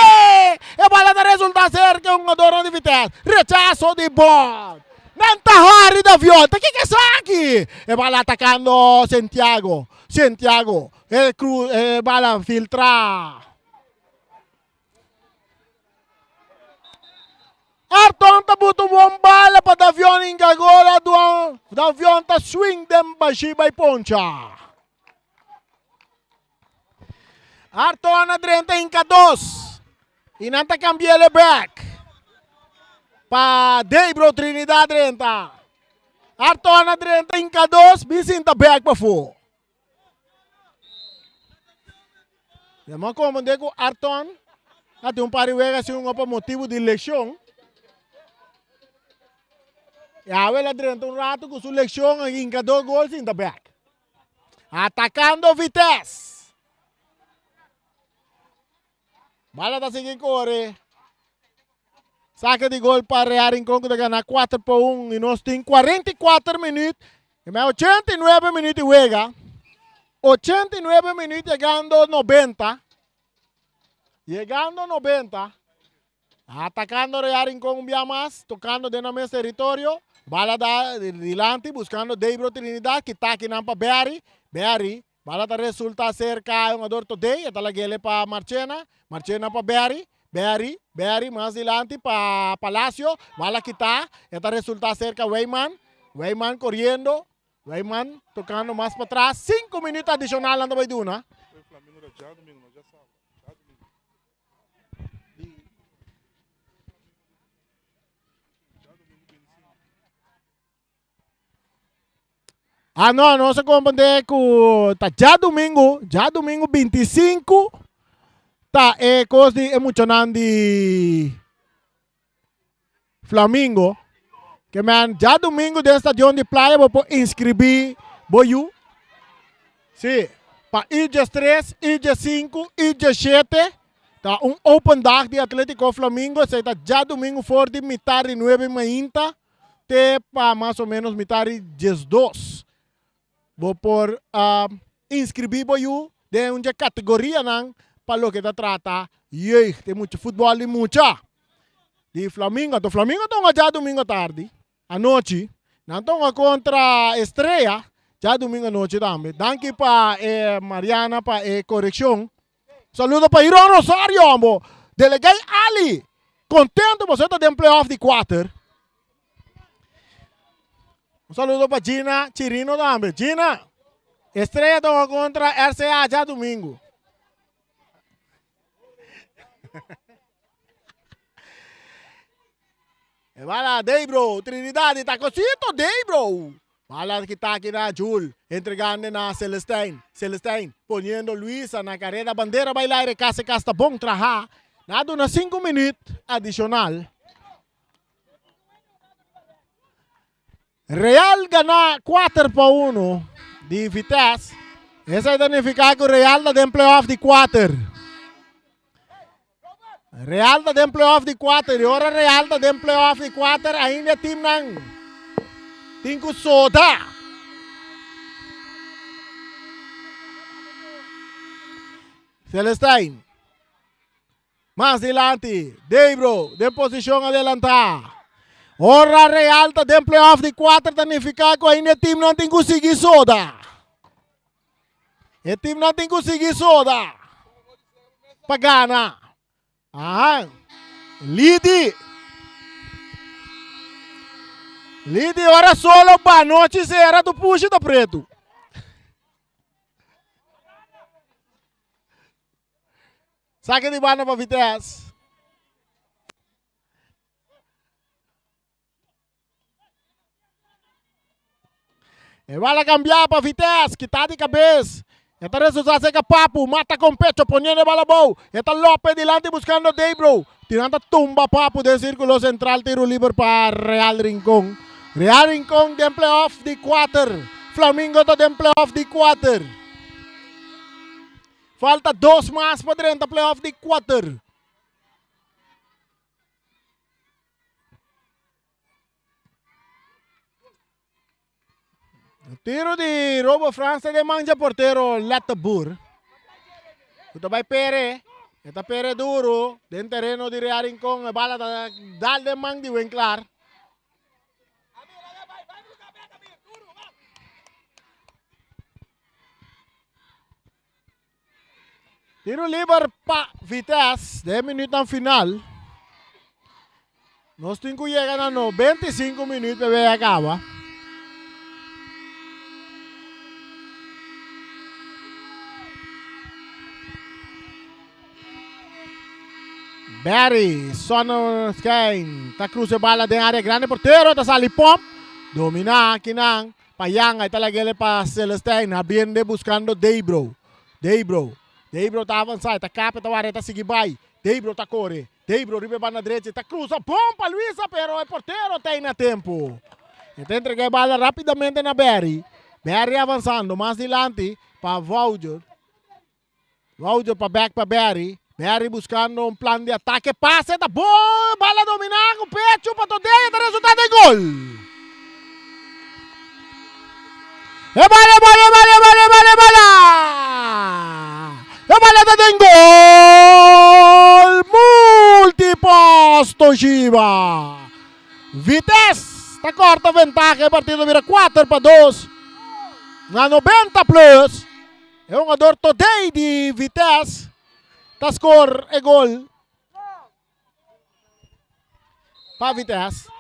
E bala ta resulta serka e hungadornan di Vitesse. Rechaso di bòl. Nan ta hari Davion. Ta kiko esaki? E bala atakando Santiago. Santiago. E cru e bala filtra. Arton ta buta un bon bala pa Davion inga gol. Aduan Davion ta swing den bashi bai poncha. Arton a drenta inka dos. I nan ta cambi'el bek. Pa Debro Trinidad drenta. Arton a drenta inka dos, bin sinta bek pafó. Demo a comprende ku Arton a tin un par di wega sin hunga pa motibu di lesion. I awe el a drenta un ratu ku su lesion a hinka dos gol sinta bek. Atacando Vitesse. Bala ta sigui kore. Sake di gol pa Real Rincon ku ta gana 4 pa 1 i nos tin 44 minuut. I mei 89 minuut di wega. 89 minuut yegando 90. Yegando 90. Atacando Real Rincon un bia mas, tocando den nan mes territorio. Bala da dilanti buscando Debro Trinidad, kita akinan pa Berry. Berry, bala ta resulta cerca e hungador Todey, e ta lagele pa Marchena. Marchena pa Berry, Berry, Berry mas dilanti pa Palacio. Bala kita, e ta resulta cerca Weyman. Weyman coriendo, Weyman tocando mas patras. Cinco minuut adicional nan ta bay duna. Flamingo ta djadumingu, no djasabra. Djadumingu. Djadumingu 25. Ah no, nos a comprende ku ta djadumingu, djadumingu 25 ta e kos di e muchanan di Flamingo. Ke men djadumingu den stadion di Playa bo por inskribí bo yu. Sí, pa U13, U15, U17 ta un open dag di Atletico Flamingo. Esei ta djadumingu for di mitar di nuebe mainta te pa mas o menos mitar di 12. Bo por inskribí bo yu den un dje kategorianan pa loke ta trata jeugd, e mucha futbòl di mucha di Flamingo. Anto Flamingo ta hunga djadumingu atardi, anochi. Nan ta hunga kontra Estrella djadumingu anochi tambe. Danki pa e Mariana pa e korekshon. Saludo pa Iron Rosario ambo. Delegay Ali, kontento pasobra ta den playoff di kuater. Un saludo pa Gina Chirino tambe. Gina, Estrella ta hunga kontra RCA djadumingu. E bala Debro, Trinidad y Tacosito Debro. Bala kita aki na Jul, entregando na Celestijn. Celestijn poniendo Luisa na carrera, bandera bai laire, casi casi ta bon traha. Na duna 5 minuut adicional. Real gana 4 pa 1 di Vitesse. Esei ta nifiká ku Real ta den playoff di 4. Real ta den playoff di 4 i ora Real ta den playoff di 4 ainda e teamnan tin ku soda. Celestijn. Mas dilanti, Debro den posishon adelantá. Ora Real ta den playoff di kuater ta nifiká ku ainda e timnan tin ku sigui soda. E timnan tin ku sigui soda pa gana. Aha. Lidi. Lidi ora solo ba nochi sera tu pushi ta pretu. Saque di banda pa Vitesse. E bala cambia pa Vitesse, kita di cabeza. E ta resulta seca Papu, mata con pecho, poniendo e bala bou. E ta Lopez dilanti buscando Debro. Tirando tumba Papu den círculo central, tiro liber pa Real Rincon. Real Rincon den playoff di 4. Flamingo ta den playoff di 4. Falta dos mas pa drenta playoff di kuater. Tiro di Robo Frans ta den man dje portero Letterboer. Ku ta bai pere. E ta pere duro den tereno di Real Rincon. E bala ta dal den man di Winklaar. Tiro liber pa Vitesse den minuutnan final. Nos tin ku yega na 95 minuut pa wega kaba. Barry Sonnenschein ta cruza e bala den área grande portero ta sali pom domina kinan Payan ahí ta lagele pa Celestijn habiende buscando Debro Debro Debro ta avansa e ta kap e ta wara e ta sigui bai Debro ta kore Debro riba e banda drechi ta cruza bon pa Luisa pero e portero ta ei na tempo e ta entrega e bala rapidamente na Barry Barry avansando mas dilanti pa Wouter Wouter pa bek pa Barry. Barry buscando un plan di atake. Pase ta bon. Bala domina cu pecho pa Todea ta resulta den gol. E bala, bala, bala, bala, bala, bala. E bala ta den gol. Multipost Toshiba. Vitesse ta corta ventaha. E partido bira 4 pa 2. Na 90 plus. E hungador Todey di Vitesse ta score e gol pa Vitesse.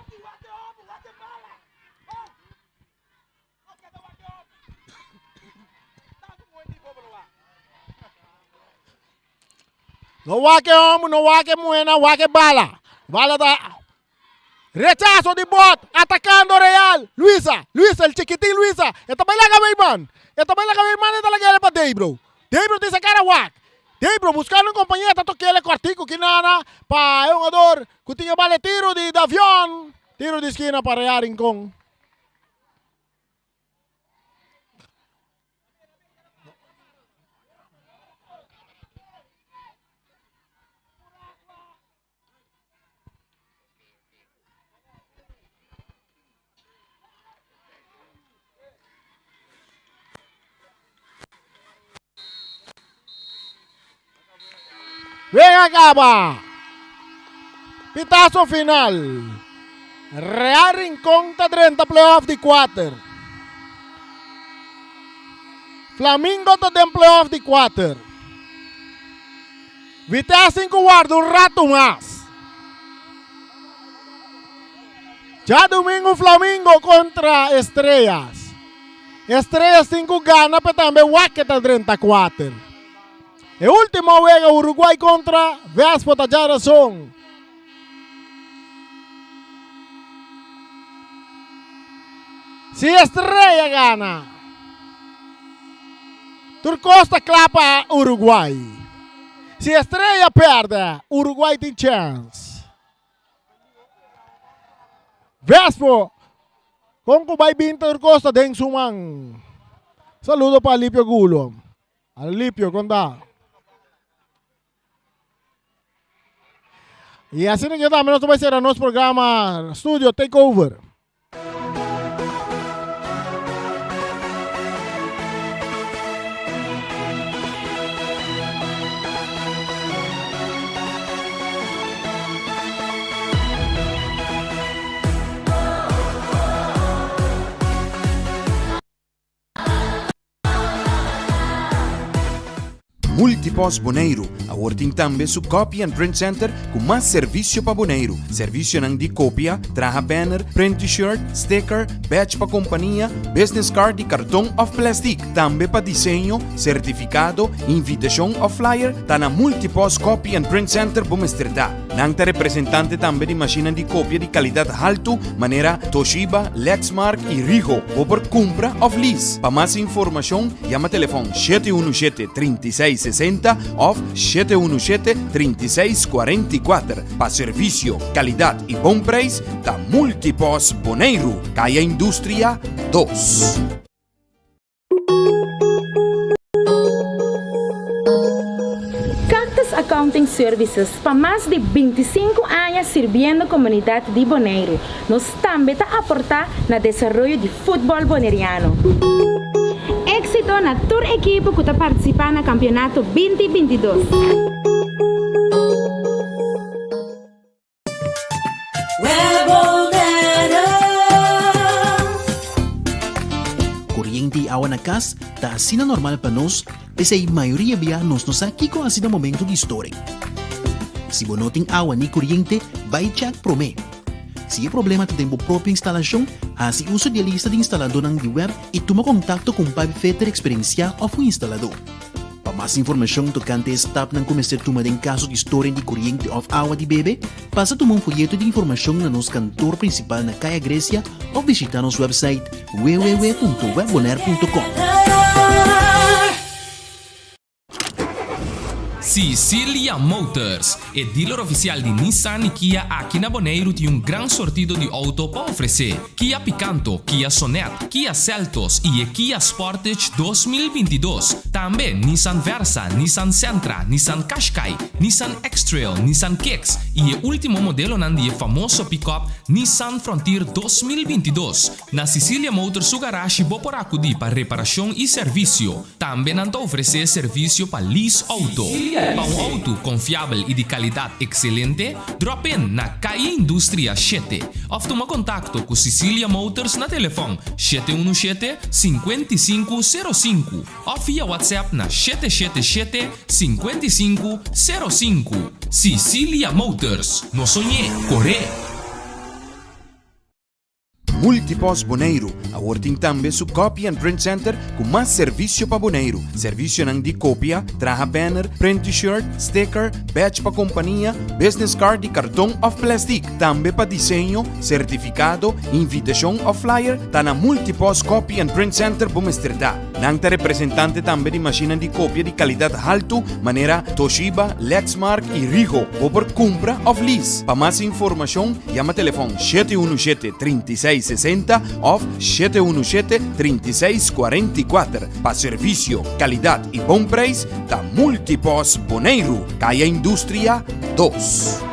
No wak e hòmber, no wak e muhénan, wak e bala. Bala ta Rechazo di bot, atakando Real. Luisa, Luisa, el chikitin Luisa. E ta bai laga bay man. E ta bai laga bay man, e ta laga ele pa Deibro. Deibro tin sa kara wak. Deibro buskando un kompañia ta tok'é kòrtiku kinana pa e hungador ku tin e bala e tiro di Davion. Tiro di skina pa Real Rincon. Wega kaba. Pitazo final. Real Rincon ta drenta playoff di kuater. Flamingo ta den playoff di kuater. Vitesse tin ku warda un ratu mas. Djadumingu Flamingo kontra Estrellas. Estrellas tin ku gana pe tambe wak ke ta drenta kuater. E ultimo wega Uruguay kontra Vespo ta djarason. Si Estrella gana, tur kos ta kla pa Uruguay. Si Estrella pèrdè, Uruguay tin chèns. Vespo, kon ku bai bin tur kos ta den su man. Saludo pa Alipio Gulo. Alipio, kon ta? Y asina que tambe nos ta bai cera nos programa Studio Takeover. Multipost Boneiru awor tin tambe su Copy and Print Center ku mas servisio pa Boneiru. Servisionan di kopia, traha banner, print t-shirt, sticker, badge pa kompania, business card di karton òf plèstik. Tambe pa diseño, sertifikado, invitashon òf flyer ta na Multipost Copy and Print Center bo mester ta. Nan ta representante tambe di mashinnan di kopia di kalidat haltu manera Toshiba, Lexmark i Ricoh. Bo por kumpra òf lease. Pa mas informashon yama telefòn 717 36 60 òf 717 36 44. Pa servisio, kalidat i bon preis ta Multipos Boneiru, Kaya Industria dos. Cactus Accounting Services pa mas di 25 aña sirbiendo komunidat di Boneiru. Nos tambe ta aportá na desaroyo di futbòl boneriano. Éksito na tur ekipo ku ta partisipá na kampionato 20 22. Koriente i awa na kas ta asina normal pa nos, p'esei mayoria bia nos no sa kiko hasi na momento di storing. Si bo no tin awa ni koriente, bai chèk promé. Si e problema ta den bo propio instalashon, hasi uso di e lista di instaladónan di web i tuma kontakto ku un pipefitter eksperensiá òf un instaladó. Pa mas informashon tokante e stapnan ku mester tuma den kaso di storing di koriente òf awa di bebe, pasa tuma un foyeto di informashon na nos kantor prinsipal na Kaya Grecia òf bishitá nos wèpsait www.webbonaire.com. Sicilia Motors, e dealer oficial di Nissan y Kia aki na Boneiru tin un gran sortido di auto pa ofrece. Kia Picanto, Kia Sonet, Kia Seltos y e Kia Sportage 2022. Tambe Nissan Versa, Nissan Sentra, Nissan Qashqai, Nissan X-Trail, Nissan Kicks y e ultimo modelonan di e famoso pick-up Nissan Frontier 2022. Na Sicilia Motors su garashi bo por acudi pa reparacion y servicio. Tambe nan ta ofresé servisio pa lease outo. Pa un outo konfiabel i di kalidat ekselente, drop in na Calle Industria shete òf tuma kontakto ku Sicilia Motors na telefòn 717 55 05 òf via WhatsApp na 777 55 05. Sicilia Motors, no soñ'é, kor'é! Multipost Boneiru awor tin tambe su Copy and Print Center ku mas servisio pa Boneiru. Servisionan di kopia, traha banner, print T-shirt, sticker, badge pa kompania, business card di karton òf plèstik. Tambe pa diseño, sertifikado, invitashon òf flyer, ta na Multipost Copy and Print Center bo mester ta. Nan ta representante tambe di mashinnan di kopia di kalidat haltu manera Toshiba, Lexmark i Ricoh. Bo por kumpra òf lease. Pa mas informashon yama telefòn 717 36 60 òf 717 36 44. Pa servisio, kalidat i bon preis ta Multipost Boneiru, Kaya Industria 2.